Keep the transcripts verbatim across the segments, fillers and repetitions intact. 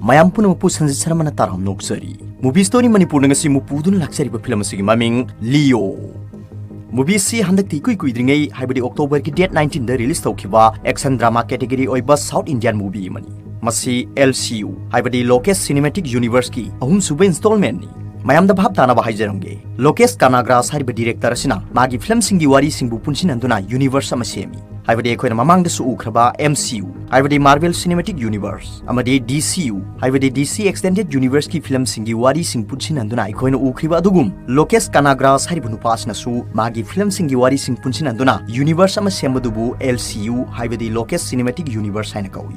ꯃꯌꯥꯝ ꯄꯨꯝꯅꯃꯛꯄꯨ ꯁꯟꯖꯤꯠ ꯁꯔꯃꯅ ꯇꯔꯥꯝꯅ ꯑꯣꯛꯆꯔꯤ꯫ Movie Story ꯃꯅꯤꯄꯨꯔꯅ ꯉꯁꯤ ꯃꯨꯛꯄꯨꯗꯨꯅ ꯂꯥꯛꯆꯔꯤꯕ ꯐꯤꯂꯝ ꯑꯁꯤꯒꯤ ꯃꯃꯤꯡ ꯂꯤꯑꯣ꯫ Movie ꯑꯁꯤ ꯍꯟꯗꯛꯇꯤ ꯏꯀꯨꯏ ꯀꯨꯏꯗ꯭ꯔꯤꯉꯩ, ꯍꯥꯏꯕꯗꯤ October ꯒꯤ date nineteen ꯗ release ꯇꯧꯈꯤꯕ action drama category ꯑꯣꯏꯕ South Indian movie ꯑꯃꯅꯤ꯫ ꯃꯁꯤ L C U, ꯍꯥꯏꯕꯗꯤ Lokesh Cinematic Universe ꯀꯤ ꯑꯍꯨꯝꯁꯨꯕ installment ꯅꯤ꯫ ꯃꯌꯥꯝꯗ ꯚꯥꯞ ꯇꯥꯅꯕ ꯍꯥꯏꯖꯔꯝꯒꯦ꯫ ꯂꯣꯀꯦꯁ ꯀꯅꯥꯒ꯭ꯔꯥꯁ ꯍꯥꯏꯔꯤꯕ director ꯑꯁꯤꯅ ꯃꯥꯒꯤ ꯐꯤꯂꯝꯁꯤꯡꯒꯤ ꯋꯥꯔꯤꯁꯤꯡꯕꯨ ꯄꯨꯟꯁꯤꯟꯍꯟꯗꯨꯅ universe ꯑꯃ ꯁꯦꯝꯃꯤ꯫ ꯍꯥꯏꯕꯗꯤ ꯑꯩꯈꯣꯏꯅ ꯃꯃꯥꯡꯗꯁꯨ ꯎꯈ꯭ꯔꯕ M C U, ꯍꯥꯏꯕꯗꯤ Marvel Cinematic Universe, ꯑꯃꯗꯤ D C U, ꯍꯥꯏꯕꯗꯤ D C Extended Universe ꯀꯤ ꯐꯤꯂꯝꯁꯤꯡꯒꯤ ꯋꯥꯔꯤꯁꯤꯡ ꯄꯨꯟꯁꯤꯟꯍꯟꯗꯨꯅ ꯑꯩꯈꯣꯏꯅ ꯎꯈ꯭ꯔꯤꯕ ꯑꯗꯨꯒꯨꯝ, ꯂꯣꯀꯦꯁ ꯀꯅꯥꯒ꯭ꯔꯥꯁ ꯍꯥꯏꯔꯤꯕ ꯅꯨꯄꯥ ꯑꯁꯤꯅꯁꯨ ꯃꯥꯒꯤ ꯐꯤꯂꯝꯁꯤꯡꯒꯤ ꯋꯥꯔꯤꯁꯤꯡ ꯄꯨꯟꯁꯤꯟꯍꯟꯗꯨꯅ universe ꯑꯃ ꯁꯦꯝꯕꯗꯨꯕꯨ L C U, ꯍꯥꯏꯕꯗꯤ Lokesh Cinematic Universe ꯍꯥꯏꯅ ꯀꯧꯏ꯫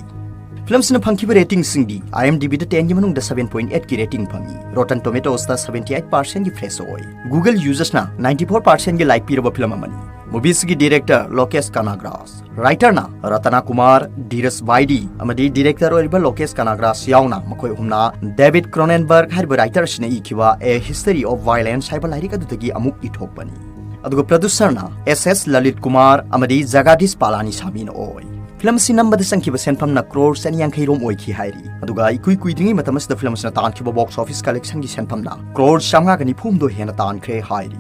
ꯐꯤꯂꯝꯁꯤꯅ ꯐꯪꯈꯤꯕ rating ꯁꯤꯡꯗꯤ IMDb ꯗ ten ꯒꯤ ꯃꯅꯨꯡꯗ seven point eight ꯀꯤ rating ꯐꯪꯏ, Rotten Tomatoes ꯇ seventy eight percent ꯒꯤ fresh ꯑꯣꯏ꯫ Google users ꯅ ninety four percent ꯒꯤ like ꯄꯤꯔꯕ ꯐꯤꯂꯝ ꯑꯃꯅꯤ꯫ Movie ꯁꯤꯒꯤ director ꯂꯣꯀꯦꯁ ꯀꯅꯥꯒ꯭ꯔꯥꯁ, writer ꯅ ꯔꯇꯅ ꯀꯨꯃꯥꯔ, ꯙꯤꯔꯖ ꯕꯥꯏꯗꯤ, ꯑꯃꯗꯤ director ꯑꯣꯏꯔꯤꯕ ꯂꯣꯀꯦꯁ ꯀꯅꯥꯒ꯭ꯔꯥꯁ ꯌꯥꯎꯅ ꯃꯈꯣꯏ ꯑꯍꯨꯝꯅ David Cronenberg ꯍꯥꯏꯔꯤꯕ writer ꯑꯁꯤꯅ ꯏꯈꯤꯕ A History of Violence ꯍꯥꯏꯕ ꯂꯥꯏꯔꯤꯛ ꯑꯗꯨꯗꯒꯤ ꯑꯃꯨꯛ ꯏꯊꯣꯛꯄꯅꯤ꯫ ꯑꯗꯨꯒ producer ꯅ S S ꯂꯂꯤꯠ ꯀꯨꯃꯥꯔ ꯑꯃꯗꯤ ꯖꯒꯗꯤꯁ ꯄꯥꯂꯥꯅꯤꯁꯥꯃꯤꯅ ꯑꯣꯏ꯫ ꯐꯤꯂꯝ ꯑꯁꯤ ꯅꯝꯕꯗ ꯆꯪꯈꯤꯕ ꯁꯦꯟꯐꯝꯅ ꯀ꯭ꯔꯣꯔ ꯆꯅꯤ ꯌꯥꯡꯈꯩ ꯔꯣꯝ ꯑꯣꯏꯈꯤ ꯍꯥꯏꯔꯤ꯫ ꯑꯗꯨꯒ ꯏꯀꯨꯏ ꯀꯨꯏꯗ꯭ꯔꯤꯉꯩ ꯃꯇꯝ ꯑꯁꯤꯗ ꯐꯤꯂꯝ ꯑꯁꯤꯅ ꯇꯥꯟꯈꯤꯕ box office collection ꯒꯤ ꯁꯦꯟꯐꯝꯅ ꯀ꯭ꯔꯣꯔ ꯆꯥꯝꯃꯉꯥꯒ ꯅꯤꯐꯨ ꯍꯨꯝꯗꯣꯏ ꯍꯦꯟꯅ ꯇꯥꯟꯈ꯭ꯔꯦ ꯍꯥꯏꯔꯤ꯫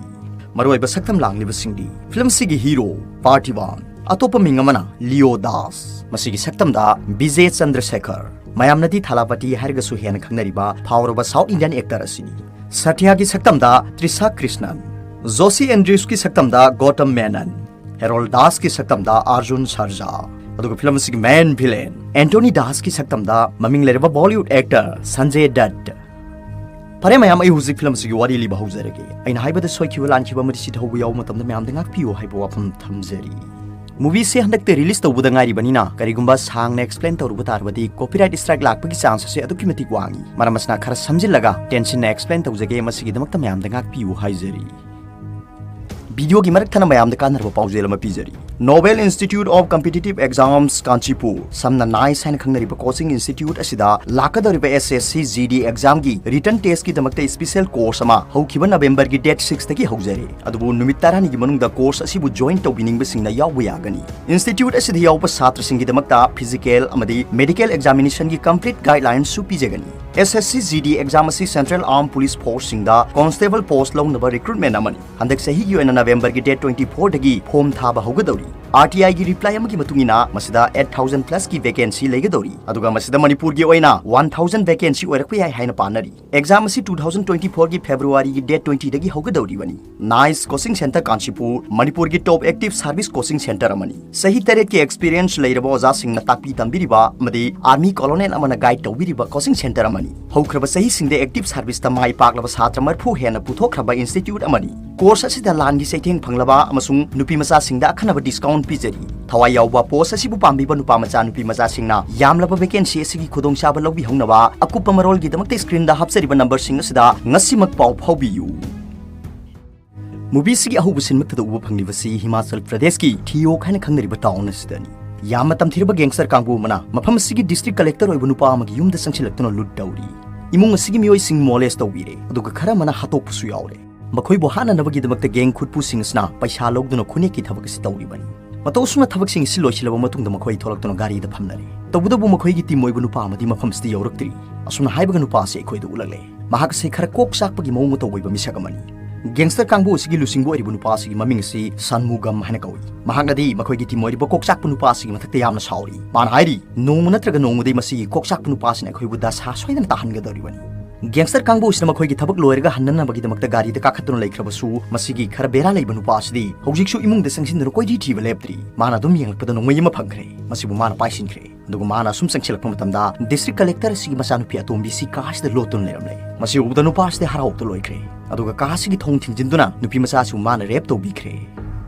ꯃꯔꯨꯑꯣꯏꯕ ꯁꯛꯇꯝ ꯂꯥꯡꯂꯤꯕꯁꯤꯡꯗꯤ ꯐꯤꯂꯝ ꯑꯁꯤꯒꯤ hero ꯄꯥꯔꯊꯤꯕꯥꯟ, ꯑꯇꯣꯞꯄ ꯃꯤꯡ ꯑꯃꯅ ꯂꯤꯑꯣ ꯗꯥꯁ, ꯃꯁꯤꯒꯤ ꯁꯛꯇꯝꯗ ꯕꯤꯖꯦ ꯆꯟꯗ꯭ꯔꯁꯦꯈꯔ, ꯃꯌꯥꯝꯅꯗꯤ ꯊꯥꯂꯥꯄꯇꯤ ꯍꯥꯏꯔꯒꯁꯨ ꯍꯦꯟꯅ ꯈꯪꯅꯔꯤꯕ ꯐꯥꯎꯔꯕ South Indian actor ꯑꯁꯤꯅꯤ꯫ ꯁꯥꯊ꯭ꯌꯥꯒꯤ ꯁꯛꯇꯝꯗ ꯇ꯭ꯔꯤꯁꯥ ꯀ꯭ꯔꯤꯁꯅꯟ, ꯖꯣꯁꯤ ꯑꯦꯟꯗ꯭ꯔꯤꯎꯁꯀꯤ ꯁꯛꯇꯝꯗ ꯒꯧꯇꯝ ꯃꯦꯅꯟ, ꯍꯦꯔꯣꯜ ꯗꯥꯁꯀꯤ ꯁꯛꯇꯝꯗ ꯑꯥꯔꯖꯨꯟ ꯁꯔꯖꯥ, ꯑꯗꯨꯒ ꯐꯤꯂꯝ ꯑꯁꯤꯒꯤ main villain ꯑꯦꯟꯊꯣꯅꯤ ꯗꯥꯁꯀꯤ ꯁꯛꯇꯝꯗ ꯃꯃꯤꯡ ꯂꯩꯔꯕ Bollywood actor ꯁꯟꯖꯦ ꯗꯠ꯫ ꯐꯔꯦ ꯃꯌꯥꯝ, ꯑꯩ ꯍꯧꯖꯤꯛ ꯐꯤꯂꯝ ꯑꯁꯤꯒꯤ ꯋꯥꯔꯤ ꯂꯤꯕ ꯍꯧꯖꯔꯒꯦ꯫ ꯑꯩꯅ ꯍꯥꯏꯕꯗ ꯁꯣꯏꯈꯤꯕ, ꯂꯥꯟꯈꯤꯕ ꯑꯃꯗꯤ ꯁꯤꯊꯧꯕ ꯌꯥꯎꯕ ꯃꯇꯝꯗ ꯃꯌꯥꯝꯗ ꯉꯥꯛꯄꯤꯌꯨ ꯍꯥꯏꯕ ꯋꯥꯐꯝ ꯊꯝꯖꯔꯤ꯫ Movie ꯁꯦ ꯍꯟꯗꯛꯇ release ꯇꯧꯕꯗ ꯉꯥꯏꯔꯤꯕꯅꯤꯅ ꯀꯔꯤꯒꯨꯝꯕ ꯁꯥꯡꯅ explain ꯇꯧꯔꯨꯕ ꯇꯥꯔꯕꯗꯤ copyright strike ꯂꯥꯛꯄꯒꯤ chance ꯑꯁꯤ ꯑꯗꯨꯛꯀꯤ ꯃꯇꯤꯛ ꯋꯥꯡꯏ꯫ ꯃꯔꯝ ꯑꯁꯤꯅ ꯈꯔ ꯁꯝꯖꯤꯜꯂꯒ ꯇꯦꯟꯁꯤꯟꯅ explain ꯇꯧꯖꯒꯦ, ꯃꯁꯤꯒꯤꯗꯃꯛꯇ ꯃꯌꯥꯝꯗ ꯉꯥꯛꯄꯤꯌꯨ ꯍꯥꯏꯖꯔꯤ꯫ Video ꯒꯤ ꯃꯔꯛ ꯊꯠꯅ ꯃꯌꯥꯝꯗ ꯀꯥꯟꯅꯔꯕ ꯄꯥꯎꯖꯦꯜ ꯑꯃ ꯄꯤꯖꯔꯤ꯫ Noble Institute of Competitive Exams, Kanchipur, ꯁꯝꯅ ꯅꯥꯏꯁ ꯍꯥꯏꯅ ꯈꯪꯅꯔꯤꯕ coaching institute ꯑꯁꯤꯗ ꯂꯥꯛꯀꯗꯧꯔꯤꯕ S S C G D examꯒꯤ written testꯀꯤꯗꯃꯛꯇ special course ꯑꯃ ꯍꯧꯈꯤꯕ Novemberꯒꯤ date sixꯇꯒꯤ ꯍꯧꯖꯔꯦ꯫ ꯑꯗꯨꯕꯨ ꯅꯨꯃꯤꯠ ꯇꯔꯥꯅꯤꯒꯤ ꯃꯅꯨꯡꯗ course ꯑꯁꯤꯕꯨ join ꯇꯧꯕꯤꯅꯤꯡꯕꯁꯤꯡꯅ ꯌꯥꯎꯕ ꯌꯥꯒꯅꯤ꯫ Institute ꯑꯁꯤꯗ ꯌꯥꯎꯕ ꯁꯥꯇ꯭ꯔꯁꯤꯡꯒꯤꯗꯃꯛꯇ physical ꯑꯃꯗꯤ medical examinationꯒꯤ complete guidelinesꯁꯨ ꯄꯤꯖꯒꯅꯤ꯫ S S C G D exam ꯑꯁꯤ Central Armed Police Forceꯁꯤꯡꯗ constable post ꯂꯧꯅꯕ recruitment ꯑꯃꯅꯤ꯫ ꯍꯟꯗꯛ ꯆꯍꯤꯒꯤ ꯑꯣꯏꯅ Novemberꯒꯤ date twenty fourꯗꯒꯤ form ꯊꯥꯕ ꯍꯧꯒꯗꯧꯔꯤ꯫ R T Iꯒꯤ reply ꯑꯃꯒꯤ ꯃꯇꯨꯡ ꯏꯟꯅ ꯃꯁꯤꯗ eight thousand plusꯀꯤ vacancy ꯂꯩꯒꯗꯧꯔꯤ꯫ ꯑꯗꯨꯒ ꯃꯁꯤꯗ ꯃꯅꯤꯄꯨꯔꯒꯤ ꯑꯣꯏꯅ one thousand vacancy ꯑꯣꯏꯔꯛꯄ ꯌꯥꯏ ꯍꯥꯏꯅ ꯄꯥꯅꯔꯤ꯫ Exam ꯑꯁꯤ two thousand twenty fourꯒꯤ Februaryꯒꯤ date twentyꯗꯒꯤ ꯍꯧꯒꯗꯧꯔꯤꯕꯅꯤ꯫ ꯅꯥꯏꯁ coaching centre ꯀꯥꯟꯆꯤꯄꯨꯔ ꯃꯅꯤꯄꯨꯔꯒꯤ top active service coaching centre ꯑꯃꯅꯤ꯫ ꯆꯍꯤ ꯇꯔꯦꯠꯀꯤ experience ꯂꯩꯔꯕ ꯑꯣꯖꯥꯁꯤꯡꯅ ꯇꯥꯛꯄꯤ ꯇꯝꯕꯤꯔꯤꯕ ꯑꯃꯗꯤ army colonel ꯑꯃꯅ guide ꯇꯧꯕꯤꯔꯤꯕ coaching centre ꯑꯃꯅꯤ꯫ ꯍꯧꯈ꯭ꯔꯕ ꯆꯍꯤꯁꯤꯡꯗ active serviceꯇ ꯃꯥꯏ ꯄꯥꯛꯂꯕ ꯁꯥꯇ꯭ꯔ ꯃꯔꯤꯐꯨ ꯍꯦꯟꯅ ꯄꯨꯊꯣꯛꯈ꯭ꯔꯕ institute ꯑꯃꯅꯤ꯫ Course ꯑꯁꯤꯗ ꯂꯥꯟꯒꯤ ꯆꯩꯊꯦꯡ ꯐꯪꯂꯕ ꯑꯃꯁꯨꯡ ꯅꯨꯄꯤ ꯃꯆꯥꯁꯤꯡꯗ ꯑꯈꯟꯅꯕ discount ꯄꯤꯖꯔꯤ꯫ ꯊꯋꯥꯏ ꯌꯥꯎꯕ post ꯑꯁꯤꯕꯨ ꯄꯥꯝꯕꯤꯕ ꯅꯨꯄꯥ ꯃꯆꯥ ꯅꯨꯄꯤ ꯃꯆꯥꯁꯤꯡꯅ ꯌꯥꯝꯂꯕ vacancy ꯑꯁꯤꯒꯤ ꯈꯨꯗꯣꯡꯆꯥꯕ ꯂꯧꯕꯤꯍꯧꯅꯕ ꯑꯀꯨꯞꯄ ꯃꯔꯣꯜꯒꯤꯗꯃꯛꯇ screenꯗ ꯍꯥꯞꯆꯔꯤꯕ numberꯁꯤꯡ ꯑꯁꯤꯗ ꯉꯁꯤꯃꯛ ꯄꯥꯎ ꯐꯥꯎꯕꯤꯌꯨ꯫ Movieꯁꯤꯒꯤ ꯑꯍꯧꯕ scene ꯃꯛꯇꯗ ꯎꯕ ꯐꯪꯂꯤꯕꯁꯤ ꯍꯤꯃꯥꯆꯜ ꯄ꯭ꯔꯗꯦꯁꯀꯤ ꯊꯤꯌꯣꯛ ꯍꯥꯏꯅ ꯈꯪꯅꯔꯤꯕ town ꯑꯁꯤꯗꯅꯤ꯫ ꯌꯥꯝꯅ ꯇꯝꯊꯤꯔꯕ gangster ꯀꯥꯡꯕꯨ ꯑꯃꯅ ꯃꯐꯝ ꯑꯁꯤꯒꯤ district collector ꯑꯣꯏꯕ ꯅꯨꯄꯥ ꯑꯃꯒꯤ ꯌꯨꯝꯗ ꯆꯪꯁꯤꯜꯂꯛꯇꯨꯅ loot ꯇꯧꯔꯤ꯫ ꯏꯃꯨꯡ ꯑꯁꯤꯒꯤ ꯃꯤꯑꯣꯏꯁꯤꯡ molest ꯇꯧꯕꯤꯔꯦ, ꯑꯗꯨꯒ ꯈꯔ ꯑꯃꯅ ꯍꯥꯠꯇꯣꯛꯄꯁꯨ ꯌꯥꯎꯔꯦ꯫ ꯃꯈꯣꯏꯕꯨ ꯍꯥꯠꯅꯅꯕꯒꯤꯗꯃꯛꯇ gang ꯈꯨꯠꯄꯨꯁꯤꯡ ꯑꯁꯤꯅ ꯄꯩꯁꯥ ꯂꯧꯗꯨꯅ ꯈꯨꯠꯅꯦꯛꯀꯤ ꯊꯕꯛ ꯑꯁꯤ ꯇꯧꯔꯤꯕꯅꯤ꯫ ꯃꯇꯧ ꯑꯁꯨꯝꯅ ꯊꯕꯛꯁꯤꯡ ꯑꯁꯤ ꯂꯣꯏꯁꯤꯜꯂꯕ ꯃꯇꯨꯡꯗ ꯃꯈꯣꯏ ꯊꯣꯛꯂꯛꯇꯨꯅ ꯒꯥꯔꯤꯗ ꯐꯝꯅꯔꯦ꯫ ꯇꯧꯕꯇꯕꯨ ꯃꯈꯣꯏꯒꯤ team ꯑꯣꯏꯕ ꯅꯨꯄꯥ ꯑꯃꯗꯤ ꯃꯐꯝ ꯑꯁꯤꯗ ꯌꯧꯔꯛꯇ꯭ꯔꯤ꯫ ꯑꯁꯨꯝꯅ ꯍꯥꯏꯕꯒ ꯅꯨꯄꯥ ꯑꯁꯤ ꯑꯩꯈꯣꯏꯗ ꯎꯠꯂꯛꯂꯦ꯫ ꯃꯍꯥꯛ ꯑꯁꯤ ꯈꯔ ꯀꯣꯛ ꯆꯥꯛꯄꯒꯤ ꯃꯑꯣꯡ ꯃꯇꯧ ꯑꯣꯏꯕ ꯃꯤꯁꯛ ꯑꯃꯅꯤ꯫ Gangster ꯀꯥꯡꯕꯨ ꯑꯁꯤꯒꯤ ꯂꯨꯆꯤꯡꯕ ꯑꯣꯏꯔꯤꯕ ꯅꯨꯄꯥ ꯑꯁꯤꯒꯤ ꯃꯃꯤꯡ ꯑꯁꯤ ꯁꯟꯃꯨꯒꯝ ꯍꯥꯏꯅ ꯀꯧꯏ꯫ ꯃꯍꯥꯛꯅꯗꯤ ꯃꯈꯣꯏꯒꯤ team ꯑꯣꯏꯔꯤꯕ ꯀꯣꯛ ꯆꯥꯛꯄ ꯅꯨꯄꯥ ꯑꯁꯤꯒꯤ ꯃꯊꯛꯇ ꯌꯥꯝꯅ ꯁꯥꯎꯔꯤ꯫ ꯃꯥꯅ ꯍꯥꯏꯔꯤ, "ꯅꯣꯡꯃ ꯅꯠꯇ꯭ꯔꯒ ꯅꯣꯡꯃꯗꯤ ꯃꯁꯤꯒꯤ ꯀꯣꯛ ꯆꯥꯛꯄ ꯅꯨꯄꯥ ꯑꯁꯤꯅ ꯑꯩꯈꯣꯏꯕꯨ ꯗꯁꯥ ꯁꯣꯏꯗꯅ ꯇꯥꯍꯟꯒꯗꯧꯔꯤꯕꯅꯤ"꯫ Gangster ꯀꯥꯡꯕꯨ ꯑꯁꯤꯅ ꯃꯈꯣꯏꯒꯤ ꯊꯕꯛ ꯂꯣꯏꯔꯒ ꯍꯟꯅꯅꯕꯒꯤꯗꯃꯛꯇ ꯒꯥꯔꯤꯗ ꯀꯥꯈꯠꯇꯨꯅ ꯂꯩꯈ꯭ꯔꯕꯁꯨ, ꯃꯁꯤꯒꯤ ꯈꯔ ꯕꯦꯔꯥ ꯂꯩꯕ ꯅꯨꯄꯥ ꯑꯁꯤꯗꯤ ꯍꯧꯖꯤꯛꯁꯨ ꯏꯃꯨꯡꯗ ꯆꯪꯁꯤꯟꯗꯨꯅ ꯀꯣꯏꯊꯤ ꯊꯤꯕ ꯂꯦꯞꯇ꯭ꯔꯤ꯫ ꯃꯥꯅ ꯑꯗꯨꯝ ꯌꯦꯡꯂꯛꯄꯗ ꯅꯣꯡꯃꯩ ꯑꯃ ꯐꯪꯈ꯭ꯔꯦ꯫ ꯃꯁꯤꯕꯨ ꯃꯥꯅ ꯄꯥꯏꯁꯤꯟꯈ꯭ꯔꯦ꯫ ꯑꯗꯨꯒ ꯃꯥꯅ ꯑꯁꯨꯝ ꯆꯪꯁꯤꯜꯂꯛꯄ ꯃꯇꯝꯗ district collector ꯑꯁꯤꯒꯤ ꯃꯆꯥꯅꯨꯄꯤ ꯑꯇꯣꯝꯕꯤ ꯑꯁꯤ ꯀꯥ ꯑꯁꯤꯗ ꯂꯣꯠꯇꯨꯅ ꯂꯩꯔꯝꯂꯦ꯫ ꯃꯁꯤ ꯎꯕꯗ ꯅꯨꯄꯥ ꯑꯁꯤꯗꯤ ꯍꯔꯥꯎꯕꯗ ꯂꯣꯏꯈ꯭ꯔꯦ꯫ ꯑꯗꯨꯒ ꯀꯥ ꯑꯁꯤꯒꯤ ꯊꯣꯡ ꯊꯤꯡꯖꯤꯟꯗꯨꯅ ꯅꯨꯄꯤ ꯃꯆꯥ ꯑꯁꯤꯕꯨ ꯃꯥꯅ rape ꯇꯧꯕꯤꯈ꯭ꯔꯦ꯫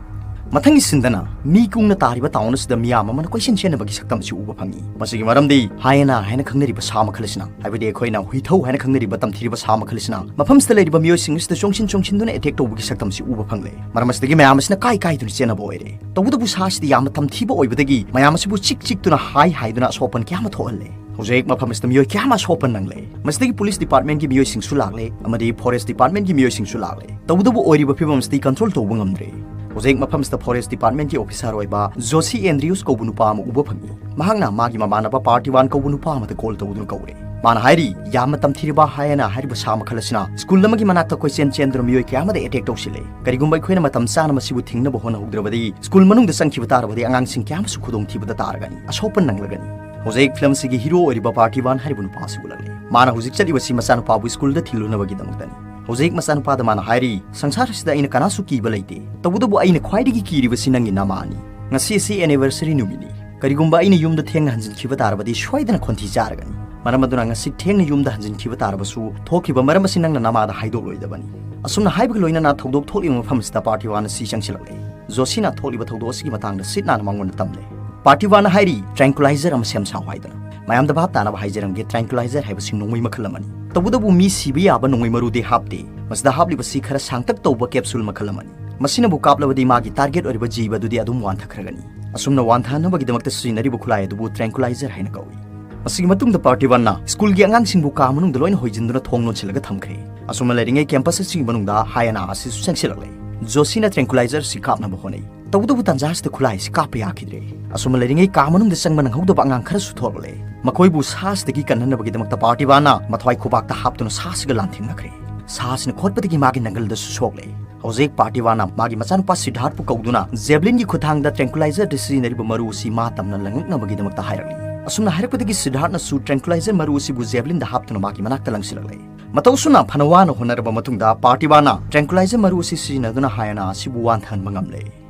ꯃꯊꯪꯒꯤ ꯁꯤꯟꯗꯅ ꯃꯤ ꯀꯨꯡꯅ ꯇꯥꯔꯤꯕ ꯇꯥꯎꯟ ꯑꯁꯤꯗ ꯃꯤꯌꯥꯝ ꯑꯃꯅ ꯀꯣꯏꯆꯦꯟ ꯆꯦꯟꯅꯕꯒꯤ ꯁꯛꯇꯝ ꯑꯁꯤ ꯎꯕ ꯐꯪꯏ꯫ ꯃꯁꯤꯒꯤ ꯃꯔꯝꯗꯤ ꯍꯥꯏꯌꯦꯅꯥ ꯍꯥꯏꯅ ꯈꯪꯅꯔꯤꯕ ꯁꯥ ꯃꯈꯜ ꯑꯁꯤꯅ, ꯍꯥꯏꯕꯗꯤ ꯑꯩꯈꯣꯏꯅ ꯍꯨꯏꯊꯧ ꯍꯥꯏꯅ ꯈꯪꯅꯔꯤꯕ ꯇꯝꯊꯤꯔꯤꯕ ꯁꯥ ꯃꯈꯜ ꯑꯁꯤꯅ ꯃꯐꯝꯁꯤꯗ ꯂꯩꯔꯤꯕ ꯃꯤꯑꯣꯏꯁꯤꯡ ꯑꯁꯤꯗ ꯆꯣꯡꯁꯤꯟ ꯆꯣꯡꯁꯤꯟꯗꯨꯅ ꯑꯦꯇꯦꯛ ꯇꯧꯕꯒꯤ ꯁꯛꯇꯝ ꯑꯁꯤ ꯎꯕ ꯐꯪꯂꯦ꯫ ꯃꯔꯝ ꯑꯁꯤꯗꯒꯤ ꯃꯌꯥꯝ ꯑꯁꯤꯅ ꯀꯥꯏ ꯀꯥꯏꯗꯨꯅ ꯆꯦꯟꯅꯕ ꯑꯣꯏꯔꯦ꯫ ꯇꯧꯕꯇꯕꯨ ꯁꯥ ꯑꯁꯤꯗꯤ ꯌꯥꯝꯅ ꯇꯝꯊꯤꯕ ꯑꯣꯏꯕꯗꯒꯤ ꯃꯌꯥꯝ ꯑꯁꯤꯕꯨ ꯆꯤꯛ ꯆꯤꯛꯇꯨꯅ ꯍꯥꯏ ꯍꯥꯏꯗꯨꯅ ꯑꯁꯣꯛꯄꯟ ꯀꯌꯥ ꯑꯃ ꯊꯣꯛꯍꯜꯂꯦ꯫ ꯍꯧꯖꯤꯛ ꯃꯐꯝ ꯑꯁꯤꯗ ꯃꯤꯑꯣꯏ ꯀꯌꯥ ꯑꯃ ꯑꯁꯣꯛꯄꯟ ꯅꯪꯂꯦ꯫ ꯃꯁꯤꯗꯒꯤ ꯄꯨꯂꯤꯁ ꯗꯤꯄꯥꯔꯠꯃꯦꯟꯒꯤ ꯃꯤꯑꯣꯏꯁꯤꯡꯁꯨ ꯂꯥꯛꯂꯦ ꯑꯃꯗꯤ ꯐꯣꯔꯦꯁ ꯗꯤꯄꯥꯔꯠꯃꯦꯟꯒꯤ ꯃꯤꯑꯣꯏꯁꯤꯡꯁꯨ ꯂꯥꯛꯂꯦ꯫ ꯇꯧꯕꯇꯕꯨ ꯑꯣꯏꯔꯤꯕ ꯐꯤꯕꯝ ꯑꯁꯤꯗꯤ ꯀꯟꯇ꯭ꯔꯣꯜ ꯇꯧꯕ ꯉꯝꯗ꯭ꯔꯦ꯫ ꯍꯧꯖꯤꯛ ꯃꯐꯝꯁꯤꯗ ꯐꯣꯔꯦꯁ ꯗꯤꯄꯥꯔꯠꯃꯦꯟꯒꯤ ꯑꯣꯐꯤꯁꯥꯔ ꯑꯣꯏꯕ ꯖꯣꯁꯤ ꯑꯦꯟꯗ꯭ꯔꯤꯌꯨꯁ ꯀꯧꯕ ꯅꯨꯄꯥ ꯑꯃ ꯎꯕ ꯐꯪꯏ꯫ ꯃꯍꯥꯛꯅ ꯃꯥꯒꯤ ꯃꯃꯥꯟꯅꯕ ꯄꯥꯔꯇꯤꯋꯥꯟ ꯀꯧꯕ ꯅꯨꯄꯥ ꯑꯃꯗ ꯀꯣꯜ ꯇꯧꯗꯨꯅ ꯀꯧꯔꯦ꯫ ꯃꯥꯅ ꯍꯥꯏꯔꯤ, ꯌꯥꯝꯅ ꯇꯝꯊꯤꯔꯕ ꯍꯥꯏꯌꯦꯅꯥ ꯍꯥꯏꯔꯤꯕ ꯁꯥ ꯃꯈꯜ ꯑꯁꯤꯅ ꯁ꯭ꯀꯨꯜ ꯑꯃꯒꯤ ꯃꯅꯥꯛꯇ ꯀꯣꯏꯆꯦꯟ ꯆꯦꯟꯗꯨꯅ ꯃꯤꯑꯣꯏ ꯀꯌꯥ ꯑꯃꯗ ꯑꯦꯇꯦꯛ ꯇꯧꯁꯤꯜꯂꯦ꯫ ꯀꯔꯤꯒꯨꯝꯕ ꯑꯩꯈꯣꯏꯅ ꯃꯇꯝ ꯆꯥꯅ ꯃꯁꯤꯕꯨ ꯊꯤꯡꯅꯕ ꯍꯣꯠꯅꯍꯧꯗ꯭ꯔꯕꯗꯤ ꯁ꯭ꯀꯨꯜ ꯃꯅꯨꯡꯗ ꯆꯪꯈꯤꯕ ꯇꯥꯔꯕꯗꯤ ꯑꯉꯥꯡꯁꯤꯡ ꯀꯌꯥ ꯑꯃꯁꯨ ꯈꯨꯗꯣꯡꯊꯤꯕꯗ ꯇꯥꯔꯒꯅꯤ, ꯑꯁꯣꯛꯄ ꯅꯪꯂꯒꯅꯤ꯫ ꯍꯧꯖꯤꯛ ꯐꯤꯂꯝ ꯑꯁꯤꯒꯤ ꯍꯤꯔꯣ ꯑꯣꯏꯔꯤꯕ ꯄꯥꯔꯇꯤꯋꯥꯟ ꯍꯥꯏꯔꯤꯕ ꯅꯨꯄꯥ ꯑꯁꯤ ꯎꯠꯂꯛꯂꯦ꯫ ꯃꯥꯅ ꯍꯧꯖꯤꯛ ꯆꯠꯂꯤꯕꯁꯤ ꯃꯆꯥꯅꯨꯄꯥꯕꯨ ꯁ꯭ꯀꯨꯜꯗ ꯊꯤꯜꯂꯨꯅꯕꯒꯤꯗꯃꯛꯇꯅꯤ꯫ ꯍꯧꯖꯤꯛ ꯃꯆꯥꯅꯨꯄꯥꯗ ꯃꯥꯅ ꯍꯥꯏꯔꯤ, "ꯁꯪꯁꯥꯔ ꯑꯁꯤꯗ ꯑꯩꯅ ꯀꯅꯥꯁꯨ ꯀꯤꯕ ꯂꯩꯇꯦ, ꯇꯧꯕꯇꯕꯨ ꯑꯩꯅ ꯈ꯭ꯋꯥꯏꯗꯒꯤ ꯀꯤꯔꯤꯕꯁꯤ ꯅꯪꯒꯤ ꯅꯃꯥꯅꯤ꯫ ꯉꯁꯤ ꯑꯁꯤ ꯑꯦꯅꯤꯚꯔꯁꯔꯤ ꯅꯨꯃꯤꯠꯅꯤ꯫ ꯀꯔꯤꯒꯨꯝꯕ ꯑꯩꯅ ꯌꯨꯝꯗ ꯊꯦꯡꯅ ꯍꯟꯖꯤꯟꯈꯤꯕ ꯇꯥꯔꯕꯗꯤ ꯁꯣꯏꯗꯅ ꯈꯣꯟꯊꯤ ꯆꯥꯔꯒꯅꯤ꯫ ꯃꯔꯝ ꯑꯗꯨꯅ ꯉꯁꯤ ꯊꯦꯡꯅ ꯌꯨꯝꯗ ꯍꯟꯖꯤꯟꯈꯤꯕ ꯇꯥꯔꯕꯁꯨ ꯊꯣꯛꯈꯤꯕ ꯃꯔꯝ ꯑꯁꯤ ꯅꯪꯅ ꯅꯃꯥꯗ ꯍꯥꯏꯗꯣꯛꯂꯣꯏꯗꯕꯅꯤ"꯫ ꯑꯁꯨꯝꯅ ꯍꯥꯏꯕꯒ ꯂꯣꯏꯅꯅ ꯊꯧꯗꯣꯛ ꯊꯣꯛꯂꯤꯕ ꯃꯐꯝ ꯑꯁꯤꯗ ꯄꯥꯔꯇꯤꯋꯥꯟ ꯑꯁꯤ ꯆꯪꯁꯤꯜꯂꯛꯂꯦ꯫ ꯖꯣꯁꯤꯅ ꯊꯣꯛꯂꯤꯕ ꯊꯧꯗꯣꯛ ꯑꯁꯤꯒꯤ ꯃꯇꯥꯡꯗ ꯁꯤꯠ ꯅꯥꯟꯅ ꯃꯉꯣꯟꯗ ꯇꯝꯂꯦ꯫ ꯄꯥꯔꯇꯤꯋꯥꯟꯅ ꯍꯥꯏꯔꯤ, "ꯇ꯭ꯔꯦꯡꯀꯨꯂꯥꯏꯖꯔ ꯑꯃ ꯁꯦꯝ ꯁꯥꯎ" ꯍꯥꯏꯗꯅ꯫ ꯃꯌꯥꯝꯗ ꯚꯥꯞ ꯇꯥꯅꯕ ꯍꯥꯏꯖꯔꯝꯒꯦ, ꯇ꯭ꯔꯦꯡꯀꯨꯂꯥꯏꯖꯔ ꯍꯥꯏꯕꯁꯤ ꯅꯣꯡꯃꯩ ꯃꯈꯜ ꯑꯃꯅꯤ꯫ ꯇꯧꯕꯇꯕꯨ ꯃꯤ ꯁꯤꯕ ꯌꯥꯕ ꯅꯣꯡꯃꯩ ꯃꯔꯨꯗꯤ ꯍꯥꯞꯇꯦ꯫ ꯃꯁꯤꯗ ꯍꯥꯞꯂꯤꯕꯁꯤ ꯈꯔ ꯁꯥꯡꯇꯛ ꯇꯧꯕ ꯀꯦꯞꯁꯨꯜ ꯃꯈꯜ ꯑꯃꯅꯤ꯫ ꯃꯁꯤꯅꯕꯨ ꯀꯥꯞꯂꯕꯗꯤ ꯃꯥꯒꯤ ꯇꯥꯔꯒꯦꯠ ꯑꯣꯏꯔꯤꯕ ꯖꯤꯕ ꯑꯗꯨꯗꯤ ꯑꯗꯨꯝ ꯋꯥꯟꯊꯈ꯭ꯔꯒꯅꯤ꯫ ꯑꯁꯨꯝꯅ ꯋꯥꯟꯊꯍꯟꯅꯕꯒꯤꯗꯃꯛꯇ ꯁꯤꯖꯤꯟꯅꯔꯤꯕ ꯈꯨꯠꯂꯥꯏ ꯑꯗꯨꯕꯨ ꯇ꯭ꯔꯦꯡꯀꯨꯂꯥꯏꯖꯔ ꯍꯥꯏꯅ ꯀꯧꯏ꯫ ꯃꯁꯤꯒꯤ ꯃꯇꯨꯡꯗ ꯄꯥꯔꯇꯤꯋꯥꯟꯅ ꯁ꯭ꯀꯨꯜꯒꯤ ꯑꯉꯥꯡꯁꯤꯡꯕꯨ ꯀꯥ ꯃꯅꯨꯡꯗ ꯂꯣꯏꯅ ꯍꯣꯏꯖꯤꯟꯗꯨꯅ ꯊꯣꯡ ꯂꯣꯟꯁꯤꯜꯂꯒ ꯊꯝꯈ꯭ꯔꯦ꯫ ꯑꯁꯨꯝꯅ ꯂꯩꯔꯤꯉꯩ ꯀꯦꯝꯄꯁ ꯑꯁꯤꯒꯤ ꯃꯅꯨꯡꯗ ꯍꯥꯏꯌꯦꯅꯥ ꯑꯁꯤꯁꯨ ꯆꯪꯁꯤꯜꯂꯛꯂꯦ꯫ ꯖꯣꯁꯤꯅ ꯇ꯭ꯔꯦꯡꯀꯨꯂꯥꯏꯖꯔ ꯑꯁꯤ ꯀꯥꯞꯅꯕ ꯍꯣꯠꯅꯩ꯫ ꯇꯧꯕꯇꯕꯨ ꯇꯥꯟꯖꯥ ꯑꯁꯤꯗ ꯈꯨꯠꯂꯥꯏ ꯑꯁꯤ ꯀꯥꯞꯄ ꯌꯥꯈꯤꯗ꯭ꯔꯦ꯫ ꯑꯁꯨꯝꯅ ꯂꯩꯔꯤꯉꯩ ꯀꯥ ꯃꯅꯨꯡꯗ ꯆꯪꯕ ꯅꯪꯍꯧꯗꯕ ꯑꯉꯥꯡ ꯈꯔꯁꯨ ꯊꯣꯛꯂꯛꯂꯦ꯫ ꯃꯈꯣꯏꯕꯨ ꯁꯥ ꯑꯁꯤꯗꯒꯤ ꯀꯟꯅꯅꯕꯒꯤꯗꯃꯛꯇ ꯄꯥꯔꯇꯤꯋꯥꯟꯅ ꯃꯊ꯭ꯋꯥꯏ ꯈꯨꯕꯥꯛꯇ ꯍꯥꯞꯇꯨꯅ ꯁꯥ ꯑꯁꯤꯒ ꯂꯥꯟꯊꯦꯡꯅꯈ꯭ꯔꯦ꯫ ꯁꯥ ꯑꯁꯤꯅ ꯈꯣꯠꯄꯗꯒꯤ ꯃꯥꯒꯤ ꯅꯪꯒꯜꯗꯁꯨ ꯁꯣꯛꯂꯦ꯫ ꯍꯧꯖꯤꯛ ꯄꯥꯔꯇꯤꯋꯥꯟꯅ ꯃꯥꯒꯤ ꯃꯆꯥꯅꯨꯄꯥ ꯁꯤꯗꯥꯔꯠꯄꯨ ꯀꯧꯗꯨꯅ ꯖꯦꯕ꯭ꯂꯤꯟꯒꯤ ꯈꯨꯠꯊꯥꯡꯗ ꯇ꯭ꯔꯦꯡꯀꯨꯂꯥꯏꯖꯔꯗ ꯁꯤꯖꯤꯟꯅꯔꯤꯕ ꯃꯔꯨ ꯑꯁꯤ ꯃꯥ ꯇꯝꯅ ꯂꯪꯉꯛꯅꯕꯒꯤꯗꯃꯛꯇ ꯍꯥꯏꯔꯛꯂꯤ꯫ ꯑꯁꯨꯝꯅ ꯍꯥꯏꯔꯛꯄꯗꯒꯤ ꯁꯤꯗꯥꯔꯠꯅꯁꯨ ꯇ꯭ꯔꯦꯡꯀꯨꯂꯥꯏꯖꯔ ꯃꯔꯨ ꯑꯁꯤꯕꯨ ꯖꯦꯕ꯭ꯂꯤꯟꯗ ꯍꯥꯞꯇꯨꯅ ꯃꯥꯒꯤ ꯃꯅꯥꯛꯇ ꯂꯪꯁꯤꯜꯂꯛꯂꯦ꯫ ꯃꯇꯧ ꯑꯁꯨꯝꯅ ꯐꯅ ꯋꯥꯅ ꯍꯣꯠꯅꯔꯕ ꯃꯇꯨꯡꯗ ꯄꯥꯔꯇꯤꯋꯥꯟꯅ ꯇ꯭ꯔꯦꯡꯀꯨꯂꯥꯏꯖꯔ ꯃꯔꯨ ꯑꯁꯤ ꯁꯤꯖꯤꯟꯅꯗꯨꯅ ꯍꯥꯏꯌꯦꯅꯥ ꯑꯁꯤꯕꯨ ꯋꯥꯟꯊꯍꯟꯕ ꯉꯝꯂꯦ꯫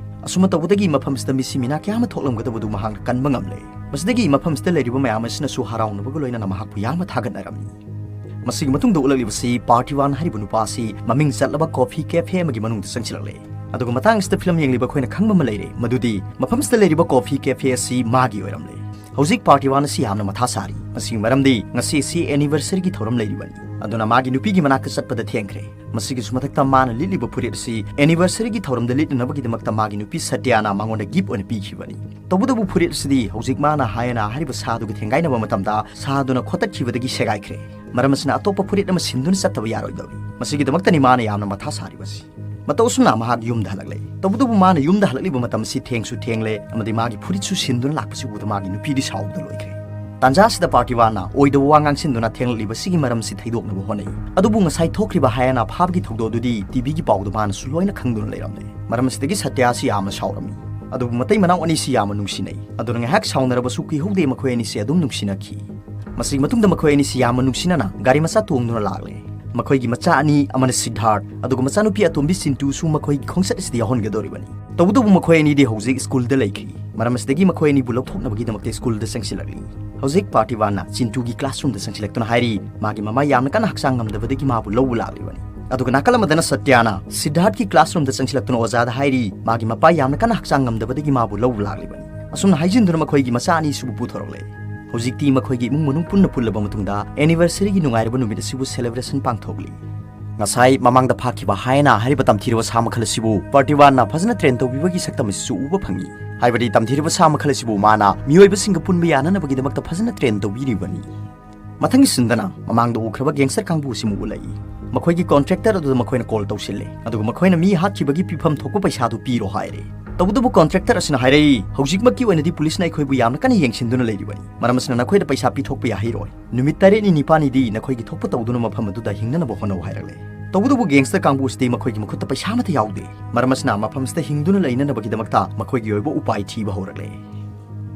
ꯑꯁꯨꯝꯅ ꯇꯧꯕꯗꯒꯤ ꯃꯐꯝꯁꯤꯗ ꯃꯤꯁꯤ ꯃꯤꯅꯥ ꯀꯌꯥ ꯑꯃ ꯊꯣꯛꯂꯝꯒꯗꯕꯗꯨ ꯃꯍꯥꯛꯅ ꯀꯟꯕ ꯉꯝꯂꯦ꯫ ꯃꯁꯤꯗꯒꯤ ꯃꯐꯝꯁꯤꯗ ꯂꯩꯔꯤꯕ ꯃꯌꯥꯝ ꯑꯁꯤꯅꯁꯨ ꯍꯔꯥꯎꯅꯕꯒ ꯂꯣꯏꯅꯅ ꯃꯍꯥꯛꯄꯨ ꯌꯥꯝꯅ ꯊꯥꯒꯠꯅꯔꯝꯃꯤ꯫ ꯃꯁꯤꯒꯤ ꯃꯇꯨꯡꯗ ꯎꯠꯂꯛꯂꯤꯕꯁꯤ ꯄꯥꯔꯇꯤꯋꯥꯟ ꯍꯥꯏꯔꯤꯕ ꯅꯨꯄꯥ ꯑꯁꯤ ꯃꯃꯤꯡ ꯆꯠꯂꯕ ꯀꯣꯐꯤ ꯀꯦꯐꯦ ꯑꯃꯒꯤ ꯃꯅꯨꯡꯗ ꯆꯪꯁꯤꯜꯂꯛꯂꯦ꯫ ꯑꯗꯨꯒ ꯃꯇꯥꯡꯁꯤꯗ ꯐꯤꯂꯝ ꯌꯦꯡꯂꯤꯕ ꯑꯩꯈꯣꯏꯅ ꯈꯪꯕ ꯑꯃ ꯂꯩꯔꯦ, ꯃꯗꯨꯗꯤ ꯃꯐꯝꯁꯤꯗ ꯂꯩꯔꯤꯕ ꯀꯣꯐꯤ ꯀꯦꯐꯦ ꯑꯁꯤ ꯃꯥꯒꯤ ꯑꯣꯏꯔꯝꯂꯦ꯫ ꯍꯧꯖꯤꯛ ꯄꯥꯔꯇꯤꯋꯥꯟ ꯑꯁꯤ ꯌꯥꯝꯅ ꯃꯊꯥ ꯁꯥꯔꯤ꯫ ꯃꯁꯤꯒꯤ ꯃꯔꯝꯗꯤ ꯉꯁꯤ ꯑꯁꯤ anniversary ꯒꯤ ꯊꯧꯔꯝ ꯂꯩꯔꯤꯕꯅꯤ꯫ ꯑꯗꯨꯅ ꯃꯥꯒꯤ ꯅꯨꯄꯤꯒꯤ ꯃꯅꯥꯛꯇ ꯆꯠꯄꯗ ꯊꯦꯡꯈ꯭ꯔꯦ꯫ ꯃꯁꯤꯒꯤꯁꯨ ꯃꯊꯛꯇ ꯃꯥꯅ ꯂꯤꯠꯂꯤꯕ ꯐꯨꯔꯤꯠ ꯑꯁꯤ anniversary ꯒꯤ ꯊꯧꯔꯝꯗ ꯂꯤꯠꯅꯅꯕꯒꯤꯗꯃꯛꯇ ꯃꯥꯒꯤ ꯅꯨꯄꯤ ꯁꯇ꯭ꯌꯥꯅ ꯃꯉꯣꯟꯗ gift ꯑꯣꯏꯅ ꯄꯤꯈꯤꯕꯅꯤ꯫ ꯇꯧꯕꯇꯕꯨ ꯐꯨꯔꯤꯠ ꯑꯁꯤꯗꯤ ꯍꯧꯖꯤꯛ ꯃꯥꯅ ꯍꯥꯏꯌꯅ ꯍꯥꯏꯔꯤꯕ ꯁꯥꯗꯨꯒ ꯊꯦꯡꯒꯥꯏꯅꯕ ꯃꯇꯝꯗ ꯁꯥꯗꯨꯅ ꯈꯣꯠꯇꯠꯈꯤꯕꯗꯒꯤ ꯁꯦꯒꯥꯏꯈ꯭ꯔꯦ꯫ ꯃꯔꯝ ꯑꯁꯤꯅ ꯑꯇꯣꯞꯄ ꯐꯨꯔꯤꯠ ꯑꯃ ꯁꯤꯟꯗꯨꯅ ꯆꯠꯇꯕ ꯌꯥꯔꯣꯏꯗꯧꯔꯤ꯫ ꯃꯁꯤꯒꯤꯗꯃꯛꯇꯅꯤ ꯃꯥꯅ ꯌꯥꯝꯅ ꯃꯊꯥ ꯁꯥꯔꯤꯕꯁꯤ꯫ ꯃꯇꯧ ꯑꯁꯨꯝꯅ ꯃꯍꯥꯛ ꯌꯨꯝꯗ ꯍꯜꯂꯛꯂꯦ꯫ ꯇꯧꯕꯇꯕꯨ ꯃꯥꯅ ꯌꯨꯝꯗ ꯍꯜꯂꯛꯂꯤꯕ ꯃꯇꯝ ꯑꯁꯤ ꯊꯦꯡꯁꯨ ꯊꯦꯡꯂꯦ ꯑꯃꯗꯤ ꯃꯥꯒꯤ ꯐꯨꯔꯤꯠꯁꯨ ꯁꯤꯟꯗꯨꯅ ꯂꯥꯛꯄꯁꯤ ꯎꯕꯗ ꯃꯥꯒꯤ ꯅꯨꯄꯤꯗꯤ ꯁꯥꯎꯕꯗ ꯂꯣꯏꯈ꯭ꯔꯦ꯫ ꯇꯥꯟꯖꯥ ꯑꯁꯤꯗ ꯄꯥꯔꯇꯤꯋꯥꯟꯅ ꯑꯣꯏꯗꯕ ꯋꯥ ꯉꯥꯡꯁꯤꯟꯗꯨꯅ ꯊꯦꯡꯂꯛꯂꯤꯕꯁꯤꯒꯤ ꯃꯔꯝꯁꯤ ꯊꯩꯗꯣꯛꯅꯕ ꯍꯣꯠꯅꯩ꯫ ꯑꯗꯨꯕꯨ ꯉꯁꯥꯏ ꯊꯣꯛꯈ꯭ꯔꯤꯕ ꯍꯥꯏꯌꯅ ꯐꯥꯕꯒꯤ ꯊꯧꯗꯣꯛ ꯑꯗꯨꯗꯤ ꯇꯤꯚꯤꯒꯤ ꯄꯥꯎꯗ ꯃꯥꯅꯁꯨ ꯂꯣꯏꯅ ꯈꯪꯗꯨꯅ ꯂꯩꯔꯝꯂꯦ꯫ ꯃꯔꯝ ꯑꯁꯤꯗꯒꯤ ꯁꯇ꯭ꯌꯥꯁꯤ ꯌꯥꯝꯅ ꯁꯥꯎꯔꯝꯃꯤ꯫ ꯑꯗꯨꯕꯨ ꯃꯇꯩ ꯃꯅꯥꯎ ꯑꯅꯤꯁꯤ ꯌꯥꯝꯅ ꯅꯨꯡꯁꯤꯅꯩ꯫ ꯑꯗꯨꯅ ꯉꯥꯏꯍꯥꯛ ꯁꯥꯎꯅꯔꯕꯁꯨ ꯀꯨꯏꯍꯧꯗꯦ ꯃꯈꯣꯏ ꯑꯅꯤꯁꯤ ꯑꯗꯨꯝ ꯅꯨꯡꯁꯤꯅꯈꯤ꯫ ꯃꯁꯤꯒꯤ ꯃꯇꯨꯡꯗ ꯃꯈꯣꯏ ꯑꯅꯤꯁꯤ ꯌꯥꯝꯅ ꯅꯨꯡꯁꯤꯅꯅ ꯒꯥꯔꯤ ꯃꯆꯥ ꯇꯣꯡꯗꯨꯅ ꯂꯥꯛꯂꯦ꯫ ꯃꯈꯣꯏꯒꯤ ꯃꯆꯥ ꯑꯅꯤ, ꯑꯃꯅ ꯁꯤꯗ꯭ꯙꯥꯔꯊ, ꯑꯗꯨꯒ ꯃꯆꯥꯅꯨꯄꯤ ꯑꯇꯣꯝꯕꯤ ꯆꯤꯟꯇꯨꯁꯨ ꯃꯈꯣꯏꯒꯤ ꯈꯣꯡꯆꯠ ꯑꯁꯤꯗ ꯌꯥꯎꯍꯟꯒꯗꯧꯔꯤꯕꯅꯤ꯫ ꯇꯧꯕꯇꯕꯨ ꯃꯈꯣꯏ ꯑꯅꯤꯗꯤ ꯍꯧꯖꯤꯛ ꯁ꯭ꯀꯨꯜꯗ ꯂꯩꯈ꯭ꯔꯤ꯫ ꯃꯔꯝ ꯑꯁꯤꯗꯒꯤ ꯃꯈꯣꯏ ꯑꯅꯤꯕꯨ ꯂꯧꯊꯣꯛꯅꯕꯒꯤꯗꯃꯛꯇ ꯁ꯭ꯀꯨꯜꯗ ꯆꯪꯁꯤꯜꯂꯛꯂꯤ꯫ ꯍꯧꯖꯤꯛ ꯄꯥꯔꯇꯤꯋꯥꯟꯅ ꯆꯤꯟꯇꯨꯒꯤ ꯀ꯭ꯂꯥꯁꯔꯨꯝꯗ ꯆꯪꯁꯤꯜꯂꯛꯇꯨꯅ ꯍꯥꯏꯔꯤ, ꯃꯥꯒꯤ ꯃꯃꯥ ꯌꯥꯝꯅ ꯀꯟꯅ ꯍꯛꯆꯥꯡ ꯉꯝꯗꯕꯗꯒꯤ ꯃꯥꯕꯨ ꯂꯧꯕ ꯂꯥꯛꯂꯤꯕꯅꯤ꯫ ꯑꯗꯨꯒ ꯅꯥꯀꯜ ꯑꯃꯗꯅ ꯁꯇ꯭ꯌꯥꯅ ꯁꯤꯗ꯭ꯙꯥꯔꯊꯀꯤ ꯀ꯭ꯂꯥꯁꯔꯨꯝꯗ ꯆꯪꯁꯤꯜꯂꯛꯇꯨꯅ ꯑꯣꯖꯥꯗ ꯍꯥꯏꯔꯤ, ꯃꯥꯒꯤ ꯃꯄꯥ ꯌꯥꯝꯅ ꯀꯟꯅ ꯍꯛꯆꯥꯡ ꯉꯝꯗꯕꯗꯒꯤ ꯃꯥꯕꯨ ꯂꯧꯕ ꯂꯥꯛꯂꯤꯕꯅꯤ꯫ ꯑꯁꯨꯝꯅ ꯍꯥꯏꯖꯤꯟꯗꯨꯅ ꯃꯈꯣꯏꯒꯤ ꯃꯆꯥ ꯑꯅꯤꯁꯤꯕꯨ ꯄꯨꯊꯣꯔꯛꯂꯦ꯫ ꯍꯧꯖꯤꯛꯇꯤ ꯃꯈꯣꯏꯒꯤ ꯏꯃꯨꯡ ꯃꯅꯨꯡ ꯄꯨꯟꯅ ꯄꯨꯜꯂꯕ ꯃꯇꯨꯡꯗ anniversary ꯒꯤ ꯅꯨꯡꯉꯥꯏꯔꯕ ꯅꯨꯃꯤꯠ ꯑꯁꯤꯕꯨ celebration ꯄꯥꯡꯊꯣꯛꯂꯤ꯫ ꯉꯁꯥꯏ ꯃꯃꯥꯡꯗ ꯐꯥꯈꯤꯕ ꯍꯥꯏꯅ ꯍꯥꯏꯔꯤꯕ ꯇꯝꯊꯤꯔꯕ ꯁꯥ ꯃꯈꯜ ꯑꯁꯤꯕꯨ ꯄꯥꯔꯇꯤꯋꯥꯟꯅ ꯐꯖꯅ train ꯇꯧꯕꯤꯕꯒꯤ ꯁꯛꯇꯝ ꯑꯁꯤꯁꯨ ꯎꯕ ꯐꯪꯉꯤ꯫ ꯍꯥꯏꯕꯗꯤ ꯇꯝꯊꯤꯔꯕ ꯁꯥ ꯃꯈꯜ ꯑꯁꯤꯕꯨ ꯃꯥꯅ ꯃꯤꯑꯣꯏꯕꯁꯤꯡꯒ ꯄꯨꯟꯕ ꯌꯥꯅꯅꯕꯒꯤꯗꯃꯛꯇ ꯐꯖꯅ train ꯇꯧꯕꯤꯔꯤꯕꯅꯤ꯫ ꯃꯊꯪꯒꯤ ꯁꯤꯟꯗꯅ ꯃꯃꯥꯡꯗ ꯎꯈ꯭ꯔꯕ gangster ꯀꯥꯡꯕꯨ ꯑꯁꯤꯃꯨꯛ ꯎꯠꯂꯛꯏ꯫ ꯃꯈꯣꯏꯒꯤ contractor ꯑꯗꯨꯗ ꯃꯈꯣꯏꯅ call ꯇꯧꯁꯤꯜꯂꯦ, ꯑꯗꯨꯒ ꯃꯈꯣꯏꯅ ꯃꯤ ꯍꯥꯠꯈꯤꯕꯒꯤ ꯄꯤꯐꯝ ꯊꯣꯛꯄ ꯄꯩꯁꯥꯗꯨ ꯄꯤꯔꯣ ꯍꯥꯏꯔꯦ꯫ ꯇꯧꯕꯇꯕꯨ contractor ꯑꯁꯤꯅ ꯍꯥꯏꯔꯛꯏ, ꯍꯧꯖꯤꯛꯃꯛꯀꯤ ꯑꯣꯏꯅꯗꯤ ꯄꯨꯂꯤꯁꯅ ꯑꯩꯈꯣꯏꯕꯨ ꯌꯥꯝꯅ ꯀꯟꯅ ꯌꯦꯡꯁꯤꯟꯗꯨꯅ ꯂꯩꯔꯤꯕꯅꯤ꯫ ꯃꯔꯝ ꯑꯁꯤꯅ ꯅꯈꯣꯏꯗ ꯄꯩꯁꯥ ꯄꯤꯊꯣꯛꯄ ꯌꯥꯍꯩꯔꯣꯏ꯫ ꯅꯨꯃꯤꯠ ꯇꯔꯦꯠꯅꯤ ꯅꯤꯄꯥꯜꯅꯤꯗꯤ ꯅꯈꯣꯏꯒꯤ ꯊꯣꯛꯄ ꯇꯧꯗꯨꯅ ꯃꯐꯝ ꯑꯗꯨꯗ ꯍꯤꯡꯅꯅꯕ ꯍꯣꯠꯅꯧ ꯍꯥꯏꯔꯛꯂꯦ꯫ ꯇꯧꯕꯇꯕꯨ gangster ꯀꯥꯡꯕꯨ ꯑꯁꯤꯗꯤ ꯃꯈꯣꯏꯒꯤ ꯃꯈꯨꯠꯇ ꯄꯩꯁꯥ ꯑꯃꯠꯇ ꯌꯥꯎꯗꯦ꯫ ꯃꯔꯝ ꯑꯁꯤꯅ ꯃꯐꯝ ꯑꯁꯤꯗ ꯍꯤꯡꯗꯨꯅ ꯂꯩꯅꯅꯕꯒꯤꯗꯃꯛꯇ ꯃꯈꯣꯏꯒꯤ ꯑꯣꯏꯕ ꯎꯄꯥꯏ ꯊꯤꯕ ꯍꯧꯔꯛꯂꯦ꯫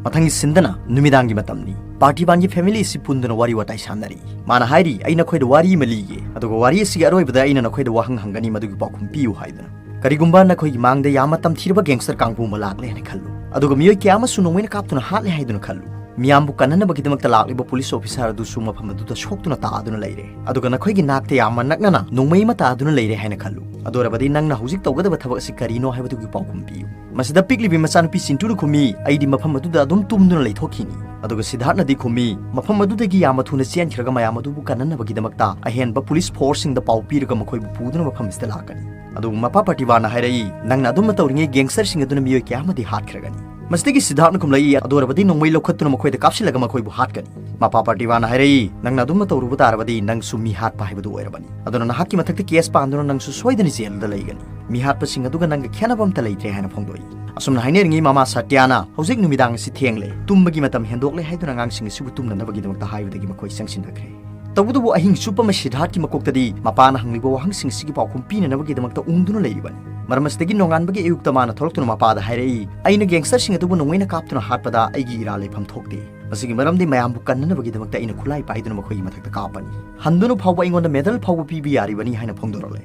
ꯃꯊꯪꯒꯤ ꯁꯤꯟꯗꯅ ꯅꯨꯃꯤꯗꯥꯡꯒꯤ ꯃꯇꯝꯅꯤ꯫ ꯄꯥꯔꯇꯤꯋꯥꯟꯒꯤ family ꯑꯁꯤ ꯄꯨꯟꯗꯨꯅ ꯋꯥꯔꯤ ꯋꯥꯇꯥꯏ ꯁꯥꯟꯅꯔꯤ꯫ ꯃꯥꯅ ꯍꯥꯏꯔꯤ, "ꯑꯩ ꯅꯈꯣꯏꯗ ꯋꯥꯔꯤ ꯑꯃ ꯂꯤꯒꯦ, ꯑꯗꯨꯒ ꯋꯥꯔꯤ ꯑꯁꯤꯒꯤ ꯑꯔꯣꯏꯕꯗ ꯑꯩꯅ ꯅꯈꯣꯏꯗ ꯋꯥꯍꯪ ꯍꯪꯒꯅꯤ, ꯃꯗꯨꯒꯤ ꯄꯥꯎꯈꯨꯝ ꯄꯤꯌꯨ" ꯍꯥꯏꯗꯨꯅ꯫ ꯀꯔꯤꯒꯨꯝꯕ ꯅꯈꯣꯏꯒꯤ ꯃꯥꯡꯗ ꯌꯥꯝꯅ ꯇꯝꯊꯤꯔꯕ gangster ꯀꯥꯡꯕꯨ ꯑꯃ ꯂꯥꯛꯂꯦ ꯍꯥꯏꯅ ꯈꯜꯂꯨ, ꯑꯗꯨꯒ ꯃꯤꯑꯣꯏ ꯀꯌꯥ ꯑꯃꯁꯨ ꯅꯣꯡꯃꯩꯅ ꯀꯥꯞꯇꯨꯅ ꯍꯥꯠꯂꯦ ꯍꯥꯏꯗꯨꯅ ꯈꯜꯂꯨ꯫ ꯃꯤꯌꯥꯝꯕꯨ ꯀꯟꯅꯅꯕꯒꯤꯗꯃꯛꯇ ꯂꯥꯛꯂꯤꯕ ꯄꯨꯂꯤꯁ ꯑꯣꯐꯤꯁꯥꯔ ꯑꯗꯨꯁꯨ ꯃꯐꯝ ꯑꯗꯨꯗ ꯁꯣꯛꯇꯨꯅ ꯇꯥꯗꯨꯅ ꯂꯩꯔꯦ꯫ ꯑꯗꯨꯒ ꯅꯈꯣꯏꯒꯤ ꯅꯥꯛꯇ ꯌꯥꯝꯅ ꯅꯛꯅꯅ ꯅꯣꯡꯃꯩ ꯑꯃ ꯇꯥꯗꯨꯅ ꯂꯩꯔꯦ ꯍꯥꯏꯅ ꯈꯜꯂꯨ꯫ ꯑꯗꯨ ꯑꯣꯏꯔꯕꯗꯤ ꯅꯪꯅ ꯍꯧꯖꯤꯛ ꯇꯧꯒꯗꯕ ꯊꯕꯛ ꯑꯁꯤ ꯀꯔꯤꯅꯣ ꯍꯥꯏꯕꯗꯨꯒꯤ ꯄꯥꯎꯈꯨꯝ ꯄꯤꯌꯨ꯫ ꯃꯁꯤꯗ ꯄꯤꯛꯂꯤꯕꯤ ꯃꯆꯥꯅꯨꯄꯤ ꯆꯤꯟꯇꯨꯅ ꯈꯨꯝꯃꯤ, "ꯑꯩꯗꯤ ꯃꯐꯝ ꯑꯗꯨꯗ ꯑꯗꯨꯝ ꯇꯨꯝꯗꯨꯅ ꯂꯩꯊꯣꯛꯈꯤꯅꯤ"꯫ ꯑꯗꯨꯒ ꯁꯤꯗꯥꯔꯠꯅꯗꯤ ꯈꯨꯝꯃꯤ, "ꯃꯐꯝ ꯑꯗꯨꯗꯒꯤ ꯌꯥꯝꯅ ꯊꯨꯅ ꯆꯦꯟꯈ꯭ꯔꯒ ꯃꯌꯥꯝ ꯑꯗꯨꯕꯨ ꯀꯟꯅꯅꯕꯒꯤꯗꯃꯛꯇ ꯑꯍꯦꯟꯕ ꯄꯨꯂꯤꯁ ꯐꯣꯔꯁꯁꯤꯡꯗ ꯄꯥꯎ ꯄꯤꯔꯒ ꯃꯈꯣꯏꯕꯨ ꯄꯨꯗꯨꯅ ꯃꯐꯝ ꯑꯁꯤꯗ ꯂꯥꯛꯀꯅꯤ"꯫ ꯑꯗꯨꯕꯨ ꯃꯄꯥ ꯄ꯭ꯔꯇꯤꯚꯥꯅ ꯍꯥꯏꯔꯛꯏ, "ꯅꯪꯅ ꯑꯗꯨꯝꯅ ꯇꯧꯔꯤꯉꯩ ꯒꯦꯡꯁꯇꯔꯁꯤꯡ ꯑꯗꯨꯅ ꯃꯤꯑꯣꯏ ꯀꯌꯥ ꯑꯃꯗꯤ ꯍꯥꯠꯈ꯭ꯔꯒꯅꯤ"꯫ ꯃꯁꯤꯗꯒꯤ ꯁꯤꯗꯥꯔꯠꯅ ꯈꯨꯝꯂꯛꯏ, "ꯑꯗꯨ ꯑꯣꯏꯔꯕꯗꯤ ꯅꯣꯡꯃꯩ ꯂꯧꯈꯠꯇꯨꯅ ꯃꯈꯣꯏꯗ ꯀꯥꯞꯁꯤꯜꯂꯒ ꯃꯈꯣꯏꯕꯨ ꯍꯥꯠꯀꯅꯤ"꯫ ꯃꯄꯥ ꯄ꯭ꯔꯇꯤꯚꯥꯅ ꯍꯥꯏꯔꯛꯏ, "ꯅꯪꯅ ꯑꯗꯨꯝꯅ ꯇꯧꯔꯨꯕ ꯇꯥꯔꯕꯗꯤ ꯅꯪꯁꯨ ꯃꯤ ꯍꯥꯠꯄ ꯍꯥꯏꯕꯗꯨ ꯑꯣꯏꯔꯕꯅꯤ꯫ ꯑꯗꯨꯅ ꯅꯍꯥꯛꯀꯤ ꯃꯊꯛꯇ ꯀꯦꯁ ꯄꯥꯟꯗꯨꯅ ꯅꯪꯁꯨ ꯁꯣꯏꯗꯅ ꯖꯦꯜꯗ ꯂꯩꯒꯅꯤ꯫ ꯃꯤ ꯍꯥꯠꯄꯁꯤꯡ ꯑꯗꯨꯒ ꯅꯪꯒ ꯈꯦꯠꯅꯕ ꯑꯝꯇ ꯂꯩꯇ꯭ꯔꯦ" ꯍꯥꯏꯅ ꯐꯣꯡꯗꯣꯛꯏ꯫ ꯑꯁꯨꯝꯅ ꯍꯥꯏꯅꯔꯤꯉꯩ ꯃꯃꯥ ꯁꯇ꯭ꯌꯥꯅ, "ꯍꯧꯖꯤꯛ ꯅꯨꯃꯤꯗꯥꯡ ꯑꯁꯤ ꯊꯦꯡꯂꯦ, ꯇꯨꯝꯕꯒꯤ ꯃꯇꯝ ꯍꯦꯟꯗꯣꯛꯂꯦ" ꯍꯥꯏꯗꯨꯅ ꯑꯉꯥꯡꯁꯤꯡ ꯑꯁꯤꯕꯨ ꯇꯨꯝꯅꯅꯕꯒꯤꯗꯃꯛꯇ ꯍꯥꯏꯕꯗꯒꯤ ꯃꯈꯣꯏ ꯆꯪꯁꯤꯟꯅꯈ꯭ꯔꯦ꯫ ꯇꯧꯕꯇꯕꯨ ꯑꯍꯤꯡ ꯆꯨꯞꯄ ꯑꯃ ꯁꯤꯗꯥꯔꯠꯀꯤ ꯃꯀꯣꯛꯇꯗꯤ ꯃꯄꯥꯅ ꯍꯪꯂꯤꯕ ꯋꯥꯍꯪꯁꯤꯡ ꯑꯁꯤꯒꯤ ꯄꯥꯎꯈꯨꯝ ꯄꯤꯅꯅꯕꯒꯤꯗꯃꯛꯇ ꯎꯪꯗꯨꯅ ꯂꯩꯔꯤꯕꯅꯤ꯫ ꯃꯔꯝ ꯑꯁꯤꯗꯒꯤ ꯅꯣꯡꯉꯥꯟꯕꯒꯤ ꯑꯌꯨꯛꯇ ꯃꯥꯅ ꯊꯣꯛꯂꯛꯇꯨꯅ ꯃꯄꯥꯗ ꯍꯥꯏꯔꯛꯏ, "ꯑꯩꯅ ꯒꯦꯡꯁꯇꯔꯁꯤꯡ ꯑꯗꯨꯕꯨ ꯅꯣꯡꯃꯩꯅ ꯀꯥꯞꯇꯨꯅ ꯍꯥꯠꯄꯗ ꯑꯩꯒꯤ ꯏꯔꯥ ꯂꯩꯐꯝ ꯊꯣꯛꯇꯦ꯫ ꯃꯁꯤꯒꯤ ꯃꯔꯝꯗꯤ ꯃꯌꯥꯝꯕꯨ ꯀꯟꯅꯅꯕꯒꯤꯗꯃꯛꯇ ꯑꯩꯅ ꯈꯨꯠꯂꯥꯏ ꯄꯥꯏꯗꯨꯅ ꯃꯈꯣꯏꯒꯤ ꯃꯊꯛꯇ ꯀꯥꯞꯄꯅꯤ꯫ ꯍꯟꯗꯨꯅ ꯐꯥꯎꯕ ꯑꯩꯉꯣꯟꯗ ꯃꯦꯗꯜ ꯐꯥꯎꯕ ꯄꯤꯕ ꯌꯥꯔꯤꯕꯅꯤ" ꯍꯥꯏꯅ ꯐꯣꯡꯗꯣꯔꯛꯂꯦ꯫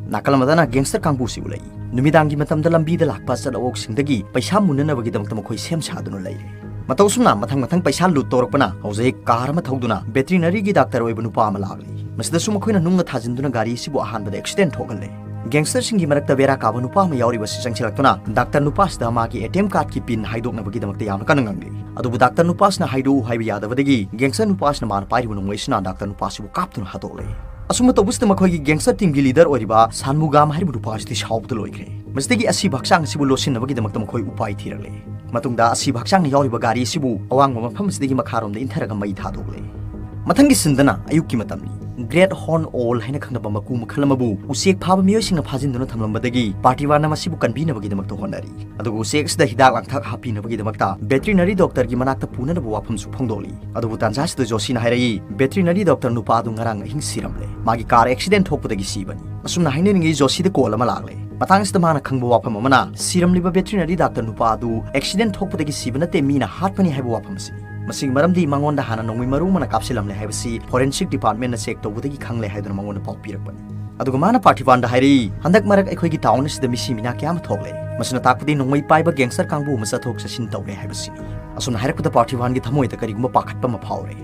ꯅꯥꯀꯜ ꯑꯃꯗꯅ ꯒꯦꯡꯁꯇꯔ ꯀꯥꯡꯕꯨꯁꯤ ꯎꯠꯂꯛꯏ꯫ ꯅꯨꯃꯤꯗꯥꯡꯒꯤ ꯃꯇꯝꯗ ꯂꯝꯕꯤꯗ ꯂꯥꯛꯄ ꯑꯆꯠ ꯑꯋꯣꯛꯁꯤꯡꯗꯒꯤ ꯄꯩꯁꯥ ꯃꯨꯟꯅꯅꯕꯒꯤꯗꯃꯛꯇ ꯃꯈꯣꯏ ꯁꯦꯝ ꯁꯥꯗꯨꯅ ꯂꯩꯔꯦ꯫ ꯃꯇꯧ ꯑꯁꯨꯝꯅ ꯃꯊꯪ ꯃꯊꯪ ꯄꯩꯁꯥ ꯂꯨꯠ ꯇꯧꯔꯛꯄꯅ ꯍꯧꯖꯤꯛ ꯀꯥꯔ ꯑꯃ ꯊꯧꯗꯨꯅ ꯕꯦꯇꯔꯤꯅꯔꯤꯒꯤ ꯗꯥꯛꯇꯔ ꯑꯣꯏꯕ ꯅꯨꯄꯥ ꯑꯃ ꯂꯥꯛꯂꯤ꯫ ꯃꯁꯤꯗꯁꯨ ꯃꯈꯣꯏꯅ ꯅꯨꯡꯅ ꯊꯥꯖꯤꯟꯗꯨꯅ ꯒꯥꯔꯤ ꯑꯁꯤꯕꯨ ꯑꯍꯥꯟꯕꯗ ꯑꯦꯛꯁꯤꯗꯦꯟ ꯊꯣꯛꯍꯜꯂꯦ꯫ ꯒꯦꯡꯁꯇꯔꯁꯤꯡꯒꯤ ꯃꯔꯛꯇ ꯕꯦꯔꯥ ꯀꯥꯕ ꯅꯨꯄꯥ ꯑꯃ ꯌꯥꯎꯔꯤꯕ ꯑꯁꯤ ꯆꯪꯁꯤꯜꯂꯛꯇꯨꯅ ꯗꯥꯛꯇꯔ ꯅꯨꯄꯥꯁꯤꯗ ꯃꯥꯒꯤ ꯑꯦ ꯇꯤ ꯑꯦꯝ ꯀꯥꯔꯗꯀꯤ ꯄꯤꯟ ꯍꯥꯏꯗꯣꯛꯅꯕꯒꯤꯗꯃꯛꯇ ꯌꯥꯝꯅ ꯀꯟꯅ ꯉꯥꯡꯂꯤ꯫ ꯑꯗꯨꯕꯨ ꯗꯥꯛꯇꯔ ꯅꯨꯄꯥꯁꯤꯅ ꯍꯥꯏꯗꯣꯛꯎ ꯍꯥꯏꯕ ꯌꯥꯗꯕꯗꯒꯤ ꯒꯦꯡꯁꯇꯔ ꯅꯨꯄꯥꯁꯤꯅ ꯃꯥꯅ ꯄꯥꯏꯔꯤꯕ ꯅꯣꯡꯃꯩꯁꯤꯅ ꯗꯥꯛꯇꯔ ꯅꯨꯄꯥꯁꯤꯕꯨ ꯀꯥꯞꯇꯨꯅ ꯍꯥꯠꯇꯣꯛꯂꯦ꯫ ꯑꯁꯨꯝꯅ ꯇꯧꯕꯁꯤꯗ ꯃꯈꯣꯏꯒꯤ ꯒꯦꯡꯁꯇꯔ ꯇꯤꯝꯒꯤ ꯂꯤꯗꯔ ꯑꯣꯏꯔꯤꯕ ꯁꯥꯟꯃꯨꯒꯥꯝ ꯍꯥꯏꯔꯤꯕ ꯅꯨꯄꯥ ꯑꯁꯤꯗꯤ ꯁꯥꯎꯕꯗ ꯂꯣꯏꯈ꯭ꯔꯦ꯫ ꯃꯁꯤꯗꯒꯤ ꯑꯁꯤꯕ ꯍꯛꯆꯥꯡ ꯑꯁꯤꯕꯨ ꯂꯣꯠꯁꯤꯟꯅꯕꯒꯤꯗꯃꯛꯇ ꯃꯈꯣꯏ ꯎꯄꯥꯏ ꯊꯤꯔꯛꯂꯦ꯫ ꯃꯇꯨꯡꯗ ꯑꯁꯤꯕ ꯍꯛꯆꯥꯡꯅ ꯌꯥꯎꯔꯤꯕ ꯒꯥꯔꯤ ꯑꯁꯤꯕꯨ ꯑꯋꯥꯡꯕ ꯃꯐꯝ ꯑꯁꯤꯗꯒꯤ ꯃꯈꯥꯔꯣꯝꯗ ꯏꯟꯊꯔꯒ ꯃꯩ ꯊꯥꯗꯣꯛꯂꯦ꯫ ꯃꯊꯪꯒꯤ ꯁꯤꯟꯗꯅ ꯑꯌꯨꯛꯀꯤ ꯃꯇꯝꯅꯤ꯫ ꯒ꯭ꯔꯦꯠ ꯍꯣꯔꯟ ꯑꯣꯜ ꯍꯥꯏꯅ ꯈꯪꯅꯕ ꯃꯀꯨ ꯃꯈꯜ ꯑꯃꯕꯨ ꯎꯆꯦꯛ ꯐꯥꯕ ꯃꯤꯑꯣꯏꯁꯤꯡꯅ ꯐꯥꯖꯤꯟꯗꯨꯅ ꯊꯝꯂꯝꯕꯗꯒꯤ ꯄꯥꯔꯇꯤꯋꯥꯟꯅ ꯃꯁꯤꯕꯨ ꯀꯟꯕꯤꯅꯕꯒꯤꯗꯃꯛꯇ ꯍꯣꯠꯅꯔꯤ꯫ ꯑꯗꯨꯒ ꯎꯆꯦꯛ ꯑꯁꯤꯗ ꯍꯤꯗꯥꯛ ꯂꯥꯡꯊꯛ ꯍꯥꯞꯄꯤꯅꯕꯒꯤꯗꯃꯛꯇ ꯕꯦꯇꯔꯤꯅꯔꯤ ꯗꯣꯛꯇꯔꯒꯤ ꯃꯅꯥꯛꯇ ꯄꯨꯅꯅꯕ ꯋꯥꯐꯝꯁꯨ ꯐꯣꯡꯗꯣꯛꯂꯤ꯫ ꯑꯗꯨꯕꯨ ꯇꯥꯟꯖꯥꯁꯤꯗ ꯖꯣꯁꯤꯅ ꯍꯥꯏꯔꯛꯏ, "ꯕꯦꯇꯔꯤꯅꯔꯤ ꯗꯣꯛꯇꯔ ꯅꯨꯄꯥ ꯑꯗꯨ ꯉꯔꯥꯡ ꯑꯍꯤꯡ ꯁꯤꯔꯝꯂꯦ꯫ ꯃꯥꯒꯤ ꯀꯥꯔ ꯑꯦꯛꯁꯤꯗꯦꯟ ꯊꯣꯛꯄꯗꯒꯤ ꯁꯤꯕꯅꯤ"꯫ ꯑꯁꯨꯝꯅ ꯍꯥꯏꯅꯔꯤꯉꯩ ꯖꯣꯁꯤꯗ ꯀꯣꯜ ꯑꯃ ꯂꯥꯛꯂꯦ꯫ ꯃꯇꯥꯡꯁꯤꯗ ꯃꯥꯅ ꯈꯪꯕ ꯋꯥꯐꯝ ꯑꯃꯅ ꯁꯤꯔꯝꯂꯤꯕ ꯕꯦꯇꯔꯤꯅꯔꯤ ꯗꯥꯛꯇꯔ ꯅꯨꯄꯥ ꯑꯗꯨ ꯑꯦꯛꯁꯤꯗꯦꯟ ꯊꯣꯛꯄꯗꯒꯤ ꯁꯤꯕ ꯅꯠꯇꯦ, ꯃꯤꯅ ꯍꯥꯠꯄꯅꯤ ꯍꯥꯏꯕ ꯋꯥꯐꯝ ꯑꯁꯤꯅꯤ꯫ ꯃꯁꯤꯒꯤ ꯃꯔꯝꯗꯤ ꯃꯉꯣꯟꯗ ꯍꯥꯟꯅ ꯅꯣꯡꯃꯩ ꯃꯔꯨ ꯑꯃꯅ ꯀꯥꯞꯁꯤꯜꯂꯝꯂꯦ ꯍꯥꯏꯕꯁꯤ ꯐꯣꯔꯦꯟꯁꯤꯛ ꯗꯤꯄꯥꯔꯠꯃꯦꯟꯅ ꯆꯦꯛ ꯇꯧꯕꯗꯒꯤ ꯈꯪꯂꯦ ꯍꯥꯏꯗꯨꯅ ꯃꯉꯣꯟꯗ ꯄꯥꯎ ꯄꯤꯔꯛꯄꯅꯤ꯫ ꯑꯗꯨꯒ ꯃꯥꯅ ꯄꯥꯔꯇꯤꯋꯥꯟꯗ ꯍꯥꯏꯔꯛꯏ, "ꯍꯟꯗꯛ ꯃꯔꯛ ꯑꯩꯈꯣꯏꯒꯤ ꯇꯥꯎꯟ ꯑꯁꯤꯗ ꯃꯤꯁꯤ ꯃꯤꯅꯥ ꯀꯌꯥ ꯑꯃ ꯊꯣꯛꯂꯦ꯫ ꯃꯁꯤꯅ ꯇꯥꯛꯄꯗꯤ ꯅꯣꯡꯃꯩ ꯄꯥꯏꯕ ꯒꯦꯡꯁꯇꯔ ꯀꯥꯡꯕꯨ ꯑꯃ ꯆꯠꯊꯣꯛ ꯆꯠꯁꯤꯟ ꯇꯧꯔꯦ ꯍꯥꯏꯕꯁꯤꯅꯤ"꯫ ꯑꯁꯨꯝꯅ ꯍꯥꯏꯔꯛꯄꯗ ꯄꯥꯔꯊꯤꯕꯥꯟꯒꯤ ꯊꯃꯣꯏꯗ ꯀꯔꯤꯒꯨꯝꯕ ꯄꯥꯈꯠꯄ ꯑꯃ ꯐꯥꯎꯔꯦ꯫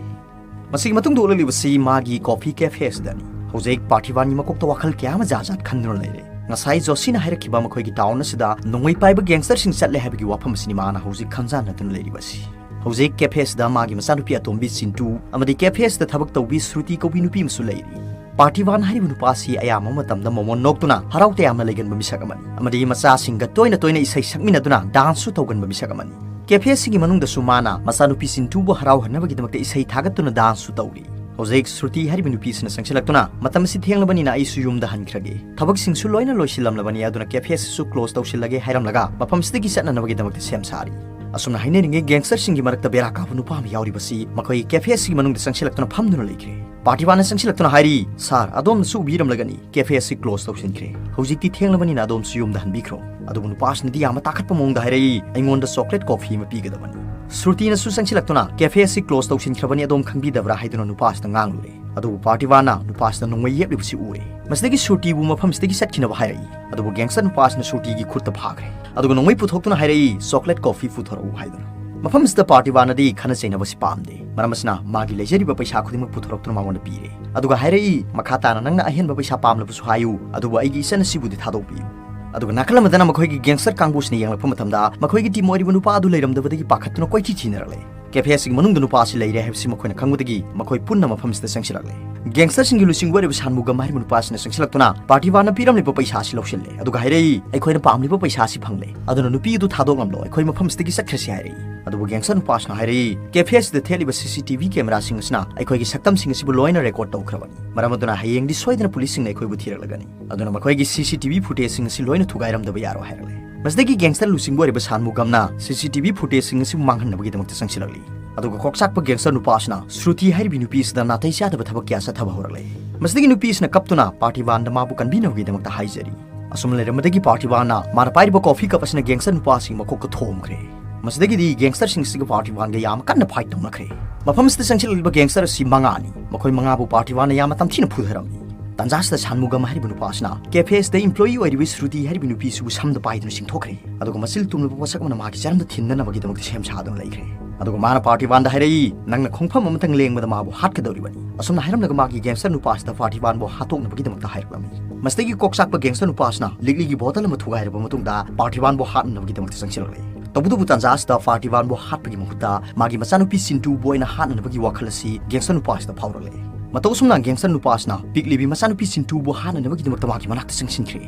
ꯃꯁꯤꯒꯤ ꯃꯇꯨꯡꯗ ꯎꯠꯂꯛꯂꯤꯕꯁꯤ ꯃꯥꯒꯤ ꯀꯣꯐꯤ ꯀꯦꯐꯦ ꯑꯁꯤꯗꯅꯤ꯫ ꯍꯧꯖꯤꯛ ꯄꯥꯔꯊꯤꯕꯥꯟꯒꯤ ꯃꯀꯣꯛꯇ ꯋꯥꯈꯜ ꯀꯌꯥ ꯑꯃ ꯖꯥꯠ ꯖꯥꯠ ꯈꯟꯗꯨꯅ ꯂꯩꯔꯦ꯫ ꯉꯁꯥꯏ ꯖꯣꯁꯤꯅ ꯍꯥꯏꯔꯛꯈꯤꯕ ꯃꯈꯣꯏꯒꯤ ꯇꯥꯎꯟ ꯑꯁꯤꯗ ꯅꯣꯡꯃꯩ ꯄꯥꯏꯕ ꯒꯦꯡꯁꯇꯔꯁꯤꯡ ꯆꯠꯂꯦ ꯍꯥꯏꯕꯒꯤ ꯋꯥꯐꯝ ꯑꯁꯤꯅꯤ ꯃꯥꯅ ꯍꯧꯖꯤꯛ ꯈꯟꯖꯥꯟꯅꯗꯨꯅ ꯂꯩꯔꯤꯕꯁꯤ꯫ ꯍꯧꯖꯤꯛ ꯀꯦꯐꯦ ꯑꯁꯤꯗ ꯃꯥꯒꯤ ꯃꯆꯥꯅꯨꯄꯤ ꯑꯇꯣꯝꯕꯤ ꯆꯤꯟꯇꯨ ꯑꯃꯗꯤ ꯀꯦꯐꯦ ꯑꯁꯤꯗ ꯊꯕꯛ ꯇꯧꯕꯤ ꯁ꯭ꯔꯨꯇꯤ ꯀꯧꯕꯤ ꯅꯨꯄꯤ ꯑꯃꯁꯨ ꯂꯩꯔꯤ꯫ ꯄꯥꯔꯊꯤꯕꯥꯟ ꯍꯥꯏꯔꯤꯕ ꯅꯨꯄꯥ ꯑꯁꯤ ꯑꯌꯥꯝꯕ ꯃꯇꯝꯗ ꯃꯣꯃꯣꯟ ꯅꯣꯛꯇꯨꯅ ꯍꯔꯥꯎ ꯇꯌꯥꯝꯅ ꯂꯩꯒꯟꯕ ꯃꯤꯁꯛ ꯑꯃꯅꯤ ꯑꯃꯗꯤ ꯃꯆꯥꯁꯤꯡꯒ ꯇꯣꯏꯅ ꯇꯣꯏꯅ ꯏꯁꯩ ꯁꯛꯃꯤꯟꯅꯗꯨꯅ ꯗꯥꯟꯁꯁꯨ ꯇꯧꯒꯟꯕ ꯃꯤꯁꯛ ꯑꯃꯅꯤ꯫ ꯀꯦꯐꯦ ꯑꯁꯤꯒꯤ ꯃꯅꯨꯡꯗꯁꯨ ꯃꯥꯅ ꯃꯆꯥꯅꯨꯄꯤ ꯆꯤꯟꯇꯨꯕꯨ ꯍꯔꯥꯎꯍꯟꯅꯕꯒꯤꯗꯃꯛꯇ ꯏꯁꯩ ꯊꯥꯒꯠꯇꯨꯅ ꯗꯥꯟꯁꯁꯨ ꯇꯧꯔꯤ꯫ ꯍꯧꯖꯤꯛ ꯁ꯭ꯔꯨꯇꯤ ꯍꯥꯏꯔꯤꯕ ꯅꯨꯄꯤ ꯑꯁꯤꯅ ꯆꯪꯁꯤꯜꯂꯛꯇꯨꯅ, "ꯃꯇꯝ ꯑꯁꯤ ꯊꯦꯡꯂꯕꯅꯤꯅ ꯑꯩꯁꯨ ꯌꯨꯝꯗ ꯍꯟꯈ꯭ꯔꯒꯦ꯫ ꯊꯕꯛꯁꯤꯡꯁꯨ ꯂꯣꯏꯅ ꯂꯣꯏꯁꯤꯜꯂꯝꯂꯕꯅꯤ, ꯑꯗꯨꯅ ꯀꯦꯐꯦ ꯑꯁꯤꯁꯨ ꯀ꯭ꯂꯣꯖ ꯇꯧꯁꯤꯜꯂꯒꯦ" ꯍꯥꯏꯔꯝꯂꯒ ꯃꯐꯝꯁꯤꯗꯒꯤ ꯆꯠꯅꯅꯕꯒꯤꯗꯃꯛꯇ ꯁꯦꯝ ꯁꯥꯔꯤ꯫ ꯑꯁꯨꯝꯅ ꯍꯥꯏꯅꯔꯤꯉꯩ ꯒꯦꯡꯁꯇꯔꯁꯤꯡꯒꯤ ꯃꯔꯛꯇ ꯕꯦꯔꯥ ꯀꯥꯕ ꯅꯨꯄꯥ ꯑꯃ ꯌꯥꯎꯔꯤꯕꯁꯤ ꯃꯈꯣꯏꯒꯤ ꯀꯦꯐꯦ ꯑꯁꯤꯒꯤ ꯃꯅꯨꯡꯗ ꯆꯪꯁꯤꯜꯂꯛꯇꯨꯅ ꯐꯝꯗꯨꯅ ꯂꯩꯈ꯭ꯔꯦ꯫ ꯄꯥꯔꯊꯤꯕꯥꯟꯅ ꯆꯪꯁꯤꯜꯂꯛꯇꯨꯅ ꯍꯥꯏꯔꯤ, "ꯁꯥꯔ, ꯑꯗꯣꯝꯅꯁꯨ ꯎꯕꯤꯔꯝꯂꯒꯅꯤ, ꯀꯦꯐꯦ ꯑꯁꯤ ꯀ꯭ꯂꯣꯖ ꯇꯧꯁꯤꯟꯈ꯭ꯔꯦ꯫ ꯍꯧꯖꯤꯛꯇꯤ ꯊꯦꯡꯂꯕꯅꯤꯅ ꯑꯗꯣꯝꯁꯨ ꯌꯨꯝꯗ ꯍꯟꯕꯤꯈ꯭ꯔꯣ"꯫ ꯑꯗꯨꯕꯨ ꯅꯨꯄꯥꯁꯤꯅꯗꯤ ꯌꯥꯝꯅ ꯇꯥꯈꯠꯄ ꯃꯑꯣꯡꯗ ꯍꯥꯏꯔꯛꯏ, "ꯑꯩꯉꯣꯟꯗ ꯆꯣꯀ꯭ꯂꯦꯠ ꯀꯣꯐꯤ ꯑꯃ ꯄꯤꯒꯗꯕꯅꯤ"꯫ ꯁ꯭ꯔꯨꯇꯤꯅꯁꯨ ꯆꯪꯁꯤꯜꯂꯛꯇꯨꯅ, "ꯀꯦꯐꯦ ꯑꯁꯤ ꯀ꯭ꯂꯣꯖ ꯇꯧꯁꯤꯟꯈ꯭ꯔꯕꯅꯤ, ꯑꯗꯣꯝ ꯈꯪꯕꯤꯗꯕ꯭ꯔꯥ?" ꯍꯥꯏꯗꯨꯅ ꯅꯨꯄꯥꯁꯤꯗ ꯉꯥꯡꯂꯨꯔꯦ꯫ ꯑꯗꯨꯕꯨ ꯄꯥꯔꯊꯤꯕꯥꯟꯅ ꯅꯨꯄꯥꯁꯤꯗ ꯅꯣꯡꯃꯩ ꯌꯦꯞꯂꯤꯕꯁꯤ ꯎꯔꯦ꯫ ꯃꯁꯤꯗꯒꯤ ꯁ꯭ꯔꯨꯇꯤꯕꯨ ꯃꯐꯝꯁꯤꯗꯒꯤ ꯆꯠꯈꯤꯅꯕ ꯍꯥꯏꯔꯛꯏ꯫ ꯑꯗꯨꯕꯨ ꯒꯦꯡꯁꯇꯔ ꯅꯨꯄꯥꯁꯤꯅ ꯁ꯭ꯔꯨꯇꯤꯒꯤ ꯈꯨꯠꯇ ꯐꯥꯈ꯭ꯔꯦ꯫ ꯑꯗꯨꯒ ꯅꯣꯡꯃꯩ ꯄꯨꯊꯣꯛꯇꯨꯅ ꯍꯥꯏꯔꯛꯏ, "ꯆꯣꯀ꯭ꯂꯦꯠ ꯀꯣꯐꯤ ꯄꯨꯊꯣꯔꯛꯎ" ꯍꯥꯏꯗꯨꯅ꯫ ꯃꯐꯝꯁꯤꯗ ꯄꯥꯔꯊꯤꯕꯥꯟꯅꯗꯤ ꯈꯠꯅ ꯆꯩꯅꯕꯁꯤ ꯄꯥꯝꯗꯦ꯫ ꯃꯔꯝ ꯑꯁꯤꯅ ꯃꯥꯒꯤ ꯂꯩꯖꯔꯤꯕ ꯄꯩꯁꯥ ꯈꯨꯗꯤꯡꯃꯛ ꯄꯨꯊꯣꯔꯛꯇꯨꯅ ꯃꯉꯣꯟꯗ ꯄꯤꯔꯦ꯫ ꯑꯗꯨꯒ ꯍꯥꯏꯔꯛꯏ, "ꯃꯈꯥ ꯇꯥꯅ ꯅꯪꯅ ꯑꯍꯦꯟꯕ ꯄꯩꯁꯥ ꯄꯥꯝꯂꯕꯁꯨ ꯍꯥꯏꯌꯨ, ꯑꯗꯨꯕꯨ ꯑꯩꯒꯤ ꯏꯆꯟ ꯑꯁꯤꯕꯨꯗꯤ ꯊꯥꯗꯣꯛꯄꯤꯌꯨ"꯫ ꯑꯗꯨꯒ ꯅꯥꯀꯜ ꯑꯃꯗꯅ ꯃꯈꯣꯏꯒꯤ ꯒꯦꯡꯁꯇꯔ ꯀꯥꯡꯕꯨꯁꯤꯅ ꯌꯦꯡꯂꯛꯄ ꯃꯇꯝꯗ ꯃꯈꯣꯏꯒꯤ ꯇꯤꯝ ꯑꯣꯏꯔꯤꯕ ꯅꯨꯄꯥ ꯑꯗꯨ ꯂꯩꯔꯝꯗꯕꯗꯒꯤ ꯄꯥꯈꯠꯇꯨꯅ ꯀꯣꯏꯊꯤ ꯊꯤꯅꯔꯛꯂꯦ꯫ ꯀꯦꯐꯦ ꯑꯁꯤꯒꯤ ꯃꯅꯨꯡꯗ ꯅꯨꯄꯥ ꯑꯁꯤ ꯂꯩꯔꯦ ꯍꯥꯏꯕꯁꯤ ꯃꯈꯣꯏꯅ ꯈꯪꯕꯗꯒꯤ ꯃꯈꯣꯏ ꯄꯨꯟꯅ ꯃꯐꯝꯁꯤꯗ ꯆꯪꯁꯤꯜꯂꯛꯂꯦ꯫ ꯒꯦꯡꯁꯇꯔꯁꯤꯡꯒꯤ ꯂꯨꯆꯤꯡꯕ ꯑꯣꯏꯔꯤꯕ ꯁꯥꯟꯃꯨꯒꯝ ꯍꯥꯏꯔꯤꯕ ꯅꯨꯄꯥ ꯑꯁꯤꯅ ꯆꯪꯁꯤꯜꯂꯛꯇꯨꯅ ꯄꯥꯔꯊꯤꯕꯥꯟꯅ ꯄꯤꯔꯝꯂꯤꯕ ꯄꯩꯁꯥ ꯑꯁꯤ ꯂꯧꯁꯤꯜꯂꯦ꯫ ꯑꯗꯨꯒ ꯍꯥꯏꯔꯛꯏ, "ꯑꯩꯈꯣꯏꯅ ꯄꯥꯝꯂꯤꯕ ꯄꯩꯁꯥ ꯑꯁꯤ ꯐꯪꯂꯦ, ꯑꯗꯨꯅ ꯅꯨꯄꯤ ꯑꯗꯨ ꯊꯥꯗꯣꯛꯂꯝꯂꯣ, ꯑꯩꯈꯣꯏ ꯃꯐꯝꯁꯤꯗꯒꯤ ꯆꯠꯈ꯭ꯔꯁꯤ" ꯍꯥꯏꯔꯛꯏ꯫ ꯑꯗꯨꯕꯨ ꯒꯦꯡꯁꯇꯔ ꯅꯨꯄꯥꯁꯤꯅ ꯍꯥꯏꯔꯛꯏ, "ꯀꯦꯐꯦ ꯑꯁꯤꯗ ꯊꯦꯠꯂꯤꯕ ꯁꯤ ꯁꯤ ꯇꯤ ꯚꯤ ꯀꯦꯃꯦꯔꯥꯁꯤꯡ ꯑꯁꯤꯅ ꯑꯩꯈꯣꯏꯒꯤ ꯁꯛꯇꯝꯁꯤꯡ ꯑꯁꯤꯕꯨ ꯂꯣꯏꯅ ꯔꯦꯀꯣꯔꯗ ꯇꯧꯈ꯭ꯔꯕꯅꯤ꯫ ꯃꯔꯝ ꯑꯗꯨꯅ ꯍꯌꯦꯡꯗꯤ ꯁꯣꯏꯗꯅ ꯄꯨꯂꯤꯁꯁꯤꯡꯅ ꯑꯩꯈꯣꯏꯕꯨ ꯊꯤꯔꯛꯂꯒꯅꯤ꯫ ꯑꯗꯨꯅ ꯃꯈꯣꯏꯒꯤ ꯁꯤ ꯁꯤ ꯇꯤ ꯚꯤ ꯐꯨꯇꯦꯖꯁꯤꯡ ꯑꯁꯤ ꯂꯣꯏꯅ ꯊꯨꯒꯥꯏꯔꯝꯗꯕ ꯌꯥꯔꯣꯏ" ꯍꯥꯏꯔꯛꯂꯦ꯫ ꯃꯁꯤꯗꯒꯤ ꯒꯦꯡꯁꯇꯔ ꯂꯨꯆꯤꯡꯕ ꯑꯣꯏꯔꯤꯕ ꯁꯥꯟꯃꯨꯒꯝꯅ ꯁꯤ ꯁꯤ ꯇꯤ ꯚꯤ ꯐꯨꯇꯦꯖꯁꯤꯡ ꯑꯁꯤꯕꯨ ꯃꯥꯡꯍꯟꯅꯕꯒꯤꯗꯃꯛꯇ ꯆꯪꯁꯤꯜꯂꯛꯂꯤ꯫ ꯑꯗꯨꯒ ꯀꯣꯛꯆꯥꯛꯄ ꯒꯦꯡꯁꯇꯔ ꯅꯨꯄꯥ ꯑꯁꯤꯅ ꯁ꯭ꯔꯨꯇꯤ ꯍꯥꯏꯔꯤꯕꯤ ꯅꯨꯄꯤ ꯑꯁꯤꯗ ꯅꯥꯇꯩ ꯆꯥꯗꯕ ꯊꯕꯛ ꯀꯌꯥ ꯆꯠꯊꯕ ꯍꯧꯔꯛꯂꯦ꯫ ꯃꯁꯤꯗꯒꯤ ꯅꯨꯄꯤ ꯑꯁꯤꯅ ꯀꯞꯇꯨꯅ ꯄꯥꯔꯊꯤꯕꯥꯟꯗ ꯃꯥꯕꯨ ꯀꯟꯕꯤꯅꯕꯒꯤꯗꯃꯛꯇ ꯍꯥꯏꯖꯔꯤ꯫ ꯑꯁꯨꯝꯅ ꯂꯩꯔꯝꯕꯗꯒꯤ ꯄꯥꯔꯊꯤꯕꯥꯟꯅ ꯃꯥꯅ ꯄꯥꯏꯔꯤꯕ ꯀꯣꯐꯤ ꯀꯞ ꯑꯁꯤꯅ ꯒꯦꯡꯁꯇꯔ ꯅꯨꯄꯥ ꯑꯁꯤꯒꯤ ꯃꯀꯣꯛꯇ ꯊꯣꯝꯈ꯭ꯔꯦ꯫ ꯃꯁꯤꯗꯒꯤꯗꯤ ꯒꯦꯡꯁꯇꯔꯁꯤꯡ ꯑꯁꯤꯒ ꯄꯥꯔꯊꯤꯕꯥꯟꯒ ꯌꯥꯝ ꯀꯟꯅ ꯐꯥꯏꯠ ꯇꯧꯅꯈ꯭ꯔꯦ꯫ ꯃꯐꯝ ꯑꯁꯤꯗ ꯆꯪꯁꯤꯜꯂꯛꯂꯤꯕ ꯒꯦꯡꯁꯇꯔ ꯑꯁꯤ ꯃꯉꯥꯅꯤ꯫ ꯃꯈꯣꯏ ꯃꯉꯥꯕꯨ ꯄꯥꯔꯊꯤꯕꯥꯟꯅ ꯌꯥꯝꯅ ꯇꯝꯊꯤꯅ ꯐꯨꯊꯔꯝꯃꯤ꯫ ꯇꯥꯟꯖꯥꯁꯤꯗ ꯁꯥꯟꯃꯨꯒꯝ ꯍꯥꯏꯔꯤꯕ ꯅꯨꯄꯥ ꯑꯁꯤꯅ cafe ꯑꯁꯤꯗ employee ꯑꯣꯏꯔꯤꯕ ꯁ꯭ꯔꯨꯇꯤ ꯍꯥꯏꯔꯤꯕ ꯅꯨꯄꯤꯁꯤꯕꯨ ꯁꯝꯗ ꯄꯥꯏꯗꯨꯅ ꯆꯤꯡꯊꯣꯛꯈ꯭ꯔꯦ꯫ ꯑꯗꯨꯒ ꯃꯆꯤꯜ ꯇꯨꯝꯂꯕ ꯄꯣꯠꯁꯛ ꯑꯃꯅ ꯃꯥꯒꯤ ꯆꯔꯝꯗ ꯊꯤꯟꯅꯅꯕꯒꯤꯗꯃꯛꯇ ꯁꯦꯝ ꯁꯥꯗꯨꯅ ꯂꯩꯈ꯭ꯔꯦ꯫ ꯑꯗꯨꯒ ꯃꯥꯅ ꯄꯥꯔꯊꯤꯕꯥꯟꯗ ꯍꯥꯏꯔꯛꯏ, "ꯅꯪꯅ ꯈꯣꯡꯐꯝ ꯑꯃꯇꯪ ꯂꯦꯡꯕꯗ ꯃꯥꯕꯨ ꯍꯥꯠꯀꯗꯧꯔꯤꯕꯅꯤ"꯫ ꯑꯁꯨꯝꯅ ꯍꯥꯏꯔꯝꯂꯒ ꯃꯥꯒꯤ gangster ꯅꯨꯄꯥ ꯑꯁꯤꯗ ꯄꯥꯔꯊꯤꯕꯥꯟꯕꯨ ꯍꯥꯠꯇꯣꯛꯅꯕꯒꯤꯗꯃꯛꯇ ꯍꯥꯏꯔꯛꯂꯝꯃꯤ꯫ ꯃꯁꯤꯗꯒꯤ ꯀꯣꯛ ꯆꯥꯛꯄ gangster ꯅꯨꯄꯥ ꯑꯁꯤꯅ ꯂꯤꯛꯂꯤꯒꯤ bottle ꯑꯃ ꯊꯨꯒꯥꯏꯔꯕ ꯃꯇꯨꯡꯗ ꯄꯥꯔꯊꯤꯕꯥꯟꯕꯨ ꯍꯥꯠꯅꯅꯕꯒꯤꯗꯃꯛꯇ ꯆꯪꯁꯤꯜꯂꯛꯂꯦ꯫ ꯇꯧꯕꯇꯕꯨ ꯇꯥꯟꯖꯥ ꯑꯁꯤꯗ ꯄꯥꯔꯊꯤꯕꯥꯟꯕꯨ ꯍꯥꯠꯄꯒꯤ ꯃꯍꯨꯠꯇ ꯃꯥꯒꯤ ꯃꯆꯥꯅꯨꯄꯤ ꯆꯤꯟꯇꯨꯕꯨ ꯑꯣꯏꯅ ꯍꯥꯠꯅꯅꯕꯒꯤ ꯋꯥꯈꯜ ꯑꯁꯤ gangster ꯅꯨꯄꯥ ꯑꯁꯤꯗ ꯐꯥꯎꯔꯛꯂꯦ꯫ ꯃꯇꯧ ꯑꯁꯨꯝꯅ gangster ꯅꯨꯄꯥ ꯑꯁꯤꯅ ꯄꯤꯛꯂꯤꯕꯤ ꯃꯆꯥꯅꯨꯄꯤ ꯆꯤꯟꯇꯨꯕꯨ ꯍꯥꯠꯅꯅꯕꯒꯤꯗꯃꯛꯇ ꯃꯥꯒꯤ ꯃꯅꯥꯛꯇ ꯆꯪꯁꯤꯟꯈ꯭ꯔꯦ꯫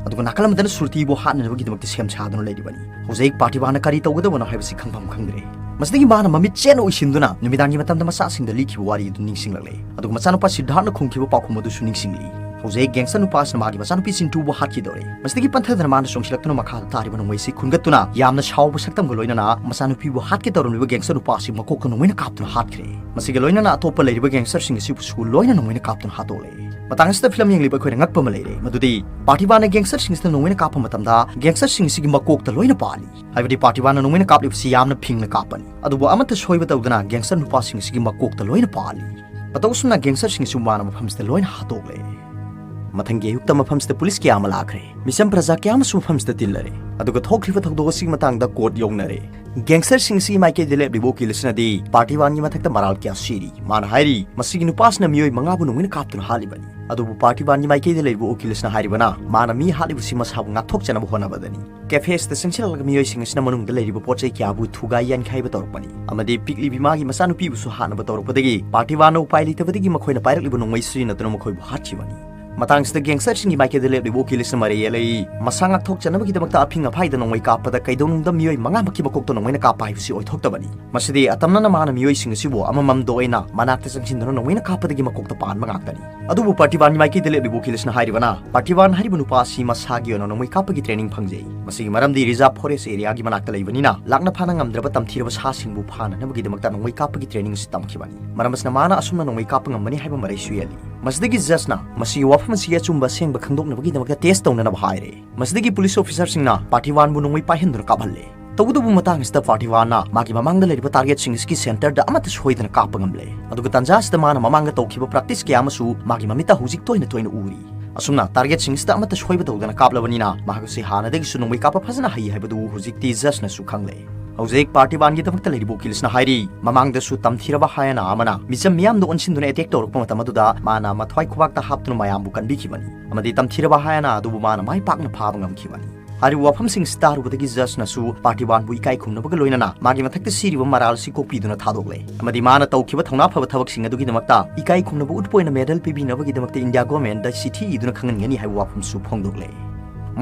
ꯑꯗꯨꯒ ꯅꯥꯀꯜ ꯑꯃꯗꯅ ꯁ꯭ꯔꯨꯇꯤꯕꯨ ꯍꯥꯠꯅꯅꯕꯒꯤꯗꯃꯛꯇ ꯁꯦꯝ ꯁꯥꯗꯨꯅ ꯂꯩꯔꯤꯕꯅꯤ꯫ ꯍꯧꯖꯤꯛ ꯄꯥꯔꯊꯤꯕꯥꯟꯅ ꯀꯔꯤ ꯇꯧꯒꯗꯕꯅꯣ ꯍꯥꯏꯕꯁꯤ ꯈꯪꯐꯝ ꯈꯪꯗ꯭ꯔꯦ꯫ ꯃꯁꯤꯗꯒꯤ ꯃꯥꯅ ꯃꯃꯤꯠ ꯆꯦꯠꯅ ꯎꯏꯁꯤꯟꯗꯨꯅ ꯅꯨꯃꯤꯗꯥꯡꯒꯤ ꯃꯇꯝꯗ ꯃꯆꯥꯁꯤꯡꯗ ꯂꯤꯈꯤꯕ ꯋꯥꯔꯤ ꯑꯗꯨ ꯅꯤꯡꯁꯤꯡꯂꯛꯂꯦ꯫ ꯑꯗꯨꯒ ꯃꯆꯥꯅꯨꯄꯥ ꯁꯤꯗ꯭ꯙꯥꯔꯠꯅ ꯈꯨꯝꯈꯤꯕ ꯄꯥꯎꯈꯨꯝ ꯑꯗꯨꯁꯨ ꯅꯤꯡꯁꯤꯡꯂꯤ꯫ ꯍꯧꯖꯤꯛ gangster ꯅꯨꯄꯥ ꯑꯁꯤꯅ ꯃꯥꯒꯤ ꯃꯆꯥꯅꯨꯄꯤ ꯆꯤꯟꯇꯨꯕꯨ ꯍꯥꯠꯈꯤꯗꯧꯔꯦ꯫ ꯃꯁꯤꯗꯒꯤ ꯄꯟꯊꯗꯅ ꯃꯥꯅ ꯆꯣꯡꯁꯤꯜꯂꯛꯇꯨꯅ ꯃꯈꯥꯗ ꯇꯥꯔꯤꯕ ꯅꯣꯡꯃꯩ ꯑꯁꯤ ꯈꯨꯟꯒꯠꯇꯨꯅ ꯌꯥꯝꯅ ꯁꯥꯎꯕ ꯁꯛꯇꯝꯒ ꯂꯣꯏꯅꯅ ꯃꯆꯥꯅꯨꯄꯤꯕꯨ ꯍꯥꯠꯀꯦ ꯇꯧꯔꯝꯂꯤꯕ gangster ꯅꯨꯄꯥ ꯑꯁꯤ ꯃꯀꯣꯛꯇ ꯅꯣꯡꯃꯩꯅ ꯀꯥꯞꯇꯨꯅ ꯍꯥꯠꯈ꯭ꯔꯦ꯫ ꯃꯁꯤꯒ ꯂꯣꯏꯅꯅ ꯑꯇꯣꯞꯄ ꯂꯩꯔꯤꯕ gangster ꯁꯤꯡ ꯑꯁꯤꯕꯨꯁꯨ ꯂꯣꯏꯅ ꯅꯣꯡꯃꯩꯅ ꯀꯥꯞꯇꯨꯅ ꯍꯥꯠꯇꯣꯛꯂꯦ꯫ ꯃꯇꯥꯡ ꯑꯁꯤꯗ ꯐꯤꯂꯝ ꯌꯦꯡꯂꯤꯕ ꯑꯩꯈꯣꯏꯅ ꯉꯛꯄ ꯑꯃ ꯂꯩꯔꯦ, ꯃꯗꯨꯗꯤ ꯄꯥꯔꯊꯤꯕꯥꯟꯅ gangster ꯁꯤꯡ ꯑꯁꯤꯗ ꯅꯣꯡꯃꯩꯅ ꯀꯥꯞꯄ ꯃꯇꯝꯗ gangster ꯁꯤꯡ ꯑꯁꯤꯒꯤ ꯃꯀꯣꯛꯇ ꯂꯣꯏꯅ ꯄꯥꯜꯂꯤ꯫ ꯍꯥꯏꯕꯗꯤ ꯄꯥꯔꯊꯤꯕꯥꯟꯅ ꯅꯣꯡꯃꯩꯅ ꯀꯥꯞꯂꯤꯕꯁꯤ ꯌꯥꯝꯅ ꯐꯤꯡꯅ ꯀꯥꯞꯄꯅꯤ, ꯑꯗꯨꯕꯨ ꯑꯃꯠꯇ ꯁꯣꯏꯕ ꯇꯧꯗꯅ gangster ꯅꯨꯄꯥꯁꯤꯡ ꯑꯁꯤꯒꯤ ꯃꯀꯣꯛꯇ ꯂꯣꯏꯅ ꯄꯥꯜꯂꯤ꯫ ꯃꯇꯧ ꯑꯁꯨꯝꯅ gangster ꯁꯤꯡ ꯑꯁꯤ ꯃꯥꯅ ꯃꯐꯝꯁꯤꯗ ꯂꯣꯏꯅ ꯍꯥꯠꯇꯣꯛꯂꯦ꯫ ꯃꯊꯪꯒꯤ ꯑꯌꯨꯛꯇ ꯃꯐꯝꯁꯤꯗ ꯄꯨꯂꯤꯁ ꯀꯌꯥ ꯑꯃ ꯂꯥꯛꯈ꯭ꯔꯦ꯫ ꯃꯤꯆꯝ ꯄ꯭ꯔꯖꯥ ꯀꯌꯥ ꯑꯃꯁꯨ ꯃꯐꯝꯁꯤꯗ ꯇꯤꯜꯂꯔꯦ꯫ ꯑꯗꯨꯒ ꯊꯣꯛꯈ꯭ꯔꯤꯕ ꯊꯧꯗꯣꯛ ꯑꯁꯤꯒꯤ ꯃꯇꯥꯡꯗ court ꯌꯧꯅꯔꯦ꯫ Gangster ꯁꯤꯡ ꯑꯁꯤꯒꯤ ꯃꯥꯏꯀꯩꯗ ꯂꯦꯞꯂꯤꯕ ꯎꯀꯤꯜ ꯑꯁꯤꯅꯗꯤ ꯄꯥꯔꯊꯤꯕꯥꯟꯒꯤ ꯃꯊꯛꯇ ꯃꯔꯥꯜ ꯀꯌꯥ ꯁꯤꯔꯤ꯫ ꯃꯥꯅ ꯍꯥꯏꯔꯤ, ꯃꯁꯤꯒꯤ ꯅꯨꯄꯥ ꯑꯁꯤꯅ ꯃꯤꯑꯣꯏ ꯃꯉꯥꯕꯨ ꯅꯣꯡꯃꯩꯅ ꯀꯥꯞꯇꯨꯅ ꯍꯥꯠꯂꯤꯕꯅꯤ꯫ ꯑꯗꯨꯕꯨ ꯄꯥꯔꯊꯤꯕꯥꯟꯒꯤ ꯃꯥꯏꯀꯩꯗ ꯂꯩꯔꯤꯕ ꯎꯀꯤꯜ ꯑꯁꯤꯅ ꯍꯥꯏꯔꯤꯕꯅ ꯃꯥꯅ ꯃꯤ ꯍꯥꯠꯂꯤꯕꯁꯤ ꯃꯁꯥꯕꯨ ꯉꯥꯛꯊꯣꯛꯆꯅꯕ ꯍꯣꯠꯅꯕꯗꯅꯤ꯫ Cafe ꯑꯁꯤꯗ ꯆꯪꯁꯤꯜꯂꯛꯂꯒ ꯃꯤꯑꯣꯏꯁꯤꯡ ꯑꯁꯤꯅ ꯃꯅꯨꯡꯗ ꯂꯩꯔꯤꯕ ꯄꯣꯠ ꯆꯩ ꯀꯌꯥꯕꯨ ꯊꯨꯒꯥꯏ ꯌꯥꯟꯈꯥꯏꯕ ꯇꯧꯔꯛꯄꯅꯤ ꯑꯃꯗꯤ ꯄꯤꯛꯂꯤꯕꯤ ꯃꯥꯒꯤ ꯃꯆꯥꯅꯨꯄꯤꯕꯨꯁꯨ ꯍꯥꯠꯅꯕ ꯇꯧꯔꯛꯄꯗꯒꯤ ꯄꯥꯔꯊꯤꯕꯥꯟꯅ ꯎꯄꯥꯏ ꯂꯩꯇꯕꯗꯒꯤ ꯃꯈꯣꯏꯅ ꯄꯥꯏꯔꯛꯂꯤꯕ ꯅꯣꯡꯃꯩ ꯁꯤꯖꯤꯟꯅꯗꯨꯅ ꯃꯈꯣꯏꯕꯨ ꯍꯥꯠꯈꯤꯕꯅꯤ꯫ ꯃꯇꯥꯡꯁꯤꯗ gangster ꯁꯤꯡꯒꯤ ꯃꯥꯏꯀꯩꯗ ꯂꯦꯞꯂꯤꯕ ꯎꯀꯤꯜ ꯑꯁꯤꯅ ꯃꯔꯩ ꯌꯦꯠꯂꯛꯏ, ꯃꯁꯥ ꯉꯥꯛꯊꯣꯛꯆꯅꯕꯒꯤꯗꯃꯛꯇ ꯑꯐꯤꯡ ꯑꯐꯥꯏꯗ ꯅꯣꯡꯃꯩ ꯀꯥꯞꯄꯗ ꯀꯩꯗꯧꯅꯨꯡꯗ ꯃꯤꯑꯣꯏ ꯃꯉꯥꯃꯛꯀꯤ ꯃꯀꯣꯛꯇ ꯅꯣꯡꯃꯩꯅ ꯀꯥꯞꯄ ꯍꯥꯏꯕꯁꯤ ꯑꯣꯏꯊꯣꯛꯇꯕꯅꯤ꯫ ꯃꯁꯤꯗꯤ ꯑꯇꯝꯅꯅ ꯃꯥꯅ ꯃꯤꯑꯣꯏꯁꯤꯡ ꯑꯁꯤꯕꯨ ꯑꯃꯃꯝꯗ ꯑꯣꯏꯅ ꯃꯅꯥꯛꯇ ꯆꯪꯁꯤꯟꯗꯨꯅ ꯅꯣꯡꯃꯩꯅ ꯀꯥꯞꯄꯗꯒꯤ ꯃꯀꯣꯛꯇ ꯄꯥꯟꯕ ꯉꯥꯛꯇꯅꯤ꯫ ꯑꯗꯨꯕꯨ ꯄꯥꯔꯊꯤꯕꯥꯟꯒꯤ ꯃꯥꯏꯀꯩꯗ ꯂꯦꯞꯂꯤꯕ ꯎꯀꯤꯜ ꯑꯁꯤꯅ ꯍꯥꯏꯔꯤꯕꯅ, ꯄꯥꯔꯊꯤꯕꯥꯟ ꯍꯥꯏꯔꯤꯕ ꯅꯨꯄꯥ ꯑꯁꯤ ꯃꯁꯥꯒꯤ ꯑꯣꯏꯅ ꯅꯣꯡꯃꯩ ꯀꯥꯞꯄꯒꯤ training ꯐꯪꯖꯩ꯫ ꯃꯁꯤꯒꯤ ꯃꯔꯝꯗꯤ reserve forest area ꯒꯤ ꯃꯅꯥꯛꯇ ꯂꯩꯕꯅꯤꯅ ꯂꯥꯛꯅ ꯐꯥꯅ ꯉꯝꯗ꯭ꯔꯕ ꯇꯝꯊꯤꯔꯕ ꯁꯥꯁꯤꯡꯕꯨ ꯐꯥꯅꯅꯕꯒꯤꯗꯃꯛꯇ ꯅꯣꯡꯃꯩ ꯀꯥꯞꯄꯒꯤ training ꯑꯁꯤ ꯇꯝꯈꯤꯕꯅꯤ꯫ ꯃꯔꯝ ꯑꯁꯤꯅ ꯃꯥꯅ ꯑꯁꯨꯝꯅ ꯅꯣꯡꯃꯩ ꯀꯥꯞꯄ ꯉꯝꯒꯅꯤ ꯍꯥꯏꯕ ꯃꯔꯩꯁꯨ ꯌꯦꯠꯂꯤ꯫ ꯃꯁꯤꯗꯒꯤ judge ꯅ ꯃꯁꯤꯒꯤ ꯋꯥꯐꯝ ꯑꯁꯤꯒꯤ ꯑꯆꯨꯝꯕ ꯑꯁꯦꯡꯕ ꯈꯪꯗꯣꯛꯅꯕꯒꯤꯗꯃꯛꯇ test ꯇꯧꯅꯅꯕ ꯍꯥꯏꯔꯦ꯫ ꯃꯁꯤꯗꯒꯤ police officer ꯁꯤꯡꯅ ꯄꯥꯔꯊꯤꯕꯥꯟꯕꯨ ꯅꯣꯡꯃꯩ ꯄꯥꯏꯍꯟꯗꯨꯅ ꯀꯥꯞꯍꯜꯂꯦ꯫ ꯇꯧꯕꯇꯕꯨ ꯃꯇꯥꯡ ꯑꯁꯤꯗ ꯄꯥꯔꯇꯤꯋꯥꯟꯅ ꯃꯥꯒꯤ ꯃꯃꯥꯡꯗ ꯂꯩꯔꯤꯕ ꯇꯥꯔꯒꯦꯠꯁꯤꯡ ꯑꯁꯤꯒꯤ ꯁꯦꯟꯇꯔꯗ ꯑꯃꯠꯇ ꯁꯣꯏꯗꯅ ꯀꯥꯞꯄ ꯉꯝꯂꯦ꯫ ꯑꯗꯨꯒ ꯇꯥꯟꯖꯥ ꯑꯁꯤꯗ ꯃꯥꯅ ꯃꯃꯥꯡꯗ ꯇꯧꯈꯤꯕ ꯄ꯭ꯔꯦꯛꯇꯤꯁ ꯀꯌꯥ ꯑꯃꯁꯨ ꯃꯥꯒꯤ ꯃꯃꯤꯠꯇ ꯍꯧꯖꯤꯛ ꯇꯣꯏꯅ ꯇꯣꯏꯅ ꯎꯔꯤ꯫ ꯑꯁꯨꯝꯅ ꯇꯥꯔꯒꯦꯠꯁꯤꯡ ꯑꯁꯤꯗ ꯑꯃꯠꯇ ꯁꯣꯏꯕ ꯇꯧꯗꯅ ꯀꯥꯞꯂꯕꯅꯤꯅ ꯃꯍꯥꯛ ꯑꯁꯤ ꯍꯥꯟꯅꯗꯒꯤꯁꯨ ꯅꯣꯡꯃꯩ ꯀꯥꯞꯄ ꯐꯖꯅ ꯍꯩ ꯍꯥꯏꯕꯗꯨ ꯍꯧꯖꯤꯛꯇꯤ ꯖꯖꯅꯁꯨ ꯈꯪꯂꯦ꯫ ꯍꯧꯖꯤꯛ ꯄꯥꯔꯇꯤꯋꯥꯟꯒꯤꯗꯃꯛꯇ ꯂꯩꯔꯤꯕ ꯎꯀꯤꯜꯁꯤꯅ ꯍꯥꯏꯔꯤ, ꯃꯃꯥꯡꯗꯁꯨ ꯇꯝꯊꯤꯔꯕ ꯍꯥꯌꯥꯅꯥ ꯑꯃꯅ ꯃꯤꯆꯝ ꯃꯤꯌꯥꯝꯗ ꯑꯣꯟꯁꯤꯟꯗꯨꯅ ꯑꯦꯇꯦꯛ ꯇꯧꯔꯛꯄ ꯃꯇꯝ ꯑꯗꯨꯗ ꯃꯥꯅ ꯃꯊ꯭ꯋꯥꯏ ꯈꯨꯕꯥꯛꯇ ꯍꯥꯞꯇꯨꯅ ꯃꯌꯥꯝꯕꯨ ꯀꯟꯕꯤꯈꯤꯕꯅꯤ ꯑꯃꯗꯤ ꯇꯝꯊꯤꯔꯕ ꯍꯥꯌꯥꯅꯥ ꯑꯗꯨꯕꯨ ꯃꯥꯅ ꯃꯥꯏ ꯄꯥꯛꯅ ꯐꯥꯕ ꯉꯝꯈꯤꯕꯅꯤ꯫ ꯍꯥꯏꯔꯤꯕ ꯋꯥꯐꯝꯁꯤꯡ ꯑꯁꯤ ꯇꯥꯔꯨꯕꯗꯒꯤ ꯖꯖꯅꯁꯨ ꯄꯥꯔꯇꯤꯋꯥꯟꯕꯨ ꯏꯀꯥꯏ ꯈꯨꯝꯅꯕꯒ ꯂꯣꯏꯅꯅ ꯃꯥꯒꯤ ꯃꯊꯛꯇ ꯁꯤꯔꯤꯕ ꯃꯔꯥꯜ ꯑꯁꯤ ꯀꯣꯛꯄꯤꯗꯨꯅ ꯊꯥꯗꯣꯛꯂꯦ ꯑꯃꯗꯤ ꯃꯥꯅ ꯇꯧꯈꯤꯕ ꯊꯧꯅꯥ ꯐꯕ ꯊꯕꯛꯁꯤꯡ ꯑꯗꯨꯒꯤꯗꯃꯛꯇ ꯏꯀꯥꯏ ꯈꯨꯝꯅꯕ ꯎꯠꯄ ꯑꯣꯏꯅ ꯃꯦꯗꯜ ꯄꯤꯕꯤꯅꯕꯒꯤꯗꯃꯛꯇ ꯏꯟꯗꯤꯌꯥ ꯒꯣꯔꯃꯦꯟꯗ ꯆꯤꯊꯤ ꯏꯗꯨꯅ ꯈꯪꯍꯟꯒꯅꯤ ꯍꯥꯏꯕ ꯋꯥꯐꯝꯁꯨ ꯐꯣꯡꯗꯣꯛꯂꯦ꯫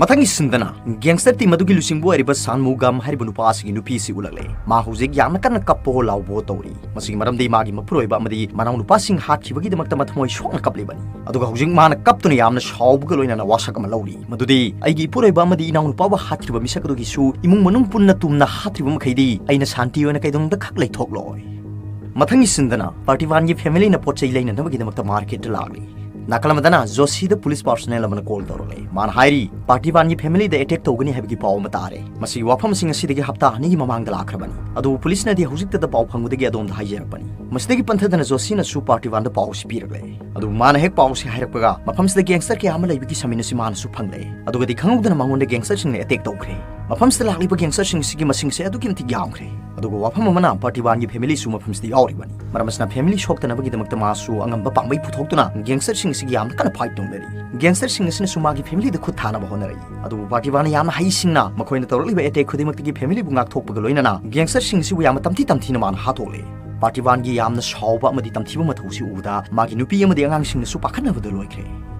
ꯃꯊꯪꯒꯤ ꯁꯤꯟꯗꯅ ꯒꯦꯡꯁꯇꯔ ꯇꯤꯝ ꯑꯗꯨꯒꯤ ꯂꯨꯆꯤꯡꯕ ꯑꯣꯏꯔꯤꯕ ꯁꯥꯟꯃꯨꯒꯝ ꯍꯥꯏꯔꯤꯕ ꯅꯨꯄꯥ ꯑꯁꯤꯒꯤ ꯅꯨꯄꯤ ꯑꯁꯤ ꯎꯠꯂꯛꯂꯦ꯫ ꯃꯥ ꯍꯧꯖꯤꯛ ꯌꯥꯝꯅ ꯀꯟꯅ ꯀꯞꯄꯣ ꯂꯥꯎꯕꯣ ꯇꯧꯔꯤ꯫ ꯃꯁꯤꯒꯤ ꯃꯔꯝꯗꯤ ꯃꯥꯒꯤ ꯃꯄꯨꯔꯣꯏꯕ ꯑꯃꯗꯤ ꯃꯅꯥꯎꯅꯨꯄꯥꯁꯤꯡ ꯍꯥꯠꯈꯤꯕꯒꯤꯗꯃꯛꯇ ꯃꯊꯃꯣꯏ ꯁꯣꯛꯅ ꯀꯞꯂꯤꯕꯅꯤ꯫ ꯑꯗꯨꯒ ꯍꯧꯖꯤꯛ ꯃꯥꯅ ꯀꯞꯇꯨꯅ ꯌꯥꯝꯅ ꯁꯥꯎꯕꯒ ꯂꯣꯏꯅꯅ ꯋꯥꯁꯛ ꯑꯃ ꯂꯧꯔꯤ, ꯃꯗꯨꯗꯤ ꯑꯩꯒꯤ ꯏꯄꯨꯔꯣꯏꯕ ꯑꯃꯗꯤ ꯏꯅꯥꯎꯅꯨꯄꯥꯕꯨ ꯍꯥꯠꯈꯤꯕ ꯃꯤꯁꯛ ꯑꯗꯨꯒꯤꯁꯨ ꯏꯃꯨꯡ ꯃꯅꯨꯡ ꯄꯨꯟꯅ ꯇꯨꯝꯅ ꯍꯥꯠꯈꯤꯕ ꯃꯈꯩꯗꯤ ꯑꯩꯅ ꯁꯥꯟꯇꯤ ꯑꯣꯏꯅ ꯀꯩꯗꯧꯅꯨꯡꯗ ꯈꯛ ꯂꯩꯊꯣꯛꯂꯣꯏ꯫ ꯃꯊꯪꯒꯤ ꯁꯤꯟꯗꯅ ꯄꯥꯔꯇꯤꯋꯥꯟꯒꯤ ꯐꯦꯃꯤꯂꯤꯅ ꯄꯣꯠ ꯆꯩ ꯂꯩꯅꯅꯕꯒꯤꯗꯃꯛꯇ ꯃꯥꯔꯀꯦꯠꯇ ꯂꯥꯛꯂꯤ꯫ ꯅꯥꯀꯜ ꯑꯃꯗꯅ ꯖꯣꯁꯤꯗ ꯄꯨꯂꯤꯁ ꯄꯥꯔꯁꯣꯅꯦꯜ ꯑꯃꯅ ꯀꯣꯜ ꯇꯧꯔꯛꯂꯦ꯫ ꯃꯥꯅ ꯍꯥꯏꯔꯤ, ꯄꯥꯔꯇꯤꯋꯥꯟꯒꯤ ꯐꯦꯃꯤꯂꯤꯗ ꯑꯦꯇꯦꯛ ꯇꯧꯒꯅꯤ ꯍꯥꯏꯕꯒꯤ ꯄꯥꯎ ꯑꯃ ꯇꯥꯔꯦ꯫ ꯃꯁꯤꯒꯤ ꯋꯥꯐꯝꯁꯤꯡ ꯑꯁꯤꯗꯒꯤ ꯍꯞꯇꯥ ꯑꯅꯤꯒꯤ ꯃꯃꯥꯡꯗ ꯂꯥꯛꯈ꯭ꯔꯕꯅꯤ, ꯑꯗꯨꯕꯨ ꯄꯨꯂꯤꯁꯅꯗꯤ ꯍꯧꯖꯤꯛꯇꯗ ꯄꯥꯎ ꯐꯪꯕꯗꯒꯤ ꯑꯗꯣꯝꯗ ꯍꯥꯏꯖꯔꯛꯄꯅꯤ꯫ ꯃꯁꯤꯗꯒꯤ ꯄꯟꯊꯗꯅ ꯖꯣꯁꯤꯅꯁꯨ ꯄꯥꯔꯇꯤꯋꯥꯟꯗ ꯄꯥꯎ ꯑꯁꯤ ꯄꯤꯔꯛꯂꯦ꯫ ꯑꯗꯨꯕꯨ ꯃꯥꯅ ꯍꯦꯛ ꯄꯥꯎ ꯑꯁꯤ ꯍꯥꯏꯔꯛꯄꯒ ꯃꯐꯝꯁꯤꯗ ꯒꯦꯡꯁꯇꯔ ꯀꯌꯥ ꯑꯃ ꯂꯩꯕꯒꯤ ꯁꯃꯤꯟ ꯑꯁꯤ ꯃꯥꯅꯁꯨ ꯐꯪꯂꯦ꯫ ꯑꯗꯨꯒꯗꯤ ꯈꯪꯍꯧꯗꯅ ꯃꯉꯣꯟꯗ ꯒꯦꯡꯁꯇꯔꯁꯤꯡꯅ ꯑꯦꯇꯦꯛ ꯇꯧꯈ꯭ꯔꯦ꯫ ꯃꯐꯝꯁꯤꯗ ꯂꯥꯛꯂꯤꯕ ꯒꯦꯡꯁꯇꯔꯁꯤꯡ ꯑꯁꯤꯒꯤ ꯃꯁꯤꯡꯁꯦ ꯑꯗꯨꯛꯀꯤ ꯃꯇꯤꯛ ꯌꯥꯝꯈ꯭ꯔꯦ꯫ ꯑꯗꯨꯒ ꯋꯥꯐꯝ ꯑꯃꯅ ꯄꯥꯔꯇꯤꯋꯥꯟꯒꯤ ꯐꯦꯃꯤꯂꯤꯁꯨ ꯃꯐꯝꯁꯤꯗ ꯌꯥꯎꯔꯤꯕꯅꯤ꯫ ꯃꯔꯝ ꯑꯁꯤꯅ ꯐꯦꯃꯤꯂꯤ ꯁꯣꯛꯇꯅꯕꯒꯤꯗꯃꯛꯇ ꯃꯥꯁꯨ ꯑꯉꯝꯕ ꯄꯥꯝꯕꯩ ꯄꯨꯊꯣꯛꯇꯨꯅ ꯒꯦꯡꯁꯇꯔꯁꯤꯡ ꯑꯁꯤꯒꯤ ꯌꯥꯝꯅ ꯀꯟꯅ ꯐꯥꯏꯠ ꯇꯧꯅꯔꯤ꯫ ꯒꯦꯡꯁꯇꯔꯁꯤꯡ ꯑꯁꯤꯅꯁꯨ ꯃꯥꯒꯤ ꯐꯦꯃꯤꯂꯤꯗ ꯈꯨꯠ ꯊꯥꯅꯕ ꯍꯣꯠꯅꯔꯛꯏ꯫ ꯑꯗꯨꯕꯨ ꯄꯥꯔꯇꯤꯋꯥꯟꯅ ꯌꯥꯝꯅ ꯍꯩꯁꯤꯡꯅ ꯃꯈꯣꯏꯅ ꯇꯧꯔꯛꯂꯤꯕ ꯑꯦꯇꯦꯛ ꯈꯨꯗꯤꯡꯃꯛꯇꯒꯤ ꯐꯦꯃꯤꯂꯤꯕꯨ ꯉꯥꯛꯊꯣꯛꯄꯒ ꯂꯣꯏꯅꯅ ꯒꯦꯡꯁꯇꯔꯁꯤꯡ ꯑꯁꯤꯕꯨ ꯌꯥꯝꯅ ꯇꯝꯊꯤ ꯇꯝꯊꯤꯅ ꯃꯥꯅ ꯍꯥꯠꯇꯣꯛꯂꯦ꯫ ꯄꯥꯔꯇꯤꯋꯥꯟꯒꯤ ꯌꯥꯝꯅ ꯁꯥꯎꯕ ꯑꯃꯗꯤ ꯇꯝꯊꯤꯕ ꯃꯇꯧ ꯑꯁꯤ ꯎꯕꯗ ꯃꯥꯒꯤ ꯅꯨꯄꯤ ꯑꯃꯗꯤ ꯑꯉꯥꯡꯁꯤꯡꯅꯁꯨ ꯄꯥꯈꯠꯅꯕꯗ ꯂꯣꯏꯈ꯭ꯔꯦ꯫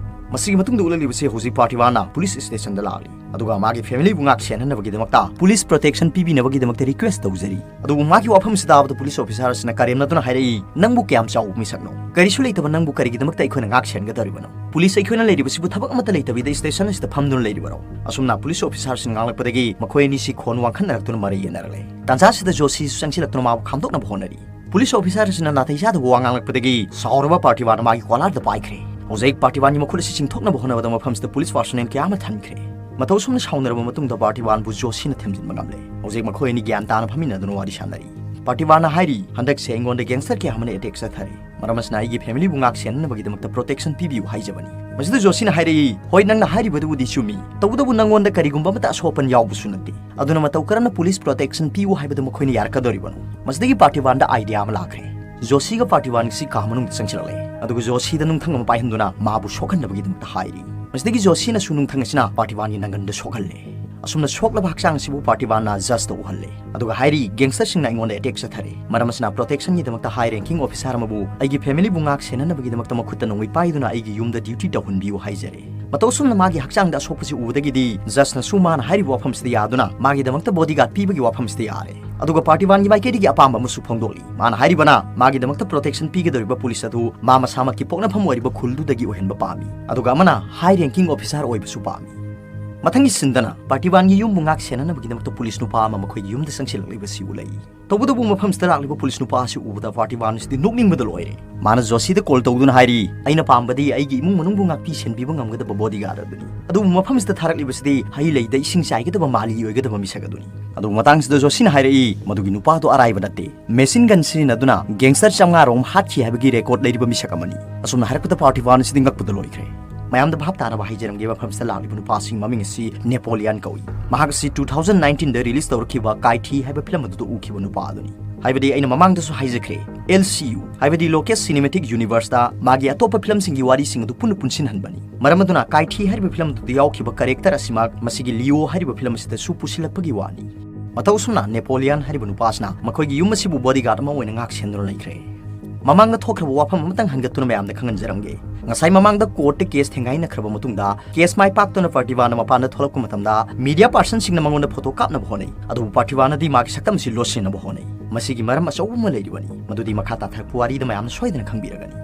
ꯃꯁꯤꯒꯤ ꯃꯇꯨꯡꯗ ꯎꯠꯂꯛꯂꯤꯕꯁꯤ ꯍꯧꯖꯤꯛ ꯄꯥꯔꯇꯤꯋꯥꯟꯅ ꯄꯨꯂꯤꯁ ꯁ꯭ꯇꯦꯁꯟꯗ ꯂꯥꯛꯂꯤ꯫ ꯑꯗꯨꯒ ꯃꯥꯒꯤ ꯐꯦꯃꯤꯂꯤꯕꯨ ꯉꯥꯛ ꯁꯦꯟꯅꯅꯕꯒꯤꯗꯃꯛꯇ ꯄꯨꯂꯤꯁ ꯄ꯭ꯔꯣꯇꯦꯛꯁꯟ ꯄꯤꯕꯤꯅꯕꯒꯤꯗꯃꯛꯇ ꯔꯤꯀ꯭ꯋꯦꯁ ꯇꯧꯖꯔꯤ꯫ ꯑꯗꯨꯕꯨ ꯃꯥꯒꯤ ꯋꯥꯐꯝꯁꯤ ꯇꯥꯕꯗ ꯄꯨꯂꯤꯁ ꯑꯣꯐꯤꯁꯥꯔ ꯑꯁꯤꯅ ꯀꯔꯦꯝꯅꯗꯨꯅ ꯍꯥꯏꯔꯛꯏ, "ꯅꯪꯕꯨ ꯀꯌꯥꯝ ꯆꯥꯎꯕ ꯃꯤꯁꯛꯅꯣ? ꯀꯔꯤꯁꯨ ꯂꯩꯇꯕ ꯅꯪꯕꯨ ꯀꯔꯤꯒꯤꯗꯃꯛꯇ ꯑꯩꯈꯣꯏꯅ ꯉꯥꯛ ꯁꯦꯟꯒꯗꯧꯔꯤꯕꯅꯣ? ꯄꯨꯂꯤꯁ ꯑꯩꯈꯣꯏꯅ ꯂꯩꯔꯤꯕꯁꯤꯕꯨ ꯊꯕꯛ ꯑꯃꯠꯇ ꯂꯩꯇꯕꯤꯗ ꯁ꯭ꯇꯦꯁꯟ ꯑꯁꯤꯗ ꯐꯝꯗꯨꯅ ꯂꯩꯔꯤꯕꯔꯣ?" ꯑꯁꯨꯝꯅ ꯄꯨꯂꯤꯁ ꯑꯣꯐꯤꯁꯥꯔꯁꯤꯡ ꯉꯥꯡꯂꯛꯄꯗꯒꯤ ꯃꯈꯣꯏ ꯑꯅꯤꯁꯤ ꯈꯣꯟ ꯋꯥꯡꯈꯠꯅꯔꯛꯇꯨꯅ ꯃꯔꯩ ꯌꯦꯠꯅꯔꯛꯂꯦ꯫ ꯇꯥꯟꯖꯥꯁꯤꯗ ꯖꯣꯁꯤꯁꯨ ꯆꯪꯁꯤꯜꯂꯛꯇꯨꯅ ꯃꯥꯕꯨ ꯈꯥꯝꯗꯣꯛꯅꯕ ꯍꯣꯠꯅꯔꯤ꯫ ꯄꯨꯂꯤꯁ ꯑꯣꯐꯤꯁꯥꯔ ꯑꯁꯤꯅ ꯅꯥꯇꯩ ꯆꯥꯗꯕ ꯋꯥ ꯉꯥꯡꯂꯛꯄꯗꯒꯤ ꯁꯥꯎꯔꯕ ꯄꯥꯔꯇꯤꯋꯥꯟꯅ ꯃꯥꯒꯤ ꯀꯣꯂꯥꯔꯗ ꯄꯥꯏꯈ꯭ꯔꯦ꯫ ꯍꯧꯖꯤꯛ ꯄꯥꯔꯇꯤꯋꯥꯟꯒꯤ ꯃꯈꯨꯠ ꯑꯁꯤ ꯆꯤꯡꯊꯣꯛꯅꯕ ꯍꯣꯠꯅꯕꯗ ꯃꯐꯝꯁꯤꯗ ꯄꯨꯂꯤꯁ ꯄꯥꯔꯁꯣꯅꯦꯜ ꯀꯌꯥ ꯑꯃ ꯊꯟꯈ꯭ꯔꯦ꯫ ꯃꯇꯧ ꯑꯁꯨꯝꯅ ꯁꯥꯎꯅꯔꯕ ꯃꯇꯨꯡꯗ ꯄꯥꯔꯇꯤꯋꯥꯟꯕꯨ ꯖꯣꯁꯤꯅ ꯊꯦꯝꯖꯤꯟꯕ ꯉꯝꯂꯦ꯫ ꯍꯧꯖꯤꯛ ꯃꯈꯣꯏ ꯑꯅꯤ ꯒ꯭ꯌꯥꯟ ꯇꯥꯅ ꯐꯝꯃꯤꯟꯅꯗꯨꯅ ꯋꯥꯔꯤ ꯁꯥꯟꯅꯔꯤ꯫ ꯄꯥꯔꯇꯤꯕꯥꯟꯅ ꯍꯥꯏꯔꯤ, "ꯍꯟꯗꯛꯁꯦ ꯑꯩꯉꯣꯟꯗ ꯒꯦꯡꯁꯇꯔ ꯀꯌꯥ ꯑꯃꯅ ꯑꯦꯇꯦꯛ ꯆꯠꯊꯔꯦ, ꯃꯔꯝ ꯑꯁꯤꯅ ꯑꯩꯒꯤ ꯐꯦꯃꯤꯂꯤꯕꯨ ꯉꯥꯛ ꯁꯦꯟꯅꯅꯕꯒꯤꯗꯃꯛꯇ ꯄ꯭ꯔꯣꯇꯦꯛꯁꯟ ꯄꯤꯕꯤꯌꯨ" ꯍꯥꯏꯖꯕꯅꯤ꯫ ꯃꯁꯤꯗ ꯖꯣꯁꯤꯅ ꯍꯥꯏꯔꯛꯏ, "ꯍꯣꯏ, ꯅꯪꯅ ꯍꯥꯏꯔꯤꯕꯗꯨꯕꯨꯗꯤ ꯆꯨꯝꯃꯤ, ꯇꯧꯕꯇꯕꯨ ꯅꯪꯉꯣꯟꯗ ꯀꯔꯤꯒꯨꯝꯕ ꯑꯃꯠꯇ ꯑꯁꯣꯛ ꯑꯄꯟ ꯌꯥꯎꯕꯁꯨ ꯅꯠꯇꯦ, ꯑꯗꯨꯅ ꯃꯇꯧ ꯀꯔꯝꯅ ꯄꯨꯂꯤꯁ ꯄ꯭ꯔꯣꯇꯦꯛꯁꯟ ꯄꯤꯌꯨ ꯍꯥꯏꯕꯗꯨ ꯃꯈꯣꯏꯅ ꯌꯥꯔꯛꯀꯗꯧꯔꯤꯕꯅꯣ?" ꯃꯁꯤꯗꯒꯤ ꯄꯥꯔꯇꯤꯕꯥꯟꯗ ꯑꯥꯏꯗꯤꯌꯥ ꯑꯃ ꯂꯥꯛꯈ꯭ꯔꯦ꯫ ꯖꯣꯁꯤꯒ ꯄꯥꯔꯇꯤꯕꯥꯟꯒꯁꯤ ꯀꯥ ꯃꯅꯨꯡꯗ ꯆꯪꯁꯤꯜꯂꯛꯂꯦ, ꯑꯗꯨꯒ ꯖꯣꯁꯤꯗ ꯅꯨꯡꯊꯪ ꯑꯃ ꯄꯥꯏꯍꯟꯗꯨꯅ ꯃꯥꯕꯨ ꯁꯣꯛꯍꯟꯅꯕꯒꯤꯗꯃꯛꯇ ꯍꯥꯏꯔꯤ꯫ ꯃꯁꯤꯗꯒꯤ ꯖꯣꯁꯤꯅꯁꯨ ꯅꯨꯡꯊꯪ ꯑꯁꯤꯅ ꯄꯥꯔꯇꯤꯕꯥꯟꯒꯤ ꯅꯪꯒꯟꯗ ꯁꯣꯛꯍꯜꯂꯦ꯫ ꯑꯁꯨꯝꯅ ꯁꯣꯛꯂꯕ ꯍꯛꯆꯥꯡ ꯑꯁꯤꯕꯨ ꯄꯥꯔꯇꯤꯕꯥꯟꯅ ꯖꯁꯇ ꯎꯍꯜꯂꯦ, ꯑꯗꯨꯒ ꯍꯥꯏꯔꯤ, "ꯒꯦꯡꯁꯇꯔꯁꯤꯡꯅ ꯑꯩꯉꯣꯟꯗ ꯑꯦꯇꯦꯛ ꯆꯠꯊꯔꯦ, ꯃꯔꯝ ꯑꯁꯤꯅ ꯄ꯭ꯔꯣꯇꯦꯛꯁꯟꯒꯤꯗꯃꯛꯇ ꯍꯥꯏ ꯔꯦꯡꯀꯤꯡ ꯑꯣꯐꯤꯁꯥꯔ ꯑꯃꯕꯨ ꯑꯩꯒꯤ ꯐꯦꯃꯤꯂꯤꯕꯨ ꯉꯥꯛ ꯁꯦꯟꯅꯅꯕꯒꯤꯗꯃꯛꯇ ꯃꯈꯨꯠꯇ ꯅꯣꯡꯃꯩ ꯄꯥꯏꯗꯨꯅ ꯑꯩꯒꯤ ꯌꯨꯝꯗ ꯗ꯭ꯌꯨꯇꯤ ꯇꯧꯍꯟꯕꯤꯌꯨ" ꯍꯥꯏꯖꯔꯦ꯫ ꯃꯇꯧ ꯑꯁꯨꯝꯅ ꯃꯥꯒꯤ ꯍꯛꯆꯥꯡꯗ ꯑꯁꯣꯛꯄꯁꯤ ꯎꯕꯗꯒꯤꯗꯤ ꯖꯁꯅꯁꯨ ꯃꯥꯅ ꯍꯥꯏꯔꯤꯕ ꯋꯥꯐꯝꯁꯤꯗ ꯌꯥꯗꯨꯅ ꯃꯥꯒꯤꯗꯃꯛꯇ ꯕꯣꯗꯤꯒꯥꯔꯗ ꯄꯤꯕꯒꯤ ꯋꯥꯐꯝꯁꯤꯗ ꯌꯥꯔꯦ꯫ ꯑꯗꯨꯒ ꯄꯥꯔꯇꯤꯕꯥꯟꯒꯤ ꯃꯥꯏꯀꯩꯗꯒꯤ ꯑꯄꯥꯝꯕ ꯑꯃꯁꯨ ꯐꯣꯡꯗꯣꯛꯂꯤ꯫ ꯃꯥꯅ ꯍꯥꯏꯔꯤꯕꯅ ꯃꯥꯒꯤꯗꯃꯛꯇ ꯄ꯭ꯔꯣꯇꯦꯛꯁꯟ ꯄꯤꯒꯗꯧꯔꯤꯕ ꯄꯨꯂꯤꯁ ꯑꯗꯨ ꯃꯥ ꯃꯁꯥꯃꯛꯀꯤ ꯄꯣꯛꯅꯐꯝ ꯑꯣꯏꯔꯤꯕ ꯈꯨꯜꯗꯨꯗꯒꯤ ꯑꯣꯏꯍꯟꯕ ꯄꯥꯝꯃꯤ, ꯑꯗꯨꯒ ꯑꯃꯅ ꯍꯥꯏ ꯔꯦꯡꯀꯤꯡ ꯑꯣꯐꯤꯁꯥꯔ ꯑꯣꯏꯕꯁꯨ ꯄꯥꯝꯃꯤ꯫ ꯃꯊꯪꯒꯤ ꯁꯤꯟꯗꯅ ꯄꯥꯔꯇꯤꯕꯥꯟꯒꯤ ꯌꯨꯝꯕꯨ ꯉꯥꯛ ꯁꯦꯟꯅꯅꯕꯒꯤꯗꯃꯛꯇ ꯄꯨꯂꯤꯁ ꯅꯨꯄꯥ ꯑꯃ ꯃꯈꯣꯏꯒꯤ ꯌꯨꯝꯗ ꯆꯪꯁꯤꯜꯂꯛꯂꯤꯕꯁꯤ ꯎꯠꯂꯛꯏ꯫ ꯇꯧꯕꯇꯕꯨ ꯃꯐꯝꯁꯤꯗ ꯂꯥꯛꯂꯤꯕ ꯄꯨꯂꯤꯁ ꯅꯨꯄꯥ ꯑꯁꯤ ꯎꯕꯗ ꯄꯥꯔꯇꯤꯕꯥꯟ ꯑꯁꯤꯗꯤ ꯅꯣꯛꯅꯤꯡꯕꯗ ꯂꯣꯏꯔꯦ꯫ ꯃꯥꯅ ꯖꯣꯁꯤꯗ ꯀꯣꯜ ꯇꯧꯗꯨꯅ ꯍꯥꯏꯔꯤ, "ꯑꯩꯅ ꯄꯥꯝꯕꯗꯤ ꯑꯩꯒꯤ ꯏꯃꯨꯡ ꯃꯅꯨꯡꯕꯨ ꯉꯥꯛꯄꯤ ꯁꯦꯟꯕꯤꯕ ꯉꯝꯒꯗꯕ ꯕꯣꯗꯤꯒꯥꯔꯗ ꯑꯗꯨꯅꯤ꯫ ꯑꯗꯨꯕꯨ ꯃꯐꯝꯁꯤꯗ ꯊꯥꯔꯛꯂꯤꯕꯁꯤꯗꯤ ꯍꯩ ꯂꯩꯗ ꯏꯁꯤꯡ ꯆꯥꯏꯒꯗꯕ ꯃꯥꯂꯤ ꯑꯣꯏꯒꯗꯕ ꯃꯤꯁꯛ ꯑꯗꯨꯅꯤ"꯫ ꯑꯗꯨꯕꯨ ꯃꯇꯥꯡꯁꯤꯗ ꯖꯣꯁꯤꯅ ꯍꯥꯏꯔꯛꯏ, "ꯃꯗꯨꯒꯤ ꯅꯨꯄꯥꯗꯨ ꯑꯔꯥꯏꯕ ꯅꯠꯇꯦ꯫ ꯃꯦꯁꯤꯟ ꯒꯟ ꯁꯤꯖꯤꯟꯅꯗꯨꯅ ꯒꯦꯡꯁꯇꯔ ꯆꯥꯝꯃꯉꯥ ꯔꯣꯝ ꯍꯥꯠꯈꯤ ꯍꯥꯏꯕꯒꯤ ꯔꯦꯀꯣꯔꯗ ꯂꯩꯔꯤꯕ ꯃꯤꯁꯛ ꯑꯃꯅꯤ"꯫ ꯑꯁꯨꯝꯅ ꯍꯥꯏꯔꯛꯄꯗ ꯄꯥꯔꯇꯤꯕꯥꯟ ꯑꯁꯤꯗꯤ ꯉꯛꯄꯗ ꯂꯣꯏꯈ꯭ꯔꯦ꯫ ꯃꯌꯥꯝꯗ ꯚꯥꯞ ꯇꯥꯅꯕ ꯍꯥꯏꯖꯔꯝꯒꯦ, ꯃꯐꯝꯁꯤꯗ ꯂꯥꯛꯂꯤꯕ ꯅꯨꯄꯥꯁꯤꯒꯤ ꯃꯃꯤꯡ ꯑꯁꯤ ꯅꯦꯄꯣꯂꯤꯌꯟ ꯀꯧꯏ꯫ ꯃꯍꯥꯛ ꯑꯁꯤ two thousand nineteenꯗ ꯔꯤꯂꯤꯁ ꯇꯧꯔꯛꯈꯤꯕ ꯀꯥꯏꯊꯤ ꯍꯥꯏꯕ ꯐꯤꯂꯝ ꯑꯗꯨꯗ ꯎꯈꯤꯕ ꯅꯨꯄꯥ ꯑꯗꯨꯅꯤ꯫ ꯍꯥꯏꯕꯗꯤ ꯑꯩꯅ ꯃꯃꯥꯡꯗꯁꯨ ꯍꯥꯏꯖꯈ꯭ꯔꯦ, L C U ꯍꯥꯏꯕꯗꯤ ꯂꯣꯀꯦꯁ ꯁꯤꯅꯦꯃꯦꯇꯤꯛ ꯌꯨꯅꯤꯚꯔꯁꯇ ꯃꯥꯒꯤ ꯑꯇꯣꯞꯄ ꯐꯤꯂꯝꯁꯤꯡꯒꯤ ꯋꯥꯔꯤꯁꯤꯡ ꯑꯗꯨ ꯄꯨꯟꯅ ꯄꯨꯟꯁꯤꯟꯍꯟꯕꯅꯤ꯫ ꯃꯔꯝ ꯑꯗꯨꯅ ꯀꯥꯏꯊꯤ ꯍꯥꯏꯔꯤꯕ ꯐꯤꯂꯝ ꯑꯗꯨꯗ ꯌꯥꯎꯈꯤꯕ ꯀꯦꯔꯦꯛꯇꯔ ꯑꯁꯤꯃꯛ ꯃꯁꯤꯒꯤ ꯂꯤꯑꯣ ꯍꯥꯏꯔꯤꯕ ꯐꯤꯂꯝ ꯑꯁꯤꯗꯁꯨ ꯄꯨꯁꯤꯜꯂꯛꯄꯒꯤ ꯋꯥꯅꯤ꯫ ꯃꯇꯧ ꯑꯁꯨꯝꯅ ꯅꯦꯄꯣꯂꯤꯌꯟ ꯍꯥꯏꯔꯤꯕ ꯅꯨꯄꯥ ꯑꯁꯤꯅ ꯃꯈꯣꯏꯒꯤ ꯌꯨꯝ ꯑꯁꯤꯕꯨ ꯕꯣꯗꯤꯒꯥꯔꯗ ꯑꯃ ꯑꯣꯏꯅ ꯉꯥꯛ ꯁꯦꯟꯗꯨꯅ ꯂꯩꯈ꯭ꯔꯦ꯫ ꯃꯃꯥꯡꯗ ꯊꯣꯛꯈ꯭ꯔꯕ ꯋꯥꯐꯝ ꯑꯃꯇꯪ ꯍꯟꯒꯠꯇꯨꯅ ꯃꯌꯥꯝꯗ ꯈꯪꯍꯟꯖꯔꯝꯒꯦ꯫ ꯉꯁꯥꯏ ꯃꯃꯥꯡꯗ ꯀꯣꯔꯠꯇ ꯀꯦꯁ ꯊꯦꯡꯒꯥꯏꯅꯈ꯭ꯔꯕ ꯃꯇꯨꯡꯗ, ꯀꯦꯁ ꯃꯥꯏ ꯄꯥꯛꯇꯨꯅ ꯄꯥꯔꯇꯤꯕꯥꯟꯅ ꯃꯄꯥꯟꯗ ꯊꯣꯛꯂꯛꯄ ꯃꯇꯝꯗ, ꯃꯤꯗꯤꯌꯥ ꯄꯥꯔꯁꯟꯁꯤꯡꯅ ꯃꯉꯣꯟꯗ ꯐꯣꯇꯣ ꯀꯥꯞꯅꯕ ꯍꯣꯠꯅꯩ꯫ ꯑꯗꯨꯕꯨ ꯄꯥꯔꯇꯤꯕꯥꯟꯅꯗꯤ ꯃꯥꯒꯤ ꯁꯛꯇꯝ ꯑꯁꯤ ꯂꯣꯠꯁꯤꯟꯅꯕ ꯍꯣꯠꯅꯩ꯫ ꯃꯁꯤꯒꯤ ꯃꯔꯝ ꯑꯆꯧꯕ ꯑꯃ ꯂꯩꯔꯤꯕꯅꯤ, ꯃꯗꯨꯗꯤ ꯃꯈꯥ ꯇꯥꯊꯔꯛꯄ ꯋꯥꯔꯤꯗ ꯃꯌꯥꯝꯅ ꯁꯣꯏꯗꯅ ꯈꯪꯕꯤꯔꯒꯅꯤ꯫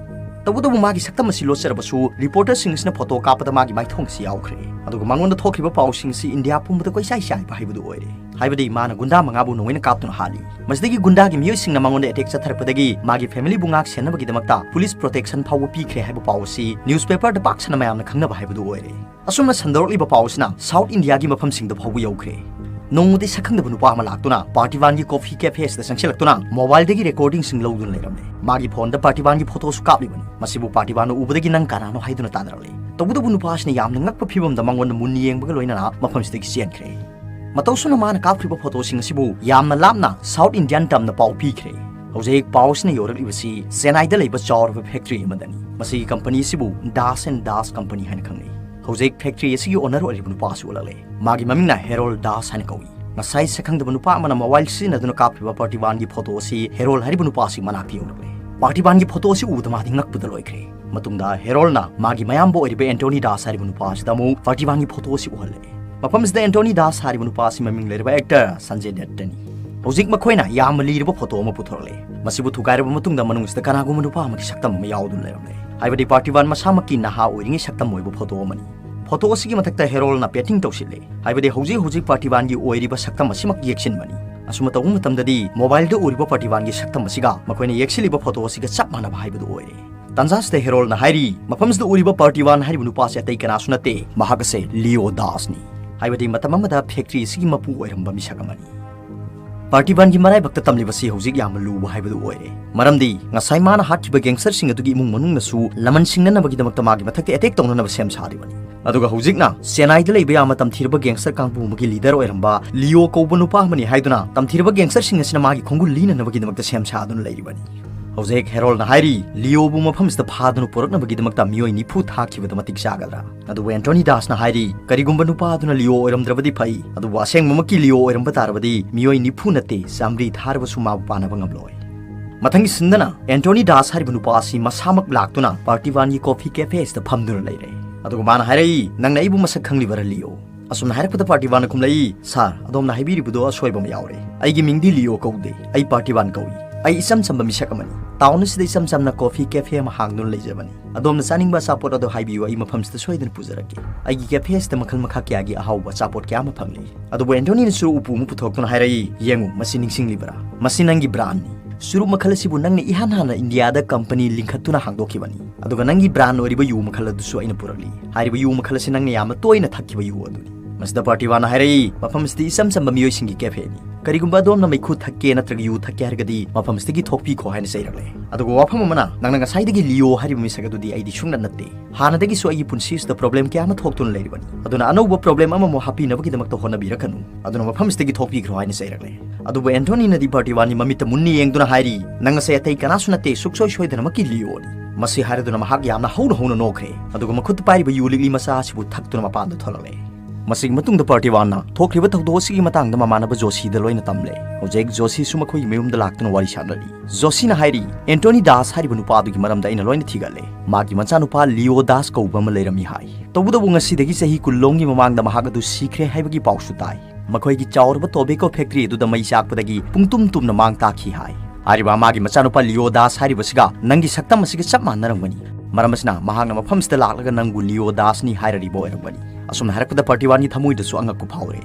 ꯇꯧꯕꯇꯕꯨ ꯃꯥꯒꯤ ꯁꯛꯇꯝ ꯑꯁꯤ ꯂꯣꯠꯆꯔꯕꯁꯨ, ꯔꯤꯄꯣꯔꯇꯔꯁꯤꯡ ꯑꯁꯤꯅ ꯐꯣꯇꯣ ꯀꯥꯞꯄꯗ ꯃꯥꯒꯤ ꯃꯥꯏꯊꯣꯡ ꯑꯁꯤ ꯌꯥꯎꯈ꯭ꯔꯦ꯫ ꯑꯗꯨꯒ ꯃꯉꯣꯟꯗ ꯊꯣꯛꯈꯤꯕ ꯄꯥꯎꯁꯤꯡ ꯑꯁꯤ ꯏꯟꯗꯤꯌꯥ ꯄꯨꯝꯕꯗ ꯀꯣꯏꯆꯥꯏ ꯆꯥꯏꯕ ꯍꯥꯏꯕꯗꯨ ꯑꯣꯏꯔꯦ꯫ ꯍꯥꯏꯕꯗꯤ ꯃꯥꯅ ꯒꯨꯟꯗꯥ ꯃꯉꯥꯕꯨ ꯅꯣꯡꯃꯩꯅ ꯀꯥꯞꯇꯨꯅ ꯍꯥꯠꯂꯤ꯫ ꯃꯁꯤꯗꯒꯤ ꯒꯨꯟꯗꯥꯒꯤ ꯃꯤꯑꯣꯏꯁꯤꯡꯅ ꯃꯉꯣꯟꯗ ꯑꯦꯇꯦꯛ ꯆꯠꯊꯔꯛꯄꯗꯒꯤ ꯃꯥꯒꯤ ꯐꯦꯃꯤꯂꯤꯕꯨ ꯉꯥꯛ ꯁꯦꯟꯅꯕꯒꯤꯗꯃꯛꯇ ꯄꯨꯂꯤꯁ ꯄ꯭ꯔꯣꯇꯦꯛꯁꯟ ꯐꯥꯎꯕ ꯄꯤꯈ꯭ꯔꯦ ꯍꯥꯏꯕ ꯄꯥꯎ ꯑꯁꯤ ꯅ꯭ꯌꯨꯁꯄꯦꯄꯔꯗ ꯄꯥꯛ ꯁꯟꯅ ꯃꯌꯥꯝꯅ ꯈꯪꯅꯕ ꯍꯥꯏꯕꯗꯨ ꯑꯣꯏꯔꯦ꯫ ꯑꯁꯨꯝꯅ ꯁꯟꯗꯣꯔꯛꯂꯤꯕ ꯄꯥꯎ ꯑꯁꯤꯅ ꯁꯥꯎꯠ ꯏꯟꯗꯤꯌꯥꯒꯤ ꯃꯐꯝꯁꯤꯡꯗ ꯐꯥꯎꯕ ꯌꯧꯈ꯭ꯔꯦ꯫ ꯅꯣꯡꯃꯗꯤ ꯁꯛꯈꯪꯗꯕ ꯅꯨꯄꯥ ꯑꯃ ꯂꯥꯛꯇꯨꯅ ꯄꯥꯔꯇꯤꯕꯥꯟꯒꯤ ꯀꯣꯐꯤ ꯀꯦꯐꯦꯁꯤꯗ ꯆꯪꯁꯤꯜꯂꯛꯇꯨꯅ ꯃꯣꯕꯥꯏꯜꯗꯒꯤ ꯔꯦꯀꯣꯔꯗꯤꯡꯁꯤꯡ ꯂꯧꯗꯨꯅ ꯂꯩꯔꯝꯂꯦ꯫ ꯃꯥꯒꯤ ꯐꯣꯟꯗ ꯄꯥꯔꯇꯤꯕꯥꯟꯒꯤ ꯐꯣꯇꯣꯁꯨ ꯀꯥꯞꯂꯤꯕꯅꯤ꯫ ꯃꯁꯤꯕꯨ ꯄꯥꯔꯇꯤꯕꯥꯟꯅ ꯎꯕꯗꯒꯤ "ꯅꯪ ꯀꯅꯥꯅꯣ?" ꯍꯥꯏꯗꯨꯅ ꯇꯥꯟꯅꯔꯛꯂꯦ꯫ ꯇꯧꯕꯇꯕꯨ ꯅꯨꯄꯥ ꯑꯁꯤꯅ ꯌꯥꯝꯅ ꯉꯛꯄ ꯐꯤꯕꯝꯗ ꯃꯉꯣꯟꯗ ꯃꯨꯟꯅ ꯌꯦꯡꯕꯒ ꯂꯣꯏꯅꯅ ꯃꯐꯝꯁꯤꯗꯒꯤ ꯆꯦꯟꯈ꯭ꯔꯦ꯫ ꯃꯇꯧꯁꯨꯅ ꯃꯥꯅ ꯀꯥꯞꯈ꯭ꯔꯤꯕ ꯐꯣꯇꯣꯁꯤꯡ ꯑꯁꯤꯕꯨ ꯌꯥꯝꯅ ꯂꯥꯞꯅ ꯁꯥꯎꯠ ꯏꯟꯗꯤꯌꯥꯟ ꯇꯝꯅ ꯄꯥꯎ ꯄꯤꯈ꯭ꯔꯦ꯫ ꯍꯧꯖꯤꯛ ꯄꯥꯎꯁꯤꯅ ꯌꯧꯔꯛꯂꯤꯕꯁꯤ ꯆꯦꯟꯅꯥꯏꯗ ꯂꯩꯕ ꯆꯥꯎꯔꯕ ꯐꯦꯛꯇ꯭ꯔꯤ ꯑꯃꯗꯅꯤ꯫ ꯃꯁꯤꯒꯤ ꯀꯝꯄꯅꯤ ꯑꯁꯤꯕꯨ ꯗꯥꯁ ꯑꯦꯟ ꯗꯥꯁ ꯀꯝꯄꯅꯤ ꯍꯥꯏꯅ ꯈꯪꯅꯩ꯫ ꯍꯧꯖꯤꯛ ꯐꯦꯛꯇ꯭ꯔꯤ ꯑꯁꯤꯒꯤ ꯑꯣꯅꯔ ꯑꯣꯏꯔꯤꯕ ꯅꯨꯄꯥ ꯑꯁꯤ ꯎꯠꯂꯛꯂꯦ꯫ ꯃꯥꯒꯤ ꯃꯃꯤꯡꯅ ꯍꯦꯔꯣꯜ ꯗꯥꯁ ꯍꯥꯏꯅ ꯀꯧꯏ꯫ ꯉꯁꯥꯏ ꯁꯛꯈꯪꯗꯕ ꯅꯨꯄꯥ ꯑꯃꯅ ꯃꯣꯕꯥꯏꯜ ꯁꯤꯖꯤꯟꯅꯗꯨꯅ ꯀꯥꯞꯈꯤꯕ ꯄꯥꯔꯇꯤꯕꯥꯟꯒꯤ ꯐꯣꯇꯣ ꯑꯁꯤ ꯍꯦꯔꯣꯜ ꯍꯥꯏꯔꯤꯕ ꯅꯨꯄꯥ ꯑꯁꯤ ꯃꯅꯥꯛꯇ ꯌꯧꯔꯛꯂꯦ꯫ ꯄꯥꯔꯇꯤꯕꯥꯟꯒꯤ ꯐꯣꯇꯣ ꯑꯁꯤ ꯎꯕꯗ ꯃꯥꯗꯤ ꯉꯛꯄꯗ ꯂꯣꯏꯈ꯭ꯔꯦ꯫ ꯃꯇꯨꯡꯗ ꯍꯦꯔꯣꯜꯅ ꯃꯥꯒꯤ ꯃꯌꯥꯝꯕ ꯑꯣꯏꯔꯤꯕ ꯑꯦꯟꯇꯣꯅꯤ ꯗꯥꯁ ꯍꯥꯏꯔꯤꯕ ꯅꯨꯄꯥ ꯑꯁꯤꯗ ꯑꯃꯨꯛ ꯄꯥꯔꯇꯤꯕꯥꯟꯒꯤ ꯐꯣꯇꯣ ꯑꯁꯤ ꯎꯍꯜꯂꯦ꯫ ꯃꯐꯝꯁꯤꯗ ꯑꯦꯟꯇꯣꯅꯤ ꯗꯥꯁ ꯍꯥꯏꯔꯤꯕ ꯅꯨꯄꯥ ꯑꯁꯤ ꯃꯃꯤꯡ ꯂꯩꯔꯕ ꯑꯦꯛꯇꯔ ꯁꯟꯖꯦ ꯗꯠꯇꯅꯤ꯫ ꯍꯧꯖꯤꯛ ꯃꯈꯣꯏꯅ ꯌꯥꯝꯅ ꯂꯤꯔꯕ ꯐꯣꯇꯣ ꯑꯃ ꯄꯨꯊꯣꯔꯛꯂꯦ꯫ ꯃꯁꯤꯕꯨ ꯊꯨꯒꯥꯏꯔꯕ ꯃꯇꯨꯡꯗ ꯃꯅꯨꯡꯁꯤꯗ ꯀꯅꯥꯒꯨꯝꯕ ꯅꯨꯄꯥ ꯑꯃꯒꯤ ꯁꯛꯇꯝ ꯑꯃ ꯌꯥꯎꯗꯨꯅ ꯂꯩꯔꯝꯂꯦ꯫ ꯍꯥꯏꯕꯗꯤ ꯄꯥꯔꯇꯤꯕꯥꯟ ꯃꯁꯥꯃꯛꯀꯤ ꯅꯍꯥ ꯑꯣꯏꯔꯤꯉꯩ ꯁꯛꯇꯝ ꯑꯣꯏꯕ ꯐꯣꯇꯣ ꯑꯃꯅꯤ꯫ ꯐꯣꯇꯣ ꯑꯁꯤꯒꯤ ꯃꯊꯛꯇ ꯍꯦꯔꯣꯜꯅ ꯄꯦꯟꯇꯤꯡ ꯇꯧꯁꯤꯜꯂꯦ꯫ ꯍꯥꯏꯕꯗꯤ ꯍꯧꯖꯤꯛ ꯍꯧꯖꯤꯛ ꯄꯥꯔꯇꯤꯕꯥꯟꯒꯤ ꯑꯣꯏꯔꯤꯕ ꯁꯛꯇꯝ ꯑꯁꯤꯃꯛ ꯌꯦꯛꯁꯤꯟꯕꯅꯤ꯫ ꯑꯁꯨꯝꯅ ꯇꯧꯕ ꯃꯇꯝꯗꯗꯤ ꯃꯣꯕꯥꯏꯜꯗ ꯎꯔꯤꯕ ꯄꯥꯔꯇꯤꯕꯥꯟꯒꯤ ꯁꯛꯇꯝ ꯑꯁꯤꯒ ꯃꯈꯣꯏꯅ ꯌꯦꯛꯁꯤꯜꯂꯤꯕ ꯐꯣꯇꯣ ꯑꯁꯤꯒ ꯆꯞ ꯃꯥꯟꯅꯕ ꯍꯥꯏꯕꯗꯨ ꯑꯣꯏꯔꯦ꯫ ꯇꯥꯟꯖꯥꯁꯤꯗ ꯍꯦꯔꯣꯜꯅ ꯍꯥꯏꯔꯤ, "ꯃꯐꯝꯁꯤꯗ ꯎꯔꯤꯕ ꯄꯥꯔꯇꯤꯕꯥꯟ ꯍꯥꯏꯔꯤꯕ ꯅꯨꯄꯥ ꯑꯁꯤ ꯑꯇꯩ ꯀꯅꯥꯁꯨ ꯅꯠꯇꯦ, ꯃꯍꯥꯛ ꯑꯁꯦ ꯂꯤꯑꯣ ꯗꯥꯁꯅꯤ"꯫ ꯍꯥꯏꯕꯗꯤ ꯃꯇꯝ ꯑꯃꯗ ꯐꯦꯛꯇ꯭ꯔꯤ ꯑꯁꯤꯒꯤ ꯃꯄꯨ ꯑꯣꯏꯔꯝꯕ ꯃꯤꯁꯛ ꯑꯃꯅꯤ꯫ ꯄꯥꯔꯇꯤꯕꯥꯟꯒꯤ ꯃꯔꯥꯏꯕꯛꯇ ꯇꯝꯂꯤꯕꯁꯤ ꯍꯧꯖꯤꯛ ꯌꯥꯝꯅ ꯂꯨꯕ ꯍꯥꯏꯕꯗꯨ ꯑꯣꯏꯔꯦ꯫ ꯃꯔꯝꯗꯤ ꯉꯁꯥꯏ ꯃꯥꯅ ꯍꯥꯠꯈꯤꯕ ꯒꯦꯡꯁꯇꯔꯁꯤꯡ ꯑꯗꯨꯒꯤ ꯏꯃꯨꯡ ꯃꯅꯨꯡꯅꯁꯨ ꯂꯃꯟ ꯁꯤꯡꯅꯅꯕꯒꯤꯗꯃꯛꯇ ꯃꯥꯒꯤ ꯃꯊꯛꯇ ꯑꯦꯇꯦꯛ ꯇꯧꯅꯅꯕ ꯁꯦꯝ ꯁꯥꯔꯤꯕꯅꯤ꯫ ꯑꯗꯨꯒ ꯍꯧꯖꯤꯛꯅ ꯆꯦꯟꯅꯥꯏꯗ ꯂꯩꯕ ꯌꯥꯝꯅ ꯇꯝꯊꯤꯔꯕ ꯒꯦꯡꯁꯇꯔ ꯀꯥꯡꯕꯨ ꯑꯃꯒꯤ ꯂꯤꯗꯔ ꯑꯣꯏꯔꯝꯕ ꯂꯤꯑꯣ ꯀꯧꯕ ꯅꯨꯄꯥ ꯑꯃꯅꯤ ꯍꯥꯏꯗꯨꯅ ꯇꯝꯊꯤꯔꯕ ꯒꯦꯡꯁꯇꯔꯁꯤꯡ ꯑꯁꯤꯅ ꯃꯥꯒꯤ ꯈꯣꯡꯒꯨꯜ ꯂꯤꯅꯅꯕꯒꯤꯗꯃꯛꯇ ꯁꯦꯝ ꯁꯥꯗꯨꯅ ꯂꯩꯔꯤꯕꯅꯤ꯫ ꯍꯧꯖꯤꯛ ꯍꯦꯔꯣꯜꯅ ꯍꯥꯏꯔꯤ, ꯂꯤꯑꯣꯕꯨ ꯃꯐꯝꯁꯤꯗ ꯐꯥꯗꯨꯅ ꯄꯨꯔꯛꯅꯕꯒꯤꯗꯃꯛꯇ ꯃꯤꯑꯣꯏ ꯅꯤꯐꯨ ꯊꯥꯈꯤꯕꯗ ꯃꯇꯤꯛ ꯆꯥꯒꯗ꯭ꯔꯥ? ꯑꯗꯨꯕꯨ ꯑꯦꯟꯇꯣꯅꯤ ꯗꯥꯁꯅ ꯍꯥꯏꯔꯤ, ꯀꯔꯤꯒꯨꯝꯕ ꯅꯨꯄꯥ ꯑꯗꯨꯅ ꯂꯤꯑꯣ ꯑꯣꯏꯔꯝꯗ꯭ꯔꯕꯗꯤ ꯐꯩ, ꯑꯗꯨꯕꯨ ꯑꯁꯦꯡꯕꯃꯛꯀꯤ ꯂꯤꯑꯣ ꯑꯣꯏꯔꯝꯕ ꯇꯥꯔꯕꯗꯤ ꯃꯤꯑꯣꯏ ꯅꯤꯐꯨ ꯅꯠꯇꯦ, ꯆꯥꯃꯔꯤ ꯊꯥꯔꯕꯁꯨ ꯃꯥꯕꯨ ꯄꯥꯟꯅꯕ ꯉꯝꯂꯣꯏ꯫ ꯃꯊꯪꯒꯤ ꯁꯤꯟꯗꯅ ꯑꯦꯟꯇꯣꯅꯤ ꯗꯥꯁ ꯍꯥꯏꯔꯤꯕ ꯅꯨꯄꯥ ꯑꯁꯤ ꯃꯁꯥꯃꯛ ꯂꯥꯛꯇꯨꯅ ꯄꯥꯔꯇꯤꯕꯥꯟꯒꯤ ꯀꯣꯐꯤ ꯀꯦꯐꯦꯁꯤꯗ ꯐꯝꯗꯨꯅ ꯂꯩꯔꯦ꯫ ꯑꯗꯨꯒ ꯃꯥꯅ ꯍꯥꯏꯔꯛꯏ, "ꯅꯪꯅ ꯑꯩꯕꯨ ꯃꯁꯛ ꯈꯪꯂꯤꯕꯔꯥ, ꯂꯤꯑꯣ?" ꯑꯁꯨꯝꯅ ꯍꯥꯏꯔꯛꯄꯗ ꯄꯥꯔꯇꯤꯕꯥꯟꯅ ꯈꯨꯝꯂꯛꯏ, "ꯁꯥꯔ, ꯑꯗꯣꯝꯅ ꯍꯥꯏꯕꯤꯔꯤꯕꯗꯣ ꯑꯁꯣꯏꯕ ꯑꯃ ꯌꯥꯎꯔꯦ꯫ ꯑꯩꯒꯤ ꯃꯤꯡꯗꯤ ꯂꯤꯑꯣ ꯀꯧꯗꯦ꯫ ꯑꯩ ꯄꯥꯔꯇꯤꯕꯥꯟ ꯀꯧꯏ꯫ ꯑꯩ ꯏꯆꯝ ꯆꯝꯕ ꯃꯤꯁꯛ ꯑꯃꯅꯤ꯫ ꯇꯥꯎꯟ ꯑꯁꯤꯗ ꯏꯆꯝ ꯆꯝꯅ ꯀꯣꯐꯤ ꯀꯦꯐꯦ ꯑꯃ ꯍꯥꯡꯗꯨꯅ ꯂꯩꯖꯕꯅꯤ꯫ ꯑꯗꯣꯝꯅ ꯆꯥꯅꯤꯡꯕ ꯑꯆꯥꯄꯣꯠ ꯑꯗꯨ ꯍꯥꯏꯕꯤꯌꯨ, ꯑꯩ ꯃꯐꯝꯁꯤꯗ ꯁꯣꯏꯗꯅ ꯄꯨꯖꯔꯛꯀꯦ꯫ ꯑꯩꯒꯤ ꯀꯦꯐꯦ ꯑꯁꯤꯗ ꯃꯈꯜ ꯃꯈꯥ ꯀꯌꯥꯒꯤ ꯑꯍꯥꯎꯕ ꯑꯆꯥꯄꯣꯠ ꯀꯌꯥ ꯑꯃ ꯐꯪꯂꯤ"꯫ ꯑꯗꯨꯕꯨ ꯑꯦꯟꯇꯣꯅꯤꯅ ꯆꯨꯔꯨꯞ ꯎꯄꯨ ꯑꯃ ꯄꯨꯊꯣꯔꯛꯇꯨꯅ ꯍꯥꯏꯔꯛꯏ, "ꯌꯦꯡꯉꯨ, ꯃꯁꯤ ꯅꯤꯡꯁꯤꯡꯂꯤꯕꯔꯥ? ꯃꯁꯤ ꯅꯪꯒꯤ ꯕ꯭ꯔꯥꯟꯅꯤ꯫ ꯆꯨꯔꯨꯞ ꯃꯈꯜ ꯑꯁꯤꯕꯨ ꯅꯪꯅ ꯏꯍꯥꯟ ꯍꯥꯟꯅ ꯏꯟꯗꯤꯌꯥꯗ ꯀꯝꯄꯅꯤ ꯂꯤꯡꯈꯠꯇꯨꯅ ꯍꯥꯡꯗꯣꯛꯈꯤꯕꯅꯤ꯫ ꯑꯗꯨꯒ ꯅꯪꯒꯤ ꯕ꯭ꯔꯥꯟ ꯑꯣꯏꯔꯤꯕ ꯌꯨ ꯃꯈꯜ ꯑꯗꯨꯁꯨ ꯑꯩꯅ ꯄꯨꯔꯛꯂꯤ꯫ ꯍꯥꯏꯔꯤꯕ ꯌꯨ ꯃꯈꯜ ꯑꯁꯤ ꯅꯪꯅ ꯌꯥꯝꯅ ꯇꯣꯏꯅ ꯊꯛꯈꯤꯕ ꯌꯨ ꯑꯗꯨꯅꯤ"꯫ ꯃꯁꯤꯗ ꯄꯥꯔꯇꯤꯋꯥꯟꯅ ꯍꯥꯏꯔꯛꯏ, "ꯃꯐꯝ ꯑꯁꯤꯗꯤ ꯏꯆꯝ ꯆꯝꯕ ꯃꯤꯑꯣꯏꯁꯤꯡꯒꯤ ꯀꯦꯐꯦꯅꯤ꯫ ꯀꯔꯤꯒꯨꯝꯕ ꯑꯗꯣꯝꯅ ꯃꯩꯈꯨ ꯊꯛꯀꯦ ꯅꯠꯇ꯭ꯔꯒ ꯌꯨ ꯊꯛꯀꯦ ꯍꯥꯏꯔꯒꯗꯤ ꯃꯐꯝ ꯑꯁꯤꯗꯒꯤ ꯊꯣꯛꯄꯤꯈꯣ" ꯍꯥꯏꯅ ꯆꯩꯔꯛꯂꯦ꯫ ꯑꯗꯨꯒ ꯋꯥꯐꯝ ꯑꯃꯅ, ꯅꯪꯅ ꯉꯁꯥꯏꯗꯒꯤ ꯂꯤꯑꯣ ꯍꯥꯏꯔꯤꯕ ꯃꯤꯁꯛ ꯑꯗꯨꯗꯤ ꯑꯩꯗꯤ ꯁꯨꯡꯅ ꯅꯠꯇꯦ꯫ ꯍꯥꯟꯅꯗꯒꯤꯁꯨ ꯑꯩꯒꯤ ꯄꯨꯟꯁꯤꯁꯤꯗ ꯄ꯭ꯔꯣꯕ꯭ꯂꯦꯝ ꯀꯌꯥ ꯑꯃ ꯊꯣꯛꯇꯨꯅ ꯂꯩꯔꯤꯕꯅꯤ꯫ ꯑꯗꯨꯅ ꯑꯅꯧꯕ ꯄ꯭ꯔꯣꯕ꯭ꯂꯦꯝ ꯑꯃꯃꯨꯛ ꯍꯥꯞꯄꯤꯅꯕꯒꯤꯗꯃꯛꯇ ꯍꯣꯠꯅꯕꯤꯔꯛꯀꯅꯨ꯫ ꯑꯗꯨꯅ ꯃꯐꯝ ꯑꯁꯤꯗꯒꯤ ꯊꯣꯛꯄꯤꯈ꯭ꯔꯣ ꯍꯥꯏꯅ ꯆꯩꯔꯛꯂꯦ꯫ ꯑꯗꯨꯕꯨ ꯑꯦꯟꯊꯣꯅꯤꯅꯗꯤ ꯄꯥꯔꯇꯤꯋꯥꯟꯒꯤ ꯃꯃꯤꯠꯇ ꯃꯨꯟꯅ ꯌꯦꯡꯗꯨꯅ ꯍꯥꯏꯔꯤ, "ꯅꯪ ꯑꯁꯦ ꯑꯇꯩ ꯀꯅꯥꯁꯨ ꯅꯠꯇꯦ, ꯁꯨꯛꯁꯣꯏ ꯁꯣꯏꯗꯅꯃꯛꯀꯤ ꯂꯤꯑꯣꯅꯤ"꯫ ꯃꯁꯤ ꯍꯥꯏꯔꯗꯨꯅ ꯃꯍꯥꯛ ꯌꯥꯝꯅ ꯍꯧꯅ ꯍꯧꯅ ꯅꯣꯛꯈ꯭ꯔꯦ꯫ ꯑꯗꯨꯒ ꯃꯈꯨꯠꯇ ꯄꯥꯏꯔꯤꯕ ꯌꯨ ꯂꯤꯛꯂꯤ ꯃꯆꯥ ꯑꯁꯤꯕꯨ ꯊꯛꯇꯨꯅ ꯃꯄꯥꯟꯗ ꯊꯣꯛꯂꯛꯂꯦ꯫ ꯃꯁꯤꯒꯤ ꯃꯇꯨꯡꯗ ꯄꯥꯔꯇꯤꯋꯥꯟꯅ ꯊꯣꯛꯈ꯭ꯔꯤꯕ ꯊꯧꯗꯣꯛ ꯑꯁꯤꯒꯤ ꯃꯇꯥꯡꯗ ꯃꯃꯥꯟꯅꯕ ꯖꯣꯁꯤꯗ ꯂꯣꯏꯅ ꯇꯝꯂꯦ꯫ ꯍꯧꯖꯤꯛ ꯖꯣꯁꯤꯁꯨ ꯃꯈꯣꯏꯒꯤ ꯃꯌꯨꯝꯗ ꯂꯥꯛꯇꯨꯅ ꯋꯥꯔꯤ ꯁꯥꯟꯅꯔꯤ꯫ ꯖꯣꯁꯤꯅ ꯍꯥꯏꯔꯤ, "ꯑꯦꯟꯇꯣꯅꯤ ꯗꯥꯁ ꯍꯥꯏꯔꯤꯕ ꯅꯨꯄꯥ ꯑꯗꯨꯒꯤ ꯃꯔꯝꯗ ꯑꯩꯅ ꯂꯣꯏꯅ ꯊꯤꯒꯠꯂꯦ꯫ ꯃꯥꯒꯤ ꯃꯆꯥꯅꯨꯄꯥ ꯂꯤꯑꯣ ꯗꯥꯁ ꯀꯧꯕ ꯑꯃ ꯂꯩꯔꯝꯃꯤ ꯍꯥꯏ꯫ ꯇꯧꯕꯇꯕꯨ ꯉꯁꯤꯗꯒꯤ ꯆꯍꯤ ꯀꯨꯟ ꯂꯣꯝꯒꯤ ꯃꯃꯥꯡꯗ ꯃꯍꯥꯛ ꯑꯗꯨ ꯁꯤꯈ꯭ꯔꯦ ꯍꯥꯏꯕꯒꯤ ꯄꯥꯎꯁꯨ ꯇꯥꯏ꯫ ꯃꯈꯣꯏꯒꯤ ꯆꯥꯎꯔꯕ ꯇꯣꯕꯦꯀꯣ ꯐꯦꯛꯇꯔꯤ ꯑꯗꯨꯗ ꯃꯩ ꯆꯥꯛꯄꯗꯒꯤ ꯄꯨꯡꯇꯨꯝ ꯇꯨꯝꯅ ꯃꯥꯡ ꯇꯥꯛꯈꯤ ꯍꯥꯏ꯫ ꯍꯥꯏꯔꯤꯕ ꯃꯥꯒꯤ ꯃꯆꯥꯅꯨꯄꯥ ꯂꯤꯑꯣ ꯗꯥꯁ ꯍꯥꯏꯔꯤꯕꯁꯤꯒ ꯅꯪꯒꯤ ꯁꯛꯇꯝ ꯑꯁꯤꯒ ꯆꯞ ꯃꯥꯟꯅꯔꯝꯒꯅꯤ꯫ ꯃꯔꯝ ꯑꯁꯤꯅ ꯃꯍꯥꯛꯅ ꯃꯐꯝꯁꯤꯗ ꯂꯥꯛꯂꯒ ꯅꯪꯕꯨ ꯂꯤꯑꯣ ꯗꯥꯁꯅꯤ ꯍꯥꯏꯔꯔꯤꯕ ꯑꯣꯏꯔꯝꯒꯅꯤ"꯫ ꯑꯁꯨꯝꯅ ꯍꯥꯏꯔꯛꯄꯗ ꯄꯥꯔꯇꯤꯋꯥꯟꯒꯤ ꯊꯃꯣꯏꯗꯁꯨ ꯑꯉꯛꯄ ꯐꯥꯎꯔꯦ꯫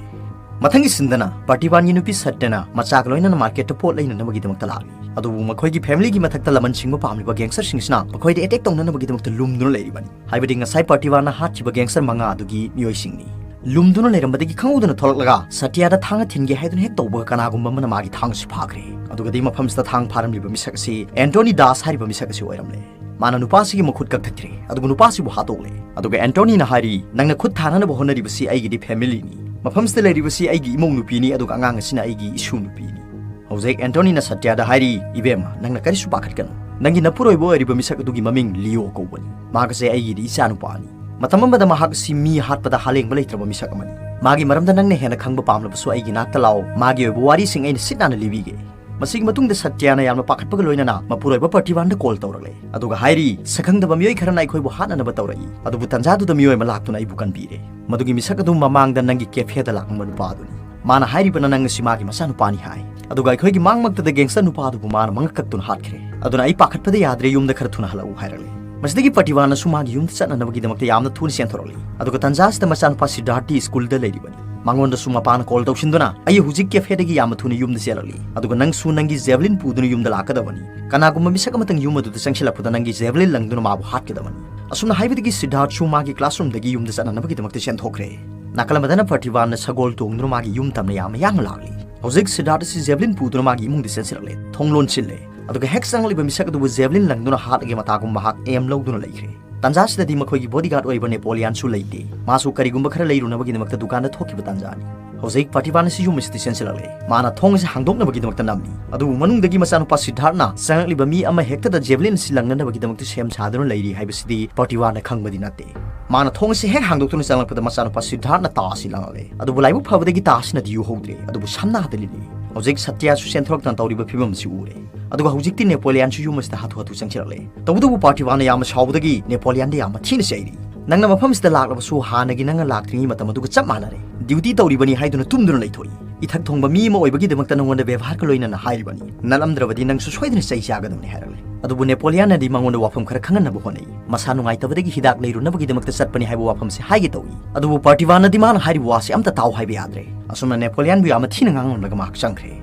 ꯃꯊꯪꯒꯤ ꯁꯤꯟꯗꯅ ꯄꯥꯔꯇꯤꯋꯥꯟꯒꯤ ꯅꯨꯄꯤ ꯁꯠꯌꯅ ꯃꯆꯥꯒ ꯂꯣꯏꯅꯅ ꯃꯥꯔꯀꯦꯠꯇ ꯄꯣꯠ ꯂꯩꯅꯅꯕꯒꯤꯗꯃꯛꯇ ꯂꯥꯛꯂꯤ꯫ ꯑꯗꯨꯕꯨ ꯃꯈꯣꯏꯒꯤ ꯐꯦꯃꯤꯂꯤꯒꯤ ꯃꯊꯛꯇ ꯂꯃꯟ ꯁꯤꯡꯕ ꯄꯥꯝꯂꯤꯕ ꯒꯦꯡꯁꯇꯔꯁꯤꯡꯁꯤꯅ ꯃꯈꯣꯏꯗ ꯑꯦꯇꯦꯛ ꯇꯧꯅꯅꯕꯒꯤꯗꯃꯛꯇ ꯂꯨꯝꯗꯨꯅ ꯂꯩꯔꯤꯕꯅꯤ꯫ ꯍꯥꯏꯕꯗꯤ ꯉꯁꯥꯏ ꯄꯥꯔꯇꯤꯋꯥꯟꯅ ꯍꯥꯠꯈꯤꯕ ꯒꯦꯡꯁꯇꯔ ꯃꯉꯥ ꯑꯗꯨꯒꯤ ꯃꯤꯑꯣꯏꯁꯤꯡꯅꯤ꯫ ꯂꯨꯝꯗꯨꯅ ꯂꯩꯔꯝꯕꯗꯒꯤ ꯈꯪꯍꯧꯗꯅ ꯊꯣꯛꯂꯛꯂꯒ ꯁꯇ꯭ꯌꯥꯗ ꯊꯥꯡꯅ ꯊꯤꯟꯒꯦ ꯍꯥꯏꯗꯨꯅ ꯍꯦꯛ ꯇꯧꯕꯒ ꯀꯅꯥꯒꯨꯝꯕ ꯑꯃꯅ ꯃꯥꯒꯤ ꯊꯥꯡꯁꯤ ꯐꯥꯈ꯭ꯔꯦ꯫ ꯑꯗꯨꯒꯗꯤ ꯃꯐꯝꯁꯤꯗ ꯊꯥꯡ ꯐꯥꯔꯝꯂꯤꯕ ꯃꯤꯁꯛ ꯑꯁꯤ ꯑꯦꯟꯇꯣꯅꯤ ꯗꯥꯁ ꯍꯥꯏꯔꯤꯕ ꯃꯤꯁꯛ ꯑꯁꯤ ꯑꯣꯏꯔꯝꯂꯦ꯫ ꯃꯥꯅ ꯅꯨꯄꯥꯁꯤꯒꯤ ꯃꯈꯨꯠ ꯀꯛꯊꯠꯈ꯭ꯔꯦ, ꯑꯗꯨꯒ ꯅꯨꯄꯥꯁꯤꯕꯨ ꯍꯥꯠꯇꯣꯛꯂꯦ꯫ ꯑꯗꯨꯒ ꯑꯦꯟꯇꯣꯅꯤꯅ ꯍꯥꯏꯔꯤ, "ꯅꯪꯅ ꯈꯨꯠ ꯊꯥꯅꯅꯕ ꯍꯣꯠꯅꯔꯤꯕꯁꯤ ꯑꯩꯒꯤꯗꯤ ꯐꯦꯃꯤꯂꯤꯅꯤ꯫ ꯃꯐꯝꯁꯤꯗ ꯂꯩꯔꯤꯕꯁꯤ ꯑꯩꯒꯤ ꯏꯃꯧ ꯅꯨꯄꯤꯅꯤ, ꯑꯗꯨꯒ ꯑꯉꯥꯡ ꯑꯁꯤꯅ ꯑꯩꯒꯤ ꯏꯁꯨ ꯅꯨꯄꯤꯅꯤ"꯫ ꯍꯧꯖꯤꯛ ꯑꯦꯟꯇꯣꯅꯤꯅ ꯁꯇ꯭ꯌꯥꯗ ꯍꯥꯏꯔꯤ, "ꯏꯕꯦꯝꯃ, ꯅꯪꯅ ꯀꯔꯤꯁꯨ ꯄꯥꯈꯠꯀꯅꯨ꯫ ꯅꯪꯒꯤ ꯅꯄꯨꯔꯣꯏꯕ ꯑꯣꯏꯔꯤꯕ ꯃꯤꯁꯛ ꯑꯗꯨꯒꯤ ꯃꯃꯤꯡ ꯂꯤꯑꯣ ꯀꯧꯕꯅꯤ꯫ ꯃꯍꯥꯛ ꯑꯁꯦ ꯑꯩꯒꯤꯗꯤ ꯏꯆꯥꯅꯨꯄꯥꯅꯤ꯫ ꯃꯇꯝ ꯑꯃꯗ ꯃꯍꯥꯛ ꯑꯁꯤ ꯃꯤ ꯍꯥꯠꯄꯗ ꯍꯥꯂꯦꯡꯕ ꯂꯩꯇ꯭ꯔꯕ ꯃꯤꯁꯛ ꯑꯃꯅꯤ꯫ ꯃꯥꯒꯤ ꯃꯔꯝꯗ ꯅꯪꯅ ꯍꯦꯟꯅ ꯈꯪꯕ ꯄꯥꯝꯂꯕꯁꯨ ꯑꯩꯒꯤ ꯅꯥꯛꯇ ꯂꯥꯛꯑꯣ, ꯃꯥꯒꯤ ꯑꯣꯏꯕ ꯋꯥꯔꯤꯁꯤꯡ ꯑꯩꯅ ꯁꯤꯠ ꯅꯥꯟꯅ ꯂꯤꯕꯤꯒꯦ"꯫ ꯃꯁꯤꯒꯤ ꯃꯇꯨꯡꯗ ꯁꯇ꯭ꯌꯥꯅ ꯌꯥꯝꯅ ꯄꯥꯈꯠꯄꯒ ꯂꯣꯏꯅꯅ ꯃꯄꯨꯔꯣꯏꯕ ꯄꯥꯔꯇꯤꯋꯥꯟꯗ ꯀꯣꯜ ꯇꯧꯔꯛꯂꯦ꯫ ꯑꯗꯨꯒ ꯍꯥꯏꯔꯤ, "ꯁꯛꯈꯪꯗꯕ ꯃꯤꯑꯣꯏ ꯈꯔꯅ ꯑꯩꯈꯣꯏꯕꯨ ꯍꯥꯠꯅꯅꯕ ꯇꯧꯔꯛꯏ, ꯑꯗꯨꯕꯨ ꯇꯟꯖꯥꯗꯨꯗ ꯃꯤꯑꯣꯏ ꯑꯃ ꯂꯥꯛꯇꯨꯅ ꯑꯩꯕꯨ ꯀꯟꯕꯤꯔꯦ꯫ ꯃꯗꯨꯒꯤ ꯃꯤꯁꯛ ꯑꯗꯨ ꯃꯃꯥꯡꯗ ꯅꯪꯒꯤ ꯀꯦꯐꯦꯗ ꯂꯥꯛꯂꯝꯕ ꯅꯨꯄꯥ ꯑꯗꯨꯅꯤ꯫ ꯃꯥꯅ ꯍꯥꯏꯔꯤꯕꯅ ꯅꯪ ꯑꯁꯤ ꯃꯥꯒꯤ ꯃꯆꯥꯅꯨꯄꯥꯅꯤ ꯍꯥꯏ꯫ ꯑꯗꯨꯒ ꯑꯩꯈꯣꯏꯒꯤ ꯃꯥꯡꯃꯛꯇꯗ ꯒꯦꯡꯁꯇꯔ ꯅꯨꯄꯥ ꯑꯗꯨꯕꯨ ꯃꯥꯅ ꯃꯉꯛ ꯀꯛꯇꯨꯅ ꯍꯥꯠꯈ꯭ꯔꯦ꯫ ꯑꯗꯨꯅ ꯑꯩ ꯄꯥꯈꯠꯄꯗ ꯌꯥꯗ꯭ꯔꯦ, ꯌꯨꯝꯗ ꯈꯔ ꯊꯨꯅ ꯍꯜꯂꯛꯎ" ꯍꯥꯏꯔꯛꯂꯦ꯫ ꯃꯁꯤꯗꯒꯤ ꯄꯥꯔꯇꯤꯋꯥꯟꯅꯁꯨ ꯃꯥꯒꯤ ꯌꯨꯝꯗ ꯆꯠꯅꯅꯕꯒꯤꯗꯃꯛꯇ ꯌꯥꯝꯅ ꯊꯨꯅ ꯆꯦꯟꯊꯣꯔꯛꯂꯤ꯫ ꯑꯗꯨꯒ ꯇꯟꯖꯥ ꯑꯁꯤꯗ ꯃꯆꯥꯅꯨꯄꯥ ꯁꯤꯗꯥꯔꯊꯇꯤ ꯁ꯭ꯀꯨꯜꯗ ꯂꯩꯔꯤꯕꯅꯤ꯫ ꯃꯉꯣꯟꯗꯁꯨ ꯃꯄꯥꯅ ꯀꯣꯜ ꯇꯧꯁꯤꯟꯗꯨꯅ, "ꯑꯩ ꯍꯧꯖꯤꯛ ꯀꯦꯐꯦꯗꯒꯤ ꯌꯥꯝꯅ ꯊꯨꯅ ꯌꯨꯝꯗ ꯆꯦꯜꯂꯛꯂꯤ, ꯑꯗꯨꯒ ꯅꯪꯁꯨ ꯅꯪꯒꯤ ꯖꯦꯕꯂꯤꯟ ꯄꯨꯗꯨꯅ ꯌꯨꯝꯗ ꯂꯥꯛꯀꯗꯕꯅꯤ꯫ ꯀꯅꯥꯒꯨꯝꯕ ꯃꯤꯁꯛ ꯑꯃꯇꯪ ꯌꯨꯝ ꯑꯗꯨꯗ ꯆꯪꯁꯤꯜꯂꯛꯄꯗ ꯅꯪꯒꯤ ꯖꯦꯕꯂꯤꯟ ꯂꯪꯗꯨꯅ ꯃꯥꯕꯨ ꯍꯥꯠꯀꯗꯕꯅꯤ"꯫ ꯑꯁꯨꯝꯅ ꯍꯥꯏꯕꯗꯒꯤ ꯁꯤꯗꯥꯔꯊꯁꯨ ꯃꯥꯒꯤ ꯀ꯭ꯂꯥꯁꯔꯨꯝꯗꯒꯤ ꯌꯨꯝꯗ ꯆꯠꯅꯅꯕꯒꯤꯗꯃꯛꯇ ꯆꯦꯟꯊꯣꯛꯈ꯭ꯔꯦ꯫ ꯅꯥꯀꯜ ꯑꯃꯗꯅ ꯄ꯭ꯔꯇꯤꯚꯥꯟꯅ ꯁꯒꯣꯜ ꯇꯣꯡꯗꯨꯅ ꯃꯥꯒꯤ ꯌꯨꯝ ꯇꯝꯅ ꯌꯥꯝꯅ ꯌꯥꯡꯅ ꯂꯥꯛꯂꯤ꯫ ꯍꯧꯖꯤꯛ ꯁꯤꯗꯥꯔꯠ ꯑꯁꯤ ꯖꯦꯕꯂꯤꯟ ꯄꯨꯗꯨꯅ ꯃꯥꯒꯤ ꯏꯃꯨꯡꯗ ꯆꯦꯟꯁꯤꯜꯂꯛꯂꯦ꯫ ꯊꯣꯡ ꯂꯣꯟꯁꯤꯜꯂꯦ꯫ ꯑꯗꯨꯒ ꯍꯦꯛ ꯆꯪꯂꯛꯂꯤꯕ ꯃꯤꯁꯛ ꯑꯗꯨꯕꯨ ꯖꯦꯕꯂꯤꯟ ꯂꯪꯗꯨꯅ ꯍꯥꯠꯂꯒꯦ ꯃꯇꯥꯒꯨꯝ ꯃꯍꯥꯛ ꯑꯦꯝ ꯂꯧꯗꯨꯅ ꯂꯩꯈ꯭ꯔꯦ꯫ ꯇꯥꯟꯖꯥꯁꯤꯗꯗꯤ ꯃꯈꯣꯏꯒꯤ ꯕꯣꯗꯤꯒꯥꯔꯗ ꯑꯣꯏꯔꯤꯕ ꯅꯦꯄꯣꯂꯤꯌꯥꯟꯁꯨ ꯂꯩꯇꯦ꯫ ꯃꯥꯁꯨ ꯀꯔꯤꯒꯨꯝꯕ ꯈꯔ ꯂꯩꯔꯨꯅꯕꯒꯤꯗꯃꯛꯇ ꯗꯨꯀꯥꯟꯗ ꯊꯣꯛꯈꯤꯕ ꯇꯥꯟꯖꯥꯅꯤ꯫ ꯍꯧꯖꯤꯛ ꯄ꯭ꯔꯇꯤꯚꯥꯟ ꯑꯁꯤ ꯌꯨꯝ ꯑꯁꯤꯗ ꯆꯦꯟꯁꯤꯜꯂꯛꯂꯦ꯫ ꯃꯥꯅ ꯊꯣꯡ ꯑꯁꯤ ꯍꯥꯡꯗꯣꯛꯅꯕꯒꯤꯗꯃꯛꯇ ꯅꯝꯃꯤ꯫ ꯑꯗꯨꯕꯨ ꯃꯅꯨꯡꯗꯒꯤ ꯃꯆꯥꯅꯨꯄꯥ ꯁꯤꯗꯥꯔꯠꯅ ꯆꯪꯂꯛꯂꯤꯕ ꯃꯤ ꯑꯃ ꯍꯦꯛꯇꯗ ꯖꯦꯕꯂꯤꯟ ꯑꯁꯤ ꯂꯪꯅꯅꯕꯒꯤꯗꯃꯛꯇ ꯁꯦꯝ ꯁꯥꯗꯨꯅ ꯂꯩꯔꯤ ꯍꯥꯏꯕꯁꯤꯗꯤ ꯄ꯭ꯔꯇꯤꯚꯥꯟꯅ ꯈꯪꯕꯗꯤ ꯅꯠꯇꯦ꯫ ꯃꯥꯅ ꯊꯣꯡ ꯑꯁꯤ ꯍꯦꯛ ꯍꯥꯡꯗꯣꯛꯇꯨꯅ ꯆꯪꯂꯛꯄꯗ ꯃꯆꯥꯅꯨꯄꯥ ꯁꯤꯗꯥꯔꯠꯅ ꯇꯥ ꯑꯁꯤ ꯂꯪꯂꯛꯂꯦ꯫ ꯑꯗꯨꯕꯨ ꯂꯥꯏꯕꯛ ꯐꯕꯗꯒꯤ ꯇꯥ ꯑꯁꯤꯅꯗꯤ ꯌꯨ ꯍꯧꯗ꯭ꯔꯦ꯫ ꯑꯗꯨꯕꯨ ꯁꯝꯅꯥꯗ ꯂꯤꯜꯂꯤ꯫ ꯍꯧꯖꯤꯛ ꯁꯇ꯭ꯌꯥꯁꯨ ꯆꯦꯟꯊꯣꯔꯛꯇꯅ ꯇꯧꯔꯤꯕ ꯐꯤꯕꯝ ꯑꯁꯤ ꯎꯔꯦ꯫ ꯑꯗꯨꯒ ꯍꯧꯖꯤꯛꯇꯤ ꯅꯦꯄꯣꯂꯤꯌꯥꯟꯁꯨ ꯌꯨꯝ ꯑꯁꯤꯗ ꯍꯥꯊꯨ ꯍꯥꯊꯨ ꯆꯪꯁꯤꯜꯂꯛꯂꯦ꯫ ꯇꯧꯕꯇꯕꯨ ꯄ꯭ꯔꯇꯤꯚꯥꯟꯅ ꯌꯥꯝꯅ ꯁꯥꯎꯕꯗꯒꯤ ꯅꯦꯄꯣꯂꯤꯌꯥꯟꯗ ꯌꯥꯝꯅ ꯊꯤꯅ ꯆꯩꯔꯤ꯫ "ꯅꯪꯅ ꯃꯐꯝꯁꯤꯗ ꯂꯥꯛꯂꯕꯁꯨ ꯍꯥꯟꯅꯒꯤ ꯅꯪꯅ ꯂꯥꯛꯇ꯭ꯔꯤꯉꯩ ꯃꯇꯝ ꯑꯗꯨꯒ ꯆꯞ ꯃꯥꯟꯅꯔꯦ꯫ ꯗ꯭ꯌꯨꯇꯤ ꯇꯧꯔꯤꯕꯅꯤ ꯍꯥꯏꯗꯨꯅ ꯇꯨꯝꯗꯨꯅ ꯂꯩꯊꯣꯛꯏ꯫ ꯏꯊꯛ ꯊꯣꯡꯕ ꯃꯤ ꯑꯃ ꯑꯣꯏꯕꯒꯤꯗꯃꯛꯇ ꯅꯉꯣꯟꯗ ꯕꯦꯕꯥꯔꯒ ꯂꯣꯏꯅꯅ ꯍꯥꯏꯔꯤꯕꯅꯤ꯫ ꯅꯠꯂꯝꯗ꯭ꯔꯕꯗꯤ ꯅꯪꯁꯨ ꯁꯣꯏꯗꯅ ꯆꯩ ꯆꯥꯒꯗꯕꯅꯤ" ꯍꯥꯏꯔꯛꯂꯦ꯫ ꯑꯗꯨꯕꯨ ꯅꯦꯄꯣꯂꯤꯌꯥꯟꯅꯗꯤ ꯃꯉꯣꯟꯗ ꯋꯥꯐꯝ ꯈꯔ ꯈꯪꯍꯟꯅꯕ ꯍꯣꯠꯅꯩ꯫ ꯃꯁꯥ ꯅꯨꯡꯉꯥꯏꯇꯕꯗꯒꯤ ꯍꯤꯗꯥꯛ ꯂꯩꯔꯨꯅꯕꯒꯤꯗꯃꯛꯇ ꯆꯠꯄꯅꯤ ꯍꯥꯏꯕ ꯋꯥꯐꯝꯁꯦ ꯍꯥꯏꯒꯦ ꯇꯧꯏ꯫ ꯑꯗꯨꯕꯨ ꯄ꯭ꯔꯇꯤꯚꯥꯟꯅꯗꯤ ꯃꯥꯅ ꯍꯥꯏꯔꯤꯕ ꯋꯥꯁꯦ ꯑꯝꯇ ꯇꯥꯎ ꯍꯥꯏꯕ ꯌꯥꯗ꯭ꯔꯦ꯫ ꯑꯁꯨꯝꯅ ꯅꯦꯄꯣꯂꯤꯌꯥꯟꯕꯨ ꯌꯥꯝꯅ ꯊꯤꯅ ꯉꯥꯡꯂꯝꯂꯒ ꯃꯍꯥꯛ ꯆꯪꯈ꯭ꯔꯦ꯫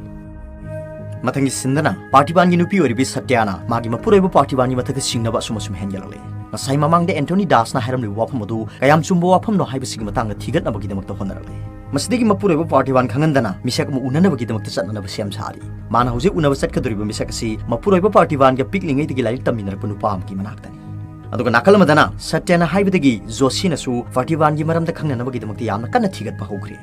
ꯃꯊꯪꯒꯤ ꯁꯤꯟꯗꯅ ꯄ꯭ꯔꯇꯤꯚꯥꯟꯒꯤ ꯅꯨꯄꯤ ꯑꯣꯏꯔꯤꯕꯤ ꯁꯇ꯭ꯌꯥꯅ ꯃꯥꯒꯤ ꯃꯄꯨꯔꯣꯏꯕ ꯄ꯭ꯔꯇꯤꯚꯥꯟꯒꯤ ꯃꯊꯛꯇ ꯁꯤꯡꯅꯕ ꯑꯁꯨꯝ ꯑꯁꯨꯝ ꯍꯦꯟꯒꯠꯂꯛꯂꯦ꯫ ꯉꯁꯥꯏ ꯃꯃꯥꯡꯗ ꯑꯦꯟꯊꯣꯅꯤ ꯗꯥꯁꯅ ꯍꯥꯏꯔꯝꯂꯤꯕ ꯋꯥꯐꯝ ꯑꯗꯨ ꯀꯌꯥꯝ ꯆꯨꯝꯕ ꯋꯥꯐꯝꯅꯣ ꯍꯥꯏꯕꯁꯤꯒꯤ ꯃꯇꯥꯡꯗ ꯊꯤꯒꯠꯅꯕꯒꯤꯗꯃꯛꯇ ꯍꯣꯠꯅꯔꯛꯂꯦ꯫ ꯃꯁꯤꯗꯒꯤ ꯃꯄꯨꯔꯣꯏꯕ ꯄ꯭ꯔꯇꯤꯚꯥꯟ ꯈꯪꯍꯟꯗꯅ ꯃꯤꯁꯛ ꯑꯃ ꯎꯅꯅꯕꯒꯤꯗꯃꯛꯇ ꯆꯠꯅꯅꯕ ꯁꯦꯝ ꯁꯥꯔꯤ꯫ ꯃꯥꯅ ꯍꯧꯖꯤꯛ ꯎꯅꯕ ꯆꯠꯀꯗꯧꯔꯤꯕ ꯃꯤꯁꯛ ꯑꯁꯤ ꯃꯄꯨꯔꯣꯏꯕ ꯄ꯭ꯔꯇꯤꯚꯥꯟꯒ ꯄꯤꯛꯂꯤꯉꯩꯗꯒꯤ ꯂꯥꯏꯔꯤꯛ ꯇꯝꯃꯤꯟꯅꯔꯛꯄ ꯅꯨꯄꯥ ꯑꯃꯒꯤ ꯃꯅꯥꯛꯇꯅꯤ꯫ ꯑꯗꯨꯒ ꯅꯥꯀꯜ ꯑꯃꯗꯅ ꯁꯇ꯭ꯌꯅ ꯍꯥꯏꯕꯗꯒꯤ ꯖꯣꯁꯤꯅꯁꯨ ꯄ꯭ꯔꯇꯤꯚꯥꯟꯒꯤ ꯃꯔꯝꯗ ꯈꯪꯅꯅꯕꯒꯤꯗꯃꯛꯇ ꯌꯥꯝꯅ ꯀꯟꯅ ꯊꯤꯒꯠꯄ ꯍꯧꯈ꯭ꯔꯦ꯫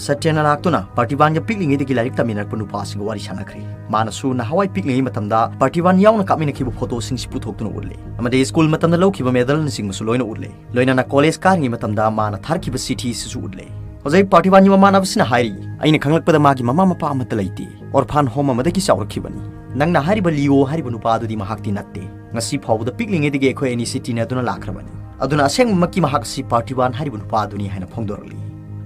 ꯁꯇ꯭ꯌꯅ ꯂꯥꯛꯇꯨꯅ ꯄ꯭ꯔꯇꯤꯚꯥꯟꯒ ꯄꯤꯛꯂꯤꯉꯩꯗꯒꯤ ꯂꯥꯏꯔꯤꯛ ꯇꯝꯃꯤꯟꯅꯔꯛꯄ ꯅꯨꯄꯥ ꯑꯁꯤꯒ ꯋꯥꯔꯤ ꯁꯥꯟꯅꯈ꯭ꯔꯦ꯫ ꯃꯥꯅꯁꯨ ꯅꯍꯥꯟꯋꯥꯏ ꯄꯤꯛꯂꯤꯉꯩ ꯃꯇꯝꯗ ꯄ꯭ꯔꯇꯤꯚꯥꯟ ꯌꯥꯎꯅ ꯀꯥꯞꯃꯤꯟꯅꯈꯤꯕ ꯐꯣꯇꯣꯁꯤꯡꯁꯤ ꯄꯨꯊꯣꯛꯇꯨꯅ ꯎꯠꯂꯦ꯫ ꯑꯃꯗꯤ ꯁ꯭ꯀꯨꯜ ꯃꯇꯝꯗ ꯂꯧꯈꯤꯕ ꯃꯦꯗꯜꯅꯆꯤꯡꯕꯁꯨ ꯂꯣꯏꯅ ꯎꯠꯂꯦ꯫ ꯂꯣꯏꯅꯅ ꯀꯣꯂꯦꯖ ꯀꯥꯔꯤꯉꯩ ꯃꯇꯝꯗ ꯃꯥꯅ ꯊꯥꯔꯛꯈꯤꯕ ꯆꯤꯊꯤ ꯑꯁꯤꯁꯨ ꯎꯠꯂꯦ꯫ ꯍꯧꯖꯤꯛ ꯄ꯭ꯔꯇꯤꯚꯥꯟꯒꯤ ꯃꯃꯥꯟꯅꯕꯁꯤꯅ ꯍꯥꯏꯔꯤ, "ꯑꯩꯅ ꯈꯪꯂꯛꯄꯗ ꯃꯥꯒꯤ ꯃꯃꯥ ꯃꯄꯥ ꯑꯃꯠꯇ ꯂꯩꯇꯦ꯫ ꯑꯣꯔꯐꯥꯟ ꯍꯣꯝ ꯑꯃꯗꯒꯤ ꯆꯥꯎꯔꯛꯈꯤꯕꯅꯤ꯫ ꯅꯪꯅ ꯍꯥꯏꯔꯤꯕ ꯂꯤꯑꯣ ꯍꯥꯏꯔꯤꯕ ꯅꯨꯄꯥ ꯑꯗꯨꯗꯤ ꯃꯍꯥꯛꯇꯤ ꯅꯠꯇꯦ꯫ ꯉꯁꯤ ꯐꯥꯎꯕꯗ ꯄꯤꯛꯂꯤꯉꯩꯗꯒꯤ ꯑꯩꯈꯣꯏ ꯑꯅꯤꯁꯤ ꯇꯤꯟꯅꯗꯨꯅ ꯂꯥꯛꯈ꯭ꯔꯕꯅꯤ꯫ ꯑꯗꯨꯅ ꯑꯁꯦꯡꯕꯃꯛꯀꯤ ꯃꯍꯥꯛ ꯑꯁꯤ ꯄ꯭ꯔꯇꯤꯚꯥꯟ ꯍꯥꯏꯔꯤꯕ ꯅꯨꯄꯥ ꯑꯗꯨꯅꯤ" ꯍꯥꯏꯅ ꯐꯣꯡꯗꯣꯔꯛꯂꯤ꯫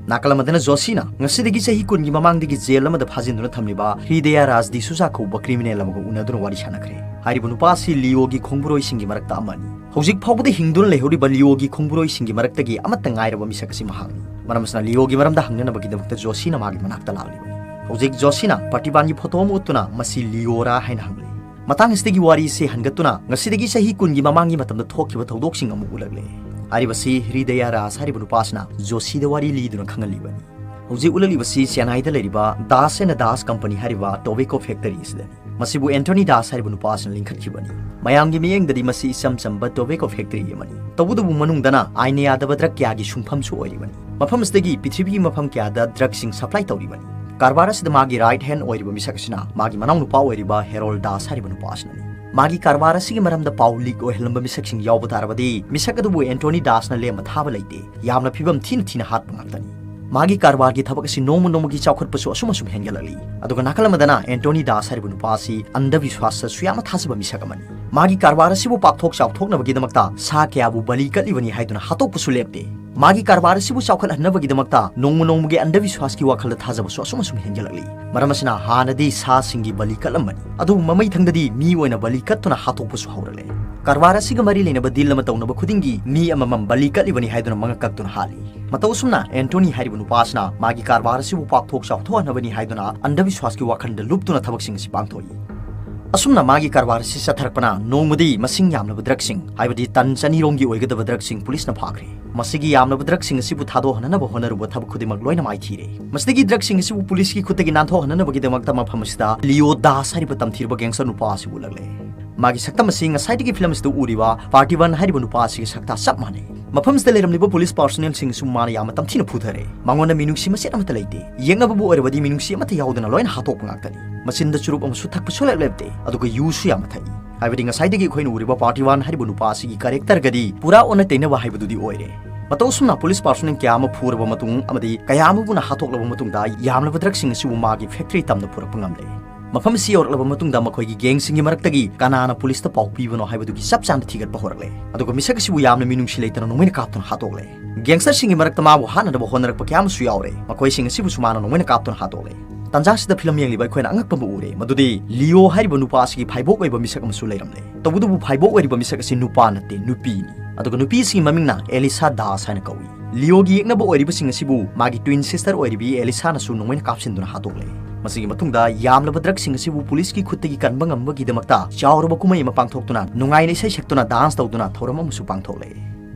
ꯅꯥꯀꯜ ꯑꯃꯗꯅ ꯖꯣꯁꯤꯅ ꯉꯁꯤꯗꯒꯤ ꯆꯍꯤ ꯀꯨꯟꯒꯤ ꯃꯃꯥꯡꯗꯒꯤ ꯖꯦꯜ ꯑꯃꯗ ꯐꯥꯖꯤꯟꯗꯨꯅ ꯊꯝꯂꯤꯕ ꯍ꯭ꯔꯤꯗꯌꯥ ꯔꯥꯖ ꯗꯤꯁꯨꯖꯥ ꯀꯧꯕ ꯀ꯭ꯔꯤꯃꯤꯅꯦꯜ ꯑꯃꯒ ꯎꯅꯗꯨꯅ ꯋꯥꯔꯤ ꯁꯥꯟꯅꯈ꯭ꯔꯦ꯫ ꯍꯥꯏꯔꯤꯕ ꯅꯨꯄꯥ ꯑꯁꯤ ꯂꯤꯑꯣꯒꯤ ꯈꯣꯡꯕꯨꯔꯣꯏꯁꯤꯡꯒꯤ ꯃꯔꯛꯇ ꯑꯃꯅꯤ꯫ ꯍꯧꯖꯤꯛ ꯐꯥꯎꯕꯗ ꯍꯤꯡꯗꯨꯅ ꯂꯩꯍꯧꯔꯤꯕ ꯂꯤꯑꯣꯒꯤ ꯈꯣꯡꯕꯨꯔꯣꯏꯁꯤꯡꯒꯤ ꯃꯔꯛꯇꯒꯤ ꯑꯃꯠꯇ ꯉꯥꯏꯔꯕ ꯃꯤꯁꯛ ꯑꯁꯤ ꯃꯍꯥꯛꯅꯤ꯫ ꯃꯔꯝ ꯑꯁꯤꯅ ꯂꯤꯑꯣꯒꯤ ꯃꯔꯝꯗ ꯍꯪꯅꯅꯕꯒꯤꯗꯃꯛꯇ ꯖꯣꯁꯤꯅ ꯃꯥꯒꯤ ꯃꯅꯥꯛꯇ ꯂꯥꯛꯂꯤꯕꯅꯤ꯫ ꯍꯧꯖꯤꯛ ꯖꯣꯁꯤꯅ ꯄ꯭ꯔꯇꯤꯚꯥꯟꯒꯤ ꯐꯣꯇꯣ ꯑꯃ ꯎꯠꯇꯨꯅ ꯃꯁꯤ ꯂꯤꯑꯣꯔꯥ ꯍꯥꯏꯅ ꯍꯪꯂꯤ꯫ ꯃꯇꯥꯡ ꯑꯁꯤꯗꯒꯤ ꯋꯥꯔꯤ ꯑꯁꯤ ꯍꯟꯒꯠꯇꯨꯅ ꯉꯁꯤꯗꯒꯤ ꯆꯍꯤ ꯀꯨꯟꯒꯤ ꯃꯃꯥꯡꯒꯤ ꯃꯇꯝꯗ ꯊꯣꯛꯈꯤꯕ ꯊꯧꯗꯣꯛꯁꯤꯡ ꯑꯃꯨꯛ ꯎꯠꯂꯛꯂꯦ꯫ ꯍꯥꯏꯔꯤꯕꯁꯤ ꯍ꯭ꯔꯤꯗꯌꯥ ꯔꯥꯖ ꯍꯥꯏꯔꯤꯕ ꯅꯨꯄꯥꯁꯤꯅ ꯖꯣꯁꯤꯗ ꯋꯥꯔꯤ ꯂꯤꯗꯨꯅ ꯈꯪꯍꯜꯂꯤꯕꯅꯤ꯫ ꯍꯧꯖꯤꯛ ꯎꯠꯂꯛꯂꯤꯕꯁꯤ ꯆꯦꯟꯅꯥꯏꯗ ꯂꯩꯔꯤꯕ ꯗꯥꯁ ꯑꯦꯟ ꯗꯥꯁ ꯀꯝꯄꯅꯤ ꯍꯥꯏꯔꯤꯕ ꯇꯣꯕꯦꯀꯣ ꯐꯦꯛꯇꯔꯤ ꯑꯁꯤꯗꯅꯤ꯫ ꯃꯁꯤꯕꯨ ꯑꯦꯟꯊꯣꯅꯤ ꯗꯥꯁ ꯍꯥꯏꯔꯤꯕ ꯅꯨꯄꯥ ꯑꯁꯤꯅ ꯂꯤꯡꯈꯠꯈꯤꯕꯅꯤ꯫ ꯃꯌꯥꯝꯒꯤ ꯃꯤꯠꯌꯦꯡꯗꯗꯤ ꯃꯁꯤ ꯏꯆꯝ ꯆꯝꯕ ꯇꯣꯕꯦꯀꯣ ꯐꯦꯛꯇꯔꯤ ꯑꯃꯅꯤ꯫ ꯇꯧꯕꯇꯕꯨ ꯃꯅꯨꯡꯗꯅ ꯑꯥꯏꯟꯅ ꯌꯥꯗꯕ ꯗ꯭ꯔꯒ ꯀꯌꯥꯒꯤ ꯁꯨꯡꯐꯝꯁꯨ ꯑꯣꯏꯔꯤꯕꯅꯤ꯫ ꯃꯐꯝ ꯑꯁꯤꯗꯒꯤ ꯄ꯭ꯔꯤꯊꯤꯕꯤꯒꯤ ꯃꯐꯝ ꯀꯌꯥꯗ ꯗ꯭ꯔꯒꯁꯤꯡ ꯁꯄ꯭ꯂꯥꯏ ꯇꯧꯔꯤꯕꯅꯤ꯫ ꯀꯔꯕꯥꯔ ꯑꯁꯤꯗ ꯃꯥꯒꯤ ꯔꯥꯏꯠ ꯍꯦꯟ ꯑꯣꯏꯔꯤꯕ ꯃꯤꯁꯛ ꯑꯁꯤꯅ ꯃꯥꯒꯤ ꯃꯅꯥꯎ ꯅꯨꯄꯥ ꯑꯣꯏꯔꯤꯕ ꯍꯦꯔꯣꯜ ꯗꯥꯁ ꯍꯥꯏꯔꯤꯕ ꯅꯨꯄꯥ ꯑꯁꯤꯅꯅꯤ꯫ ꯃꯥꯒꯤ ꯀꯔꯕꯥꯔ ꯑꯁꯤꯒꯤ ꯃꯔꯝꯗ ꯄꯥꯎ ꯂꯤꯛ ꯑꯣꯏꯍꯜꯂꯝꯕ ꯃꯤꯁꯛꯁꯤꯡ ꯌꯥꯎꯕ ꯇꯥꯔꯕꯗꯤ, ꯃꯤꯁꯛ ꯑꯗꯨꯕꯨ ꯑꯦꯟꯊꯣꯅꯤ ꯗꯥꯁꯅ ꯂꯦꯝꯅ ꯊꯥꯕ ꯂꯩꯇꯦ꯫ ꯌꯥꯝꯅ ꯐꯤꯕꯝ ꯊꯤꯅ ꯊꯤꯅ ꯍꯥꯠꯄ ꯉꯥꯛꯇꯅꯤ꯫ ꯃꯥꯒꯤ ꯀꯔꯕꯥꯔꯒꯤ ꯊꯕꯛ ꯑꯁꯤ ꯅꯣꯡꯃ ꯅꯣꯡꯃꯒꯤ ꯆꯥꯎꯈꯠꯄꯁꯨ ꯑꯁꯨꯝ ꯑꯁꯨꯝ ꯍꯦꯟꯒꯠꯂꯛꯂꯤ꯫ ꯑꯗꯨꯒ ꯅꯥꯀꯜ ꯑꯃꯗꯅ ꯑꯦꯟꯊꯣꯅꯤ ꯗꯥꯁ ꯍꯥꯏꯔꯤꯕ ꯅꯨꯄꯥ ꯑꯁꯤ ꯑꯟꯙꯕꯤꯁ꯭ꯋꯥꯁꯇꯁꯨ ꯌꯥꯝꯅ ꯊꯥꯖꯕ ꯃꯤꯁꯛ ꯑꯃꯅꯤ꯫ ꯃꯥꯒꯤ ꯀꯔꯕꯥꯔ ꯑꯁꯤꯕꯨ ꯄꯥꯛꯊꯣꯛ ꯆꯥꯎꯊꯣꯛꯅꯕꯒꯤꯗꯃꯛꯇ ꯁꯥ ꯀꯌꯥꯕꯨ ꯕꯂꯤ ꯀꯠꯂꯤꯕꯅꯤ ꯍꯥꯏꯗꯨꯅ ꯍꯥꯠꯇꯣꯛꯄꯁꯨ ꯂꯦꯞꯇꯦ꯫ ꯃꯥꯒꯤ ꯀꯔꯕꯥꯔ ꯑꯁꯤꯕꯨ ꯆꯥꯎꯈꯠꯍꯟꯅꯕꯒꯤꯗꯃꯛꯇ ꯅꯣꯡꯃ ꯅꯣꯡꯃꯒꯤ ꯑꯟꯙꯕꯤꯁ꯭ꯋꯥꯁꯀꯤ ꯋꯥꯈꯜꯗ ꯊꯥꯖꯕꯁꯨ ꯑꯁꯨꯝ ꯑꯁꯨꯝ ꯍꯦꯟꯒꯠꯂꯛꯂꯤ꯫ ꯃꯔꯝ ꯑꯁꯤꯅ ꯍꯥꯟꯅꯗꯤ ꯁꯥꯁꯤꯡꯒꯤ ꯕꯂꯤ ꯀꯠꯂꯝꯕꯅꯤ, ꯑꯗꯨꯕꯨ ꯃꯃꯩꯊꯪꯗꯗꯤ ꯃꯤ ꯑꯣꯏꯅ ꯕꯂꯤ ꯀꯠꯇꯨꯅ ꯍꯥꯠꯇꯣꯛꯄꯁꯨ ꯍꯧꯔꯛꯂꯦ꯫ ꯀꯔꯕꯥꯔ ꯑꯁꯤꯒ ꯃꯔꯤ ꯂꯩꯅꯕ ꯗꯤꯜ ꯑꯃ ꯇꯧꯅꯕ ꯈꯨꯗꯤꯡꯒꯤ ꯃꯤ ꯑꯃꯃꯝ ꯕꯂꯤ ꯀꯠꯂꯤꯕꯅꯤ ꯍꯥꯏꯗꯨꯅ ꯃꯉꯛ ꯀꯛꯇꯨꯅ ꯍꯥꯠꯂꯤ꯫ ꯃꯇꯧ ꯑꯁꯨꯝꯅ ꯑꯦꯟꯊꯣꯅꯤ ꯍꯥꯏꯔꯤꯕ ꯅꯨꯄꯥ ꯑꯁꯤꯅ ꯃꯥꯒꯤ ꯀꯔꯕꯥꯔ ꯑꯁꯤꯕꯨ ꯄꯥꯛꯊꯣꯛ ꯆꯥꯎꯊꯣꯛꯍꯟꯅꯕꯅꯤ ꯍꯥꯏꯗꯨꯅ ꯑꯟꯙꯕꯤꯁ꯭ꯋꯥꯁꯀꯤ ꯋꯥꯈꯜꯗ ꯂꯨꯞꯇꯨꯅ ꯊꯕꯛꯁꯤꯡ ꯑꯁꯤ ꯄꯥꯡꯊꯣꯛꯏ꯫ ꯑꯁꯨꯝꯅ ꯃꯥꯒꯤ ꯀꯔꯕꯥꯔ ꯑꯁꯤ ꯆꯠꯊꯔꯛꯄꯅ ꯅꯣꯡꯃꯗꯤ ꯃꯁꯤꯡ ꯌꯥꯝꯂꯕ ꯗ꯭ꯔꯒꯁꯤꯡ, ꯍꯥꯏꯕꯗꯤ ꯇꯟ ꯆꯅꯤꯔꯣꯝꯒꯤ ꯑꯣꯏꯒꯗꯕ ꯗ꯭ꯔꯒꯁꯤꯡ ꯄꯨꯂꯤꯁꯅ ꯐꯥꯈ꯭ꯔꯦ꯫ ꯃꯁꯤꯒꯤ ꯌꯥꯝꯂꯕ ꯗ꯭ꯔꯒꯁꯤꯡ ꯑꯁꯤꯕꯨ ꯊꯥꯗꯣꯛꯍꯟꯅꯅꯕ ꯍꯣꯠꯅꯔꯨꯕ ꯊꯕꯛ ꯈꯨꯗꯤꯡꯃꯛ ꯂꯣꯏꯅ ꯃꯥꯏꯊꯤꯔꯦ꯫ ꯃꯁꯤꯗꯒꯤ ꯗ꯭ꯔꯒꯁꯤꯡ ꯑꯁꯤꯕꯨ ꯄꯨꯂꯤꯁꯀꯤ ꯈꯨꯠꯇꯒꯤ ꯅꯥꯟꯊꯣꯛꯍꯟꯅꯅꯕꯒꯤꯗꯃꯛꯇ ꯃꯐꯝ ꯑꯁꯤꯗ ꯂꯤꯑꯣ ꯗꯥꯁ ꯍꯥꯏꯔꯤꯕ ꯇꯝꯊꯤꯔꯕ ꯒꯦꯡꯁꯇꯔ ꯅꯨꯄꯥ ꯑꯁꯤ ꯎꯠꯂꯛꯂꯦ꯫ ꯃꯥꯒꯤ ꯁꯛꯇꯝ ꯑꯁꯤ ꯉꯁꯥꯏꯗꯒꯤ ꯐꯤꯂꯝ ꯑꯁꯤꯗ ꯎꯔꯤꯕ ꯄꯥꯔꯇꯤꯕꯟ ꯍꯥꯏꯔꯤꯕ ꯅꯨꯄꯥ ꯑꯁꯤꯒꯤ ꯁꯛꯇ ꯆꯞ ꯃꯥꯟꯅꯩ꯫ ꯃꯐꯝꯁꯤꯗ ꯂꯩꯔꯝꯂꯤꯕ ꯄꯨꯂꯤꯁ ꯄꯥꯔꯁꯣꯅꯦꯜꯁꯤꯡꯁꯨ ꯃꯥꯅ ꯌꯥꯝꯅ ꯇꯝꯊꯤꯅ ꯐꯨꯊꯔꯦ꯫ ꯃꯉꯣꯟꯗ ꯃꯤꯅꯨꯡꯁꯤ ꯃꯆꯦꯠ ꯑꯃꯠꯇ ꯂꯩꯇꯦ꯫ ꯌꯦꯛꯅꯕꯕꯨ ꯑꯣꯏꯔꯕꯗꯤ ꯃꯤꯅꯨꯡꯁꯤ ꯑꯃꯠꯇ ꯌꯥꯎꯗꯅ ꯂꯣꯏꯅ ꯍꯥꯠꯇꯣꯛꯄ ꯉꯥꯛꯇꯅꯤ꯫ ꯃꯆꯤꯟꯗ ꯆꯨꯔꯨꯞ ꯑꯃꯁꯨ ꯊꯛꯄ ꯁꯨꯡꯂꯦꯞ ꯂꯦꯞꯇꯦ, ꯑꯗꯨꯒ ꯌꯨꯁꯨ ꯌꯥꯝꯅ ꯊꯛꯏ꯫ ꯍꯥꯏꯕꯗꯤ ꯉꯁꯥꯏꯗꯒꯤ ꯑꯩꯈꯣꯏꯅ ꯎꯔꯤꯕ ꯄꯥꯔꯇꯤꯕꯟ ꯍꯥꯏꯔꯤꯕ ꯅꯨꯄꯥ ꯑꯁꯤꯒꯤ ꯀꯦꯔꯦꯛꯇꯔꯒꯗꯤ ꯄꯨꯔꯥ ꯑꯣꯟꯅ ꯇꯩꯅꯕ ꯍꯥꯏꯕꯗꯨꯗꯤ ꯑꯣꯏꯔꯦ꯫ ꯃꯇꯧ ꯑꯁꯨꯝꯅ ꯄꯨꯂꯤꯁ ꯄꯥꯔꯁꯣꯅꯦꯜ ꯀꯌꯥ ꯑꯃ ꯐꯨꯔꯕ ꯃꯇꯨꯡ ꯑꯃꯗꯤ ꯀꯌꯥ ꯑꯃꯕꯨꯅ ꯍꯥꯠꯇꯣꯛꯂꯕ ꯃꯇꯨꯡꯗ, ꯌꯥꯝꯂꯕ ꯗ꯭ꯔꯒꯁꯤꯡ ꯑꯁꯤꯕꯨ ꯃꯥꯒꯤ ꯐꯦꯛꯇꯔꯤ ꯇꯝꯗ ꯄꯨꯔꯛꯄ ꯉꯝꯂꯦ꯫ ꯃꯐꯝ ꯑꯁꯤ ꯌꯧꯔꯛꯂꯕ ꯃꯇꯨꯡꯗ ꯃꯈꯣꯏꯒꯤ ꯒꯦꯡꯁꯤꯡꯒꯤ ꯃꯔꯛꯇꯒꯤ ꯀꯅꯥꯅ ꯄꯨꯂꯤꯁꯇ ꯄꯥꯎ ꯄꯤꯕꯅꯣ ꯍꯥꯏꯕꯗꯨꯒꯤ ꯆꯞ ꯆꯥꯅ ꯊꯤꯒꯠꯄ ꯍꯧꯔꯛꯂꯦ꯫ ꯑꯗꯨꯒ ꯃꯤꯁꯛ ꯑꯁꯤꯕꯨ ꯌꯥꯝꯅ ꯃꯤꯅꯨꯡꯁꯤ ꯂꯩꯇꯅ ꯅꯣꯡꯃꯩꯅ ꯀꯥꯞꯇꯨꯅ ꯍꯥꯠꯇꯣꯛꯂꯦ꯫ ꯒꯦꯡꯁꯇꯔꯁꯤꯡꯒꯤ ꯃꯔꯛꯇ ꯃꯥꯕꯨ ꯍꯥꯠꯅꯅꯕ ꯍꯣꯠꯅꯔꯛꯄ ꯀꯌꯥ ꯑꯃꯁꯨ ꯌꯥꯎꯔꯦ꯫ ꯃꯈꯣꯏꯁꯤꯡ ꯑꯁꯤꯕꯨꯁꯨ ꯃꯥꯅ ꯅꯣꯡꯃꯩꯅ ꯀꯥꯞꯇꯨꯅ ꯍꯥꯠꯇꯣꯛꯂꯦ꯫ ꯇꯥꯟꯖꯥꯁꯤꯗ ꯐꯤꯂꯝ ꯌꯦꯡꯂꯤꯕ ꯑꯩꯈꯣꯏꯅ ꯑꯉꯛꯄ ꯑꯃ ꯎꯔꯦ, ꯃꯗꯨꯗꯤ ꯂꯤꯑꯣ ꯍꯥꯏꯔꯤꯕ ꯅꯨꯄꯥ ꯑꯁꯤꯒꯤ ꯐꯥꯏꯕꯣꯛ ꯑꯣꯏꯕ ꯃꯤꯁꯛ ꯑꯃꯁꯨ ꯂꯩꯔꯝꯂꯦ꯫ ꯇꯧꯕꯇꯕꯨ ꯐꯥꯏꯕꯣꯛ ꯑꯣꯏꯔꯤꯕ ꯃꯤꯁꯛ ꯑꯁꯤ ꯅꯨꯄꯥꯅ ꯅꯠꯇꯦ, ꯅꯨꯄꯤꯅꯤ꯫ ꯑꯗꯨꯒ ꯅꯨꯄꯤ ꯑꯁꯤꯒꯤ ꯃꯃꯤꯡꯅ ꯑꯦꯂꯤꯁꯥ ꯗꯥꯁ ꯍꯥꯏꯅ ꯀꯧꯏ꯫ ꯂꯤꯑꯣꯒꯤ ꯌꯦꯛꯅꯕ ꯑꯣꯏꯔꯤꯕꯁꯤꯡ ꯑꯁꯤꯕꯨ ꯃꯥꯒꯤ ꯇ꯭ꯋꯤꯟ ꯁꯤꯁꯇꯔ ꯑꯣꯏꯔꯤꯕꯤ ꯑꯦꯂꯤꯁꯥꯅꯁꯨ ꯅꯣꯡꯃꯩꯅ ꯀꯥꯞꯁꯤꯟꯗꯨꯅ ꯍꯥꯠꯇꯣꯛꯂꯦ꯫ ꯃꯁꯤꯒꯤ ꯃꯇꯨꯡꯗ ꯌꯥꯝꯂꯕ ꯗ꯭ꯔꯒꯁꯤꯡ ꯑꯁꯤꯕꯨ ꯄꯨꯂꯤꯁꯀꯤ ꯈꯨꯠꯇꯒꯤ ꯀꯟꯕ ꯉꯝꯕꯒꯤꯗꯃꯛꯇ ꯆꯥꯎꯔꯕ ꯀꯨꯝꯍꯩ ꯑꯃ ꯄꯥꯡꯊꯣꯛꯇꯨꯅ, ꯅꯨꯡꯉꯥꯏꯅ ꯏꯁꯩ ꯁꯛꯇꯨꯅ, ꯗꯥꯟꯁ ꯇꯧꯗꯨꯅ ꯊꯧꯔꯝ ꯑꯃꯁꯨ ꯄꯥꯡꯊꯣꯛꯂꯦ꯫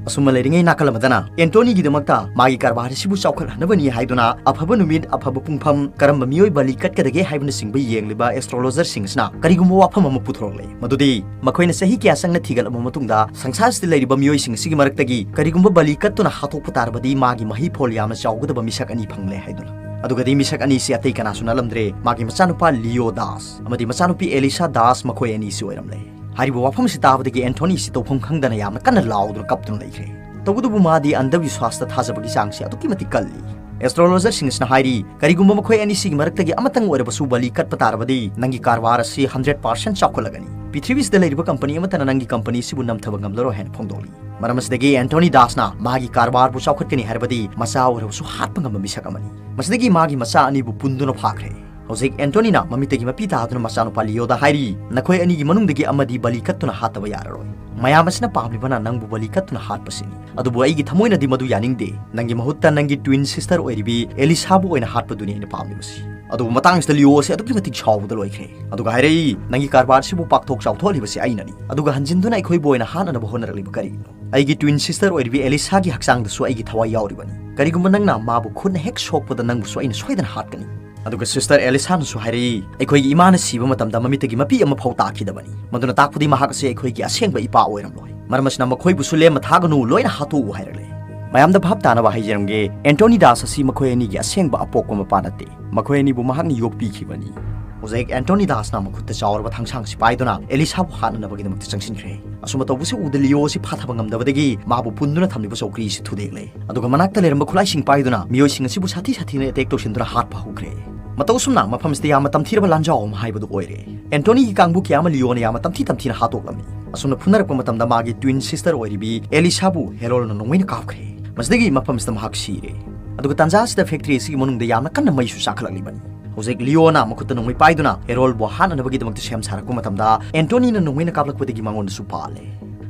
ꯑꯁꯨꯝꯅ ꯂꯩꯔꯤꯉꯩ ꯅꯥꯀꯜ ꯑꯃꯗꯅ ꯑꯦꯟꯇꯣꯅꯤꯒꯤꯗꯃꯛꯇ ꯃꯥꯒꯤ ꯀꯔꯕꯥꯔ ꯑꯁꯤꯕꯨ ꯆꯥꯎꯈꯠꯍꯟꯅꯕꯅꯤ ꯍꯥꯏꯗꯨꯅ ꯑꯐꯕ ꯅꯨꯃꯤꯠ, ꯑꯐꯕ ꯄꯨꯡꯐꯝ, ꯀꯔꯝꯕ ꯃꯤꯑꯣꯏ ꯕꯂꯤ ꯀꯠꯀꯗꯒꯦ ꯍꯥꯏꯕꯅꯆꯤꯡꯕ ꯌꯦꯡꯂꯤꯕ ꯑꯦꯁꯇ꯭ꯔꯣꯂꯣꯖꯔꯁꯤꯡ ꯑꯁꯤꯅ ꯀꯔꯤꯒꯨꯝꯕ ꯋꯥꯐꯝ ꯑꯃ ꯄꯨꯊꯣꯔꯛꯂꯦ, ꯃꯗꯨꯗꯤ ꯃꯈꯣꯏꯅ ꯆꯍꯤ ꯀꯌꯥ ꯆꯪꯅ ꯊꯤꯒꯠꯂꯕ ꯃꯇꯨꯡꯗ ꯁꯪꯁꯥꯔꯁꯤꯗ ꯂꯩꯔꯤꯕ ꯃꯤꯑꯣꯏꯁꯤꯡ ꯑꯁꯤꯒꯤ ꯃꯔꯛꯇꯒꯤ ꯀꯔꯤꯒꯨꯝꯕ ꯕꯂꯤ ꯀꯠꯇꯨꯅ ꯍꯥꯠꯇꯣꯛꯄ ꯇꯥꯔꯕꯗꯤ ꯃꯥꯒꯤ ꯃꯍꯩ ꯐꯣꯜ ꯌꯥꯝꯅ ꯆꯥꯎꯒꯗꯕ ꯃꯤꯁꯛ ꯑꯅꯤ ꯐꯪꯂꯦ ꯍꯥꯏꯗꯨꯅ꯫ ꯑꯗꯨꯒꯗꯤ ꯃꯤꯁꯛ ꯑꯅꯤꯁꯤ ꯑꯇꯩ ꯀꯅꯥꯁꯨ ꯅꯠꯂꯝꯗ꯭ꯔꯦ, ꯃꯥꯒꯤ ꯃꯆꯥꯅꯨꯄꯥ ꯂꯤꯑꯣ ꯗꯥꯁ ꯑꯃꯗꯤ ꯃꯆꯥꯅꯨꯄꯤ ꯑꯦꯂꯤꯁꯥ ꯗꯥꯁ, ꯃꯈꯣꯏ ꯑꯅꯤꯁꯤ ꯑꯣꯏꯔꯝꯂꯦ꯫ ꯍꯥꯏꯔꯤꯕ ꯋꯥꯐꯝ ꯑꯁꯤ ꯇꯥꯕꯗꯒꯤ ꯑꯦꯟꯊꯣꯅꯤ ꯑꯁꯤ ꯇꯧꯐꯝ ꯈꯪꯗꯅ ꯌꯥꯝꯅ ꯀꯟꯅ ꯂꯥꯎꯗꯨꯅ ꯀꯞꯇꯨꯅ ꯂꯩꯈ꯭ꯔꯦ꯫ ꯇꯧꯕꯇꯕꯨ ꯃꯥꯗꯤ ꯑꯟꯙꯕꯤꯁ꯭ꯋꯥꯁꯇ ꯊꯥꯖꯕꯒꯤ ꯆꯥꯡꯁꯤ ꯑꯗꯨꯛꯀꯤ ꯃꯇꯤꯛ ꯀꯜꯂꯤ꯫ ꯑꯦꯁꯇ꯭ꯔꯣꯂꯣꯖꯔꯁꯤꯡ ꯑꯁꯤꯅ ꯍꯥꯏꯔꯤ, ꯀꯔꯤꯒꯨꯝꯕ ꯃꯈꯣꯏ ꯑꯅꯤꯁꯤꯒꯤ ꯃꯔꯛꯇꯒꯤ ꯑꯃꯇꯪ ꯑꯣꯏꯔꯕꯁꯨ ꯕꯂꯤ ꯀꯠꯄ ꯇꯥꯔꯕꯗꯤ ꯅꯪꯒꯤ ꯀꯔꯕꯥꯔ ꯑꯁꯤ ꯍꯟꯗ꯭ꯔꯦꯠ ꯄꯥꯔꯁꯦꯟ ꯆꯥꯎꯈꯠꯂꯒꯅꯤ꯫ ꯄ꯭ꯔꯤꯊꯤꯕꯤꯁꯤꯗ ꯂꯩꯔꯤꯕ ꯀꯝꯄꯅꯤ ꯑꯃꯠꯇꯅ ꯅꯪꯒꯤ ꯀꯝꯄꯅꯤ ꯑꯁꯤꯕꯨ ꯅꯝꯊꯕ ꯉꯝꯂꯔꯣꯏ ꯍꯥꯏꯅ ꯐꯣꯡꯗꯣꯛꯂꯤ꯫ ꯃꯔꯝ ꯑꯁꯤꯗꯒꯤ ꯑꯦꯟꯊꯣꯅꯤ ꯗꯥꯁꯅ ꯃꯍꯥꯛꯀꯤ ꯀꯔꯕꯥꯔꯕꯨ ꯆꯥꯎꯈꯠꯀꯅꯤ ꯍꯥꯏꯔꯕꯗꯤ ꯃꯆꯥ ꯑꯣꯏꯔꯕꯁꯨ ꯍꯥꯠꯄ ꯉꯝꯕ ꯃꯤꯁꯛ ꯑꯃꯅꯤ꯫ ꯃꯁꯤꯗꯒꯤ ꯃꯥꯒꯤ ꯃꯆꯥ ꯑꯅꯤꯕꯨ ꯄꯨꯟꯗꯨꯅ ꯐꯥꯈ꯭ꯔꯦ꯫ ꯍꯧꯖꯤꯛ ꯑꯦꯟꯊꯣꯅꯤꯅ ꯃꯃꯤꯠꯇꯒꯤ ꯃꯄꯤ ꯇꯥꯗꯨꯅ ꯃꯆꯥꯅꯨꯄꯥ ꯂꯤꯑꯣꯗ ꯍꯥꯏꯔꯤ, "ꯅꯈꯣꯏ ꯑꯅꯤꯒꯤ ꯃꯅꯨꯡꯗꯒꯤ ꯑꯃꯗꯤ ꯕꯂꯤ ꯀꯠꯇꯨꯅ ꯍꯥꯠꯇꯕ ꯌꯥꯔꯔꯣꯏ꯫ ꯃꯌꯥꯝ ꯑꯁꯤꯅ ꯄꯥꯝꯂꯤꯕꯅ ꯅꯪꯕꯨ ꯕꯂꯤ ꯀꯠꯇꯨꯅ ꯍꯥꯠꯄꯁꯤꯅꯤ꯫ ꯑꯗꯨꯕꯨ ꯑꯩꯒꯤ ꯊꯃꯣꯏꯅꯗꯤ ꯃꯗꯨ ꯌꯥꯅꯤꯡꯗꯦ꯫ ꯅꯪꯒꯤ ꯃꯍꯨꯠꯇ ꯅꯪꯒꯤ ꯇ꯭ꯋꯤꯟ ꯁꯤꯁꯇꯔ ꯑꯣꯏꯔꯤꯕꯤ ꯑꯦꯂꯤꯁꯥꯕꯨ ꯑꯣꯏꯅ ꯍꯥꯠꯄꯗꯨꯅꯤ ꯑꯩꯅ ꯄꯥꯝꯂꯤꯕꯁꯤ꯫" ꯑꯗꯨꯕꯨ ꯃꯇꯥꯡ ꯑꯁꯤꯗ ꯂꯤꯑꯣ ꯑꯁꯤ ꯑꯗꯨꯛꯀꯤ ꯃꯇꯤꯛ ꯁꯥꯎꯕꯗ ꯂꯣꯏꯈ꯭ꯔꯦ꯫ ꯑꯗꯨꯒ ꯍꯥꯏꯔꯛꯏ, "ꯅꯪꯒꯤ ꯀꯔꯕꯥꯔ ꯑꯁꯤꯕꯨ ꯄꯥꯛꯊꯣꯛ ꯆꯥꯎꯊꯣꯛꯍꯜꯂꯤꯕꯁꯤ ꯑꯩꯅꯅꯤ꯫ ꯑꯗꯨꯒ ꯍꯟꯖꯤꯟꯗꯨꯅ ꯑꯩꯈꯣꯏꯕꯨ ꯑꯣꯏꯅ ꯍꯥꯠꯅꯅꯕ ꯍꯣꯠꯅꯔꯛꯂꯤꯕ ꯀꯔꯤꯒꯤꯅꯣ? ꯑꯩꯒꯤ ꯇ꯭ꯋꯤꯟ ꯁꯤꯁꯇꯔ ꯑꯣꯏꯔꯤꯕꯤ ꯑꯦꯂꯤꯁꯥꯒꯤ ꯍꯛꯆꯥꯡꯗꯁꯨ ꯑꯩꯒꯤ ꯊꯋꯥꯏ ꯌꯥꯎꯔꯤꯕꯅꯤ꯫ ꯀꯔꯤꯒꯨꯝꯕ ꯅꯪꯅ ꯃꯥꯕꯨ ꯈꯨꯠꯅ ꯍꯦꯛ ꯁꯣꯛꯄꯗ ꯅꯪꯕꯨꯁꯨ ꯑꯩꯅ ꯁꯣꯏꯗꯅ ꯍꯥꯠꯀꯅꯤ꯫" ꯑꯗꯨꯒ ꯁꯤꯁꯇꯔ ꯑꯦꯂꯤꯁꯥꯅꯁꯨ ꯍꯥꯏꯔꯛꯏ, "ꯑꯩꯈꯣꯏꯒꯤ ꯏꯃꯥꯅ ꯁꯤꯕ ꯃꯇꯝꯗ ꯃꯃꯤꯠꯇꯒꯤ ꯃꯄꯤ ꯑꯃꯐꯥꯎ ꯇꯥꯈꯤꯗꯕꯅꯤ꯫ ꯃꯗꯨꯅ ꯇꯥꯛꯄꯗꯤ ꯃꯍꯥꯛ ꯑꯁꯤ ꯑꯩꯈꯣꯏꯒꯤ ꯑꯁꯦꯡꯕ ꯏꯄꯥ ꯑꯣꯏꯔꯝꯂꯣꯏ꯫ ꯃꯔꯝ ꯑꯁꯤꯅ ꯃꯈꯣꯏꯕꯨꯁꯨ ꯂꯦꯝꯅ ꯊꯥꯒꯅꯨ, ꯂꯣꯏꯅ ꯍꯥꯠꯇꯣꯛꯎ" ꯍꯥꯏꯔꯛꯂꯦ꯫ ꯃꯌꯥꯝꯗ ꯚꯥꯞ ꯇꯥꯅꯕ ꯍꯥꯏꯖꯔꯝꯒꯦ, ꯑꯦꯟꯊꯣꯅꯤ ꯗꯥꯁ ꯑꯁꯤ ꯃꯈꯣꯏ ꯑꯅꯤꯒꯤ ꯑꯁꯦꯡꯕ ꯑꯄꯣꯛꯄ ꯃꯄꯥ ꯅꯠꯇꯦ꯫ ꯃꯈꯣꯏ ꯑꯅꯤꯕꯨ ꯃꯍꯥꯛꯅ ꯌꯣꯛꯄꯤꯈꯤꯕꯅꯤ꯫ ꯍꯧꯖꯤꯛ ꯑꯦꯟꯊꯣꯅꯤ ꯗꯥꯁꯅ ꯃꯈꯨꯠꯇ ꯆꯥꯎꯔꯕ ꯊꯥꯡꯁꯥꯡꯁꯤ ꯄꯥꯏꯗꯨꯅ ꯑꯦꯂꯤꯁꯥꯕꯨ ꯍꯥꯠꯅꯅꯕꯒꯤꯗꯃꯛꯇ ꯆꯪꯁꯤꯟꯈ꯭ꯔꯦ꯫ ꯑꯁꯨꯝꯅ ꯇꯧꯕꯁꯤ ꯎꯕꯗ ꯂꯤꯑꯣ ꯑꯁꯤ ꯐꯥꯊꯕ ꯉꯝꯗꯕꯗꯒꯤ ꯃꯥꯕꯨ ꯄꯨꯟꯗꯨꯅ ꯊꯝꯂꯤꯕ ꯆꯧꯀ꯭ꯔꯤ ꯑꯁꯤ ꯊꯨꯗꯦꯛꯂꯦ꯫ ꯑꯗꯨꯒ ꯃꯅꯥꯛꯇ ꯂꯩꯔꯝꯕ ꯈꯨꯠꯂꯥꯏꯁꯤꯡ ꯄꯥꯏꯗꯨꯅ ꯃꯤꯑꯣꯏꯁꯤꯡ ꯑꯁꯤꯕꯨ ꯁꯥꯊꯤ ꯁꯥꯊꯤꯅ ꯑꯦꯇꯦꯛ ꯇꯧꯁꯤꯟꯗꯨꯅ ꯍꯥꯠꯄ ꯍꯧꯈ꯭ꯔꯦ꯫ ꯃꯇꯧ ꯑꯁꯨꯝꯅ ꯃꯐꯝꯁꯤꯗ ꯌꯥꯝꯅ ꯇꯝꯊꯤꯔꯕ ꯂꯥꯟꯖꯥꯎ ꯑꯃ ꯍꯥꯏꯕꯗꯨ ꯑꯣꯏꯔꯦ꯫ ꯑꯦꯟꯊꯣꯅꯤꯒꯤ ꯀꯥꯡꯕꯨ ꯀꯌꯥ ꯑꯃ ꯂꯤꯑꯣꯅ ꯌꯥꯝꯅ ꯇꯝꯊꯤ ꯇꯝꯊꯤꯅ ꯍꯥꯠꯇꯣꯛꯂꯝꯃꯤ꯫ ꯑꯁꯨꯝꯅ ꯐꯨꯅꯔꯛꯄ ꯃꯇꯝꯗ ꯃꯥꯒꯤ ꯇ꯭ꯋꯤꯟ ꯁꯤꯁꯇꯔ ꯑꯣꯏꯔꯤꯕꯤ ꯑꯦꯂꯤꯁꯥꯕꯨ ꯍꯦꯔꯣꯜꯅ ꯅꯣꯡꯃꯩꯅ ꯀꯥꯞꯈ꯭ꯔꯦ꯫ ꯃꯁꯤꯗꯒꯤ ꯃꯐꯝꯁꯤꯗ ꯃꯍꯥꯛ ꯁꯤꯔꯦ꯫ ꯑꯗꯨꯒ ꯇꯥꯟꯖꯥ ꯑꯁꯤꯗ ꯐꯦꯛꯇ꯭ꯔꯤ ꯑꯁꯤꯒꯤ ꯃꯅꯨꯡꯗ ꯌꯥꯝꯅ ꯀꯟꯅ ꯃꯩꯁꯨ ꯆꯥꯈꯠꯂꯛꯂꯤꯕꯅꯤ꯫ ꯍꯧꯖꯤꯛ ꯂꯤꯑꯣꯅ ꯃꯈꯨꯠꯇ ꯅꯣꯡꯃꯩ ꯄꯥꯏꯗꯨꯅ ꯍꯦꯔꯣꯜꯕꯨ ꯍꯥꯠꯅꯅꯕꯒꯤꯗꯃꯛꯇ ꯁꯦꯝ ꯁꯥꯔꯛꯄ ꯃꯇꯝꯗ ꯑꯦꯟꯊꯣꯅꯤꯅ ꯅꯣꯡꯃꯩꯅ ꯀꯥꯞꯂꯛꯄꯗꯒꯤ ꯃꯉꯣꯟꯗꯁꯨ ꯄꯥꯜꯂꯦ꯫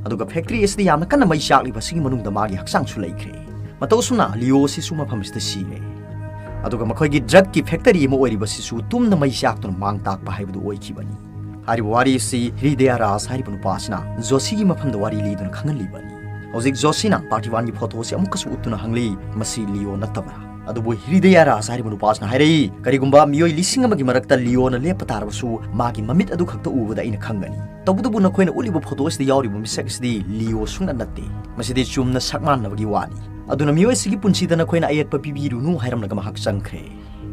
ꯑꯗꯨꯒ ꯐꯦꯛꯇ꯭ꯔꯤ ꯑꯁꯤꯗ ꯌꯥꯝꯅ ꯀꯟꯅ ꯃꯩ ꯆꯥꯛꯂꯤꯕ ꯑꯁꯤꯒꯤ ꯃꯅꯨꯡꯗ ꯃꯥꯒꯤ ꯍꯛꯆꯥꯡꯁꯨ ꯂꯩꯈ꯭ꯔꯦ꯫ ꯃꯇꯧ ꯑꯁꯨꯝꯅ ꯂꯤꯑꯣ ꯑꯁꯤꯁꯨ ꯃꯐꯝ ꯑꯁꯤꯗ ꯁꯤꯔꯦ꯫ ꯑꯗꯨꯒ ꯃꯈꯣꯏꯒꯤ ꯗ꯭ꯔꯒꯀꯤ ꯐꯦꯛꯇꯔꯤ ꯑꯃ ꯑꯣꯏꯔꯤꯕꯁꯤꯁꯨ ꯇꯨꯝꯅ ꯃꯩ ꯆꯥꯛꯇꯨꯅ ꯃꯥꯡ ꯇꯥꯛꯄ ꯍꯥꯏꯕꯗꯨ ꯑꯣꯏꯈꯤꯕꯅꯤ꯫ ꯍꯥꯏꯔꯤꯕ ꯋꯥꯔꯤ ꯑꯁꯤ ꯍ꯭ꯔꯤꯗꯌꯥ ꯔꯥꯖ ꯍꯥꯏꯔꯤꯕ ꯅꯨꯄꯥ ꯑꯁꯤꯅ ꯖꯣꯁꯤꯒꯤ ꯃꯐꯝꯗ ꯋꯥꯔꯤ ꯂꯤꯗꯨꯅ ꯈꯪꯍꯜꯂꯤꯕꯅꯤ꯫ ꯍꯧꯖꯤꯛ ꯖꯣꯁꯤꯅ ꯄꯥꯔꯇꯤꯕꯥꯟꯒꯤ ꯐꯣꯇꯣ ꯑꯁꯤ ꯑꯃꯨꯛꯀꯁꯨ ꯎꯠꯇꯨꯅ ꯍꯪꯂꯤ, "ꯃꯁꯤ ꯂꯤꯑꯣ ꯅꯠꯇꯕ꯭ꯔꯥ?" ꯑꯗꯨꯕꯨ ꯍꯤꯔꯤꯗꯌꯥ ꯔꯥꯖ ꯍꯥꯏꯔꯤꯕ ꯅꯨꯄꯥꯁꯤꯅ ꯍꯥꯏꯔꯛꯏ, "ꯀꯔꯤꯒꯨꯝꯕ ꯃꯤꯑꯣꯏ ꯂꯤꯁꯤꯡ ꯑꯃꯒꯤ ꯃꯔꯛꯇ ꯂꯤꯑꯣꯅ ꯂꯦꯞꯄ ꯇꯥꯔꯕꯁꯨ, ꯃꯥꯒꯤ ꯃꯃꯤꯠ ꯑꯗꯨ ꯈꯛꯇ ꯎꯕꯗ ꯑꯩꯅ ꯈꯪꯒꯅꯤ꯫ ꯇꯧꯕꯇꯕꯨ ꯅꯈꯣꯏꯅ ꯎꯠꯂꯤꯕ ꯐꯣꯇꯣ ꯑꯁꯤꯗ ꯌꯥꯎꯔꯤꯕ ꯃꯤꯁꯛ ꯑꯁꯤꯗꯤ ꯂꯤꯑꯣ ꯁꯨꯡꯅ ꯅꯠꯇꯦ꯫ ꯃꯁꯤꯗꯤ ꯆꯨꯝꯅ ꯁꯛ ꯃꯥꯟꯅꯕꯒꯤ ꯋꯥꯅꯤ꯫ ꯑꯗꯨꯅ ꯃꯤꯑꯣꯏ ꯑꯁꯤꯒꯤ ꯄꯨꯟꯁꯤꯗ ꯅꯈꯣꯏꯅ ꯑꯌꯦꯠꯄ ꯄꯤꯕꯤꯔꯨꯅꯨ" ꯍꯥꯏꯔꯝꯂꯒ ꯃꯍꯥꯛ ꯆꯪꯈ꯭ꯔꯦ꯫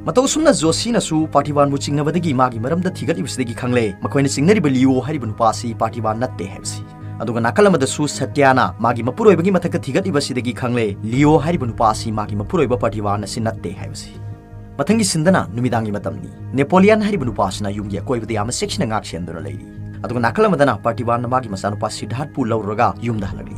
ꯃꯇꯧ ꯑꯁꯨꯝꯅ ꯖꯣꯁꯤꯅꯁꯨ ꯄꯥꯔꯇꯤꯕꯥꯟꯕꯨ ꯆꯤꯡꯅꯕꯗꯒꯤ ꯃꯥꯒꯤ ꯃꯔꯝꯗ ꯊꯤꯒꯠꯂꯤꯕꯁꯤꯗꯒꯤ ꯈꯪꯂꯦ, ꯃꯈꯣꯏꯅ ꯆꯤꯡꯅꯔꯤꯕ ꯂꯤꯑꯣ ꯍꯥꯏꯔꯤꯕ ꯅꯨꯄꯥ ꯑꯁꯤ ꯄꯥꯔꯇꯤꯕꯥꯟ ꯅꯠꯇꯦ ꯍꯥꯏꯕꯁꯤ꯫ ꯑꯗꯨꯒ ꯅꯥꯀꯜ ꯑꯃꯗꯁꯨ ꯁꯇ꯭ꯌꯥꯅ ꯃꯥꯒꯤ ꯃꯄꯨꯔꯣꯏꯕꯒꯤ ꯃꯊꯛꯇ ꯊꯤꯒꯠꯂꯤꯕꯁꯤꯗꯒꯤ ꯈꯪꯂꯦ, ꯂꯤꯑꯣ ꯍꯥꯏꯔꯤꯕ ꯅꯨꯄꯥ ꯑꯁꯤ ꯃꯥꯒꯤ ꯃꯄꯨꯔꯣꯏꯕ ꯄꯥꯔꯇꯤꯕꯥꯟ ꯑꯁꯤ ꯅꯠꯇꯦ ꯍꯥꯏꯕꯁꯤ꯫ ꯃꯊꯪꯒꯤ ꯁꯤꯟꯗꯅ ꯅꯨꯃꯤꯗꯥꯡꯒꯤ ꯃꯇꯝꯅꯤ꯫ ꯅꯦꯄꯣꯂꯤꯌꯟ ꯍꯥꯏꯔꯤꯕ ꯅꯨꯄꯥ ꯑꯁꯤꯅ ꯌꯨꯝꯒꯤ ꯑꯀꯣꯏꯕꯗ ꯌꯥꯝꯅ ꯆꯦꯛꯁꯤꯟꯅ ꯉꯥꯛ ꯁꯦꯟꯗꯨꯅ ꯂꯩꯔꯤ꯫ ꯑꯗꯨꯒ ꯅꯥꯀꯜ ꯑꯃꯗꯅ ꯄꯥꯔꯇꯤꯕꯥꯟꯅ ꯃꯥꯒꯤ ꯃꯆꯥꯅꯨꯄꯥ ꯁꯤꯗꯥꯔꯠꯄꯨ ꯂꯧꯔꯒ ꯌꯨꯝꯗ ꯍꯜꯂꯛꯂꯤ꯫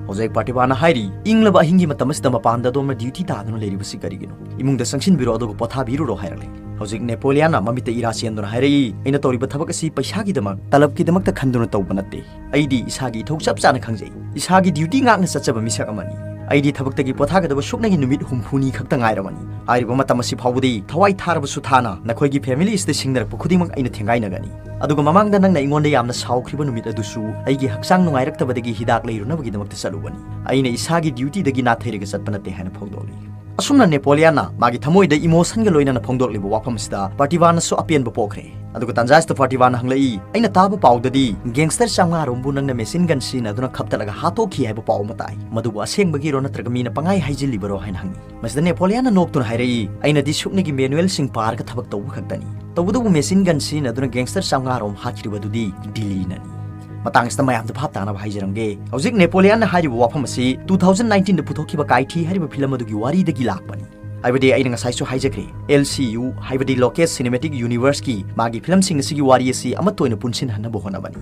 ꯍꯧꯖꯤꯛ ꯄꯥꯔꯇꯤꯕꯥꯟꯅ ꯍꯥꯏꯔꯤ, "ꯏꯪꯂꯕ ꯑꯍꯤꯡꯒꯤ ꯃꯇꯝ ꯑꯁꯤꯗ ꯃꯄꯥꯟꯗ ꯑꯗꯣꯝꯅ ꯗ꯭ꯌꯨꯇꯤ ꯇꯥꯗꯨꯅ ꯂꯩꯔꯤꯕꯁꯤ ꯀꯔꯤꯒꯤꯅꯣ? ꯏꯃꯨꯡꯗ ꯆꯪꯁꯤꯟꯕꯤꯔꯣ ꯑꯗꯨꯒ ꯄꯣꯊꯥꯕꯤꯔꯨꯔꯣ" ꯍꯥꯏꯔꯛꯂꯦ꯫ ꯍꯧꯖꯤꯛ ꯅꯦꯄꯣꯂꯤꯌꯟꯅ ꯃꯃꯤꯠꯇ ꯏꯔꯥ ꯆꯦꯟꯗꯨꯅ ꯍꯥꯏꯔꯛꯏ, "ꯑꯩꯅ ꯇꯧꯔꯤꯕ ꯊꯕꯛ ꯑꯁꯤ ꯄꯩꯁꯥꯒꯤꯗꯃꯛ, ꯇꯂꯕꯀꯤꯗꯃꯛꯇ ꯈꯟꯗꯨꯅ ꯇꯧꯕ ꯅꯠꯇꯦ꯫ ꯑꯩꯗꯤ ꯏꯁꯥꯒꯤ ꯏꯊꯧ ꯆꯞ ꯆꯥꯅ ꯈꯪꯖꯩ꯫ ꯏꯁꯥꯒꯤ ꯗ꯭ꯌꯨꯇꯤ ꯉꯥꯛꯅ ꯆꯠꯆꯕ ꯃꯤꯁꯛ ꯑꯃꯅꯤ꯫ ꯑꯩꯗꯤ ꯊꯕꯛꯇꯒꯤ ꯄꯣꯊꯥꯒꯗꯕ ꯁꯨꯞꯅꯒꯤ ꯅꯨꯃꯤꯠ ꯍꯨꯝꯐꯨꯅꯤ ꯈꯛꯇ ꯉꯥꯏꯔꯕꯅꯤ꯫ ꯍꯥꯏꯔꯤꯕ ꯃꯇꯝ ꯑꯁꯤ ꯐꯥꯎꯕꯗꯤ ꯊꯋꯥꯏ ꯊꯥꯔꯕꯁꯨ ꯊꯥꯅ ꯅꯈꯣꯏꯒꯤ ꯐꯦꯃꯤꯂꯤ ꯑꯁꯤꯗ ꯁꯤꯡꯅꯔꯛꯄ ꯈꯨꯗꯤꯡꯃꯛ ꯑꯩꯅ ꯊꯦꯡꯒꯥꯏꯅꯒꯅꯤ꯫ ꯑꯗꯨꯒ ꯃꯃꯥꯡꯗ ꯅꯪꯅ ꯑꯩꯉꯣꯟꯗ ꯌꯥꯝꯅ ꯁꯥꯎꯈ꯭ꯔꯤꯕ ꯅꯨꯃꯤꯠ ꯑꯗꯨꯁꯨ ꯑꯩꯒꯤ ꯍꯛꯆꯥꯡ ꯅꯨꯡꯉꯥꯏꯔꯛꯇꯕꯗꯒꯤ ꯍꯤꯗꯥꯛ ꯂꯩꯔꯨꯅꯕꯒꯤꯗꯃꯛꯇ ꯆꯠꯂꯨꯕꯅꯤ꯫ ꯑꯩꯅ ꯏꯁꯥꯒꯤ ꯗ꯭ꯌꯨꯇꯤꯗꯒꯤ ꯅꯥꯊꯩꯔꯒ ꯆꯠꯄ ꯅꯠꯇꯦ" ꯍꯥꯏꯅ ꯐꯣꯡꯗꯣꯛꯂꯤ꯫ ꯑꯁꯨꯝꯅ ꯅꯦꯄꯣꯂꯤꯌꯟꯅ ꯃꯥꯒꯤ ꯊꯃꯣꯏꯗ ꯏꯃꯣꯁꯟꯒ ꯂꯣꯏꯅꯅ ꯐꯣꯡꯗꯣꯛꯂꯤꯕ ꯋꯥꯐꯝ ꯑꯁꯤꯗ ꯄꯥꯔꯇꯤꯕꯥꯟꯅꯁꯨ ꯑꯄꯦꯟꯕ ꯄꯣꯛꯈ꯭ꯔꯦ꯫ ꯑꯗꯨꯒ ꯇꯥꯟꯖꯥ ꯑꯁꯤꯗ ꯄꯥꯔꯇꯤꯕꯥꯟꯅ ꯍꯪꯂꯛꯏ, "ꯑꯩꯅ ꯇꯥꯕ ꯄꯥꯎꯗꯗꯤ ꯒꯦꯡꯁꯇꯔ ꯆꯥꯝꯃꯉꯥ ꯔꯣꯝꯕꯨ ꯅꯪꯅ ꯃꯦꯁꯤꯟ ꯒꯟ ꯁꯤꯖꯤꯟꯅꯗꯨꯅ ꯈꯞꯇꯠꯂꯒ ꯍꯥꯠꯇꯣꯛꯈꯤ ꯍꯥꯏꯕ ꯄꯥꯎ ꯑꯃ ꯇꯥꯏ꯫ ꯃꯗꯨꯕꯨ ꯑꯁꯦꯡꯕꯒꯤꯔꯣ ꯅꯠꯇ꯭ꯔꯒ ꯃꯤꯅ ꯄꯪꯍꯥꯏ ꯍꯥꯏꯖꯤꯜꯂꯤꯕꯔꯣ?" ꯍꯥꯏꯅ ꯍꯪꯉꯤ꯫ ꯃꯁꯤꯗ ꯅꯦꯄꯣꯂꯤꯌꯟꯅ ꯅꯣꯛꯇꯨꯅ ꯍꯥꯏꯔꯛꯏ, "ꯑꯩꯅꯗꯤ ꯁꯨꯞꯅꯒꯤ ꯃꯦꯅꯨꯑꯦꯜꯁꯤꯡ ꯄꯥꯔꯒ ꯊꯕꯛ ꯇꯧꯕ ꯈꯛꯇꯅꯤ꯫ ꯇꯧꯕꯇꯕꯨ ꯃꯦꯁꯤꯟ ꯒꯟ ꯁꯤꯖꯤꯟꯅꯗꯨꯅ ꯒꯦꯡꯁꯇꯔ ꯆꯥꯝꯃꯉꯥ ꯔꯣꯝ ꯍꯥꯠꯈ꯭ꯔꯤꯕꯗꯨꯗꯤ ꯗꯤꯜꯂꯤꯅꯅꯤ꯫" ꯃꯇꯥꯡ ꯑꯁꯤꯗ ꯃꯌꯥꯝꯗ ꯚꯥꯞ ꯇꯥꯅꯕ ꯍꯥꯏꯖꯔꯝꯒꯦ, ꯍꯧꯖꯤꯛ ꯅꯦꯄꯣꯂꯤꯌꯟꯅ ꯍꯥꯏꯔꯤꯕ ꯋꯥꯐꯝ ꯑꯁꯤ two thousand nineteenꯗ ꯄꯨꯊꯣꯛꯈꯤꯕ ꯀꯥꯏꯊꯤ ꯍꯥꯏꯔꯤꯕ ꯐꯤꯂꯝ ꯑꯗꯨꯒꯤ ꯋꯥꯔꯤꯗꯒꯤ ꯂꯥꯛꯄꯅꯤ꯫ ꯍꯥꯏꯕꯗꯤ ꯑꯩꯅ ꯉꯁꯥꯏꯁꯨ ꯍꯥꯏꯖꯈ꯭ꯔꯦ, LCU ꯍꯥꯏꯕꯗꯤ Lockheed Cinematic Universeꯀꯤ ꯃꯥꯒꯤ ꯐꯤꯂꯝꯁꯤꯡ ꯑꯁꯤꯒꯤ ꯋꯥꯔꯤ ꯑꯁꯤ ꯑꯃꯠꯇ ꯑꯣꯏꯅ ꯄꯨꯟꯁꯤꯟꯍꯟꯅꯕ ꯍꯣꯠꯅꯕꯅꯤ꯫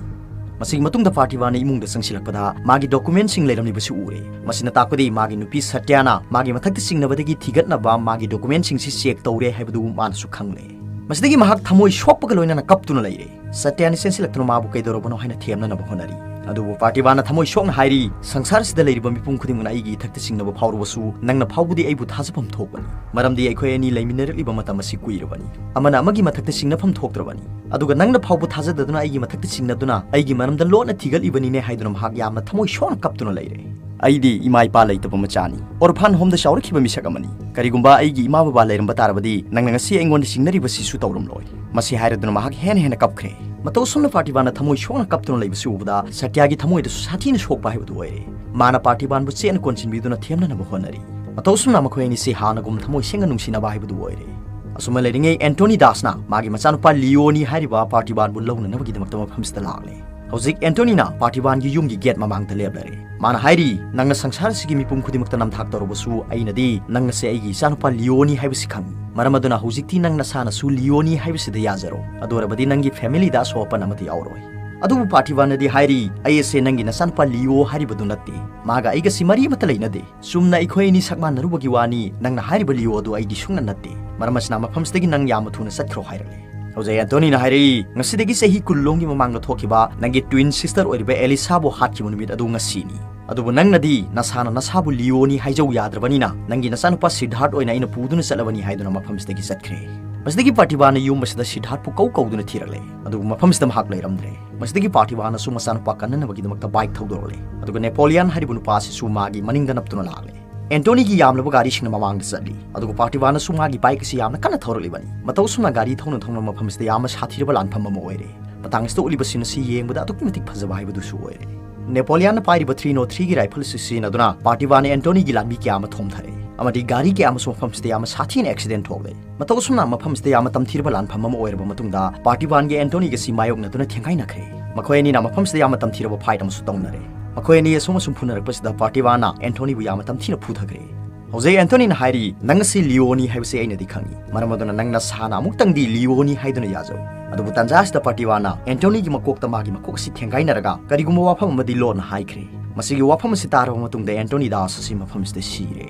ꯃꯁꯤꯒꯤ ꯃꯇꯨꯡꯗ ꯄꯥꯔꯇꯤꯕꯥꯟꯅ ꯏꯃꯨꯡꯗ ꯆꯪꯁꯤꯜꯂꯛꯄꯗ ꯃꯥꯒꯤ ꯗꯣꯀꯨꯃꯦꯟꯁꯤꯡ ꯂꯩꯔꯝꯂꯤꯕꯁꯤ ꯎꯔꯦ꯫ ꯃꯁꯤꯅ ꯇꯥꯛꯄꯗꯤ ꯃꯥꯒꯤ ꯅꯨꯄꯤ ꯁꯇ꯭ꯌꯥꯅ ꯃꯥꯒꯤ ꯃꯊꯛꯇ ꯆꯤꯡꯅꯕꯗꯒꯤ ꯊꯤꯒꯠꯅꯕ ꯃꯥꯒꯤ ꯗꯣꯀꯨꯃꯦꯟꯁꯤꯡꯁꯤ ꯆꯦꯛ ꯇꯧꯔꯦ ꯍꯥꯏꯕꯗꯨ ꯃꯥꯅꯁꯨ ꯈꯪꯂꯦ꯫ ꯃꯁꯤꯗꯒꯤ ꯃꯍꯥꯛ ꯊꯃꯣꯏ ꯁꯣꯛꯄꯒ ꯂꯣꯏꯅꯅ ꯀꯞꯇꯨꯅ ꯂꯩꯔꯦ꯫ ꯁꯇ꯭ꯌꯥꯅ ꯆꯦꯟꯁꯤꯜꯂꯛꯇꯨꯅ ꯃꯥꯕꯨ ꯀꯩꯗꯧꯔꯕꯅꯣ ꯍꯥꯏꯅ ꯊꯦꯝꯅꯅꯕ ꯍꯣꯠꯅꯔꯤ꯫ ꯑꯗꯨꯕꯨ ꯄꯥꯔꯇꯤꯕꯥꯟꯅ ꯊꯃꯣꯏ ꯁꯣꯛꯅ ꯍꯥꯏꯔꯤ, "ꯁꯪꯁꯥꯔꯁꯤꯗ ꯂꯩꯔꯤꯕ ꯃꯤꯄꯨꯝ ꯈꯨꯗꯤꯡꯃꯛꯅ ꯑꯩꯒꯤ ꯏꯊꯛꯇ ꯆꯤꯡꯅꯕ ꯐꯥꯎꯔꯕꯁꯨ ꯅꯪꯅ ꯐꯥꯎꯕꯗꯤ ꯑꯩꯕꯨ ꯊꯥꯖꯐꯝ ꯊꯣꯛꯄꯅꯤ꯫ ꯃꯔꯝꯗꯤ ꯑꯩꯈꯣꯏ ꯑꯅꯤ ꯂꯩꯃꯤꯟꯅꯔꯛꯂꯤꯕ ꯃꯇꯝ ꯑꯁꯤ ꯀꯨꯏꯔꯕꯅꯤ꯫ ꯑꯃꯅ ꯑꯃꯒꯤ ꯃꯊꯛꯇ ꯆꯤꯡꯅꯐꯝ ꯊꯣꯛꯇ꯭ꯔꯕꯅꯤ꯫ ꯑꯗꯨꯒ ꯅꯪꯅ ꯐꯥꯎꯕ ꯊꯥꯖꯗꯗꯨꯅ ꯑꯩꯒꯤ ꯃꯊꯛꯇ ꯆꯤꯡꯅꯗꯨꯅ ꯑꯩꯒꯤ ꯃꯔꯝꯗ ꯂꯣꯠꯅ ꯊꯤꯒꯠꯂꯤꯕꯅꯤꯅꯦ" ꯍꯥꯏꯗꯨꯅ ꯃꯍꯥꯛ ꯌꯥꯝꯅ ꯊꯃꯣꯏ ꯁꯣꯛꯅ ꯀꯞꯇꯨꯅ ꯂꯩꯔꯦ꯫ ꯑꯩꯗꯤ ꯏꯃꯥ ꯏꯄꯥ ꯂꯩꯇꯕ ꯃꯆꯥꯅꯤ꯫ ꯑꯣꯔꯐꯥꯟ ꯍꯣꯝꯗ ꯆꯥꯎꯔꯛꯈꯤꯕ ꯃꯤꯁꯛ ꯑꯃꯅꯤ꯫ ꯀꯔꯤꯒꯨꯝꯕ ꯑꯩꯒꯤ ꯏꯃꯥ ꯕꯕꯥ ꯂꯩꯔꯝꯕ ꯇꯥꯔꯕꯗꯤ ꯅꯪꯅ ꯉꯁꯤ ꯑꯩꯉꯣꯟꯗ ꯆꯤꯡꯅꯔꯤꯕꯁꯤꯁꯨ ꯇꯧꯔꯝꯂꯣꯏ꯫" ꯃꯁꯤ ꯍꯥꯏꯔꯗꯨꯅ ꯃꯍꯥꯛ ꯍꯦꯟꯅ ꯍꯦꯟꯅ ꯀꯞꯈ꯭ꯔꯦ꯫ ꯃꯇꯧ ꯑꯁꯨꯝꯅ ꯄꯥꯔꯇꯤꯕꯥꯟꯅ ꯊꯃꯣꯏ ꯁꯣꯛꯅ ꯀꯞꯇꯨꯅ ꯂꯩꯕꯁꯤ ꯎꯕꯗ ꯁꯇ꯭ꯌꯥꯒꯤ ꯊꯃꯣꯏꯗꯁꯨ ꯁꯥꯊꯤꯅ ꯁꯣꯛꯄ ꯍꯥꯏꯕꯗꯨ ꯑꯣꯏꯔꯦ꯫ ꯃꯥꯅ ꯄꯥꯔꯇꯤꯕꯥꯟꯕꯨ ꯆꯦꯠꯅ ꯀꯣꯟꯁꯤꯟꯕꯤꯗꯨꯅ ꯊꯦꯝꯅꯅꯕ ꯍꯣꯠꯅꯔꯤ꯫ ꯃꯇꯧ ꯑꯁꯨꯝꯅ ꯃꯈꯣꯏ ꯑꯅꯤꯁꯤ ꯍꯥꯟꯅꯒꯨꯝ ꯊꯃꯣꯏ ꯁꯦꯡꯅ ꯅꯨꯡꯁꯤꯅꯕ ꯍꯥꯏꯕꯗꯨ ꯑꯣꯏꯔꯦ꯫ ꯑꯁꯨꯝꯅ ꯂꯩꯔꯤꯉꯩ ꯑꯦꯟꯇꯣꯅꯤ ꯗꯥꯁꯅ ꯃꯥꯒꯤ ꯃꯆꯥꯅꯨꯄꯥ ꯂꯤꯑꯣꯅꯤ ꯍꯥꯏꯔꯤꯕ ꯄꯥꯔꯇꯤꯕꯥꯟꯕꯨ ꯂꯧꯅꯅꯕꯒꯤꯗꯃꯛꯇ ꯃꯐꯝꯁꯤꯗ ꯂꯥꯛꯂꯦ꯫ ꯍꯧꯖꯤꯛ ꯑꯦꯟꯇꯣꯅꯤꯅ ꯄꯥꯔꯇꯤꯕꯥꯟꯒꯤ ꯌꯨꯝꯒꯤ ꯒꯦꯠ ꯃꯃꯥꯡꯗ ꯂꯦꯞꯂꯔꯦ꯫ ꯃꯥꯅ ꯍꯥꯏꯔꯤ, "ꯅꯪꯅ ꯁꯪꯁꯥꯔꯁꯤꯒꯤ ꯃꯤꯄꯨꯝ ꯈꯨꯗꯤꯡꯃꯛꯇ ꯅꯝꯊꯥꯛ ꯇꯧꯔꯕꯁꯨ ꯑꯩꯅꯗꯤ ꯅꯪ ꯑꯁꯦ ꯑꯩꯒꯤ ꯏꯆꯥꯅꯨꯄꯥ ꯂꯤꯑꯣꯅꯤ ꯍꯥꯏꯕꯁꯤ ꯈꯪꯏ꯫ ꯃꯔꯝ ꯑꯗꯨꯅ ꯍꯧꯖꯤꯛꯇꯤ ꯅꯪ ꯅꯁꯥꯅꯁꯨ ꯂꯤꯑꯣꯅꯤ ꯍꯥꯏꯕꯁꯤꯗ ꯌꯥꯖꯔꯣ꯫ ꯑꯗꯨ ꯑꯣꯏꯔꯕꯗꯤ ꯅꯪꯒꯤ ꯐꯦꯃꯤꯂꯤꯗ ꯑꯁꯣꯛ ꯑꯄꯟ ꯑꯃꯠꯇ ꯌꯥꯎꯔꯣꯏ꯫" ꯑꯗꯨꯕꯨ ꯄꯥꯔꯇꯤꯕꯥꯟꯅꯗꯤ ꯍꯥꯏꯔꯤ, "ꯑꯩ ꯑꯁꯦ ꯅꯪꯒꯤ ꯅꯆꯥꯅꯨꯄꯥ ꯂꯤꯑꯣ ꯍꯥꯏꯔꯤꯕꯗꯨ ꯅꯠꯇꯦ꯫ ꯃꯥꯒ ꯑꯩꯒꯁꯤ ꯃꯔꯤ ꯑꯃꯠꯇ ꯂꯩꯅꯗꯦ꯫ ꯆꯨꯝꯅ ꯑꯩꯈꯣꯏ ꯑꯅꯤ ꯁꯛ ꯃꯥꯟꯅꯔꯨꯕꯒꯤ ꯋꯥꯅꯤ꯫ ꯅꯪꯅ ꯍꯥꯏꯔꯤꯕ ꯂꯤꯑꯣ ꯑꯗꯨ ꯑꯩꯗꯤ ꯁꯨꯡꯅ ꯅꯠꯇꯦ꯫ ꯃꯔꯝ ꯑꯁꯤꯅ ꯃꯐꯝꯁꯤꯗꯒꯤ ꯅꯪ ꯌꯥꯝꯅ ꯊꯨꯅ ꯆꯠꯈ꯭ꯔꯣ" ꯍꯥꯏꯔꯛꯂꯦ꯫ ꯍꯧꯖꯤꯛ ꯑꯦꯟꯇꯣꯅꯤꯅ ꯍꯥꯏꯔꯛꯏ, "ꯉꯁꯤꯗꯒꯤ ꯆꯍꯤ ꯀꯨꯟ ꯂꯣꯝꯒꯤ ꯃꯃꯥꯡꯗ ꯊꯣꯛꯈꯤꯕ ꯅꯪꯒꯤ ꯇ꯭ꯋꯤꯟ ꯁꯤꯁꯇꯔ ꯑꯣꯏꯔꯤꯕ ꯑꯦꯂꯤꯁꯥꯕꯨ ꯍꯥꯠꯈꯤꯕ ꯅꯨꯃꯤꯠ ꯑꯗꯨ ꯉꯁꯤꯅꯤ꯫ ꯑꯗꯨꯕꯨ ꯅꯪꯅꯗꯤ ꯅꯁꯥꯅ ꯅꯁꯥꯕꯨ ꯂꯤꯑꯣꯅꯤ ꯍꯥꯏꯖꯧ ꯌꯥꯗ꯭ꯔꯕꯅꯤꯅ ꯅꯪꯒꯤ ꯅꯆꯥꯅꯨꯄꯥ ꯁꯤꯗꯥꯔꯠ ꯑꯣꯏꯅ ꯑꯩꯅ ꯄꯨꯗꯨꯅ ꯆꯠꯂꯕꯅꯤ" ꯍꯥꯏꯗꯨꯅ ꯃꯐꯝꯁꯤꯗꯒꯤ ꯆꯠꯈ꯭ꯔꯦ꯫ ꯃꯁꯤꯗꯒꯤ ꯄꯥꯔꯇꯤꯕꯥꯟꯅ ꯌꯨꯝ ꯑꯁꯤꯗ ꯁꯤꯗꯥꯔꯠꯄꯨ ꯀꯧ ꯀꯧꯗꯨꯅ ꯊꯤꯔꯛꯂꯦ꯫ ꯑꯗꯨꯕꯨ ꯃꯐꯝꯁꯤꯗ ꯃꯍꯥꯛ ꯂꯩꯔꯝꯗ꯭ꯔꯦ꯫ ꯃꯁꯤꯗꯒꯤ ꯄꯥꯔꯇꯤꯕꯥꯟꯅꯁꯨ ꯃꯆꯥꯅꯨꯄꯥ ꯀꯟꯅꯅꯕꯒꯤꯗꯃꯛꯇ ꯕꯥꯏꯛ ꯊꯧꯗꯣꯔꯛꯂꯦ꯫ ꯑꯗꯨꯒ ꯅꯦꯄꯣꯂꯤꯌꯟ ꯍꯥꯏꯔꯤꯕ ꯅꯨꯄꯥ ꯑꯁꯤꯁꯨ ꯃꯥꯒꯤ ꯃꯅꯤꯡꯗ ꯅꯞꯇꯨꯅ ꯂꯥꯛꯂꯦ꯫ ꯑꯦꯟꯇꯣꯅꯤꯒꯤ ꯌꯥꯝꯂꯕ ꯒꯥꯔꯤꯁꯤꯡꯅ ꯃꯃꯥꯡꯗ ꯆꯠꯂꯤ꯫ ꯑꯗꯨꯒ ꯄꯥꯔꯇꯤꯕꯥꯟꯅꯁꯨ ꯃꯥꯒꯤ ꯕꯥꯏꯛ ꯑꯁꯤ ꯌꯥꯝꯅ ꯀꯟꯅ ꯊꯧꯔꯛꯂꯤꯕꯅꯤ꯫ ꯃꯇꯧ ꯑꯁꯨꯝꯅ ꯒꯥꯔꯤ ꯊꯧꯅ ꯊꯧꯅ ꯃꯐꯝꯁꯤꯗ ꯌꯥꯝꯅ ꯁꯥꯊꯤꯔꯕ ꯂꯥꯟꯐꯝ ꯑꯃ ꯑꯣꯏꯔꯦ꯫ ꯃꯇꯥꯡ ꯑꯁꯤꯗ ꯎꯠꯂꯤꯕ ꯁꯤꯟ ꯑꯁꯤ ꯌꯦꯡꯕꯗ ꯑꯗꯨꯛꯀꯤ ꯃꯇꯤꯛ ꯐꯖꯕ ꯍꯥꯏꯕꯗꯨꯁꯨ ꯑꯣꯏꯔꯦ꯫ ꯅꯦꯄꯣꯂꯤꯌꯟꯅ ꯄꯥꯏꯔꯤꯕ ꯊ꯭ꯔꯤ ꯅꯣꯠ ꯊ꯭ꯔꯤꯒꯤ ꯔꯥꯏꯐꯜ ꯑꯁꯤ ꯁꯤꯖꯤꯟꯅꯗꯨꯅ ꯄꯥꯔꯇꯤꯕꯥꯟꯅ ꯑꯦꯟꯇꯣꯅꯤꯒꯤ ꯂꯥꯟꯃꯤ ꯀꯌꯥ ꯑꯃ ꯊꯣꯝꯊꯔꯦ꯫ ꯑꯃꯗꯤ ꯒꯥꯔꯤ ꯀꯌꯥ ꯑꯃꯁꯨ ꯃꯐꯝꯁꯤꯗ ꯌꯥꯝꯅ ꯁꯥꯊꯤꯅ ꯑꯦꯛꯁꯤꯗꯦꯟ ꯊꯣꯛꯂꯦ꯫ ꯃꯇꯧ ꯑꯁꯨꯝꯅ ꯃꯐꯝꯁꯤꯗ ꯌꯥꯝꯅ ꯇꯝꯊꯤꯔꯕ ꯂꯥꯟꯐꯝ ꯑꯃ ꯑꯣꯏꯔꯕ ꯃꯇꯨꯡꯗ ꯄꯥꯔꯇꯤꯕꯥꯟꯒꯤ ꯑꯦꯟꯇꯣꯅꯤꯒ ꯑꯁꯤ ꯃꯥꯌꯣꯛꯅꯗꯨꯅ ꯊꯦꯡꯒꯥꯏꯅꯈ꯭ꯔꯦ꯫ ꯃꯈꯣꯏ ꯑꯅꯤꯅ ꯃꯐꯝꯁꯤꯗ ꯌꯥꯝꯅ ꯇꯝꯊꯤꯔꯕ ꯐꯥꯏꯠ ꯑꯃꯁꯨ ꯇꯧꯅꯔꯦ꯫ ꯃꯈꯣꯏ ꯑꯅꯤ ꯑꯁꯨꯝ ꯑꯁꯨꯝ ꯐꯨꯅꯔꯛꯄꯁꯤꯗ ꯄꯥꯔꯇꯤꯕꯥꯟꯅ ꯑꯦꯟꯇꯣꯅꯤꯕꯨ ꯌꯥꯝꯅ ꯇꯝꯊꯤꯅ ꯐꯨꯊꯈ꯭ꯔꯦ꯫ ꯍꯧꯖꯤꯛ ꯑꯦꯟꯇꯣꯅꯤꯅ ꯍꯥꯏꯔꯤ, "ꯅꯪ ꯑꯁꯤ ꯂꯤꯑꯣꯅꯤ ꯍꯥꯏꯕꯁꯤ ꯑꯩꯅꯗꯤ ꯈꯪꯏ꯫ ꯃꯔꯝ ꯑꯗꯨꯅ ꯅꯪ ꯅꯁꯥꯅ ꯑꯃꯨꯛꯇꯪꯗꯤ ꯂꯤꯑꯣꯅꯤ ꯍꯥꯏꯗꯨꯅ ꯌꯥꯖꯧ꯫" ꯑꯗꯨꯕꯨ ꯇꯥꯟꯖꯥ ꯑꯁꯤꯗ ꯄꯥꯔꯇꯤꯕꯥꯟꯅ ꯑꯦꯟꯇꯣꯅꯤꯒꯤ ꯃꯀꯣꯛꯇ ꯃꯥꯒꯤ ꯃꯀꯣꯛ ꯑꯁꯤ ꯊꯦꯡꯒꯥꯏꯅꯔꯒ ꯀꯔꯤꯒꯨꯝꯕ ꯋꯥꯐꯝ ꯑꯃꯗꯤ ꯂꯣꯟꯅ ꯍꯥꯏꯈ꯭ꯔꯦ꯫ ꯃꯁꯤꯒꯤ ꯋꯥꯐꯝ ꯑꯁꯤ ꯇꯥꯔꯕ ꯃꯇꯨꯡꯗ ꯑꯦꯟꯇꯣꯅꯤ ꯗꯥꯁ ꯑꯁꯤ ꯃꯐꯝꯁꯤꯗ ꯁꯤꯔꯦ꯫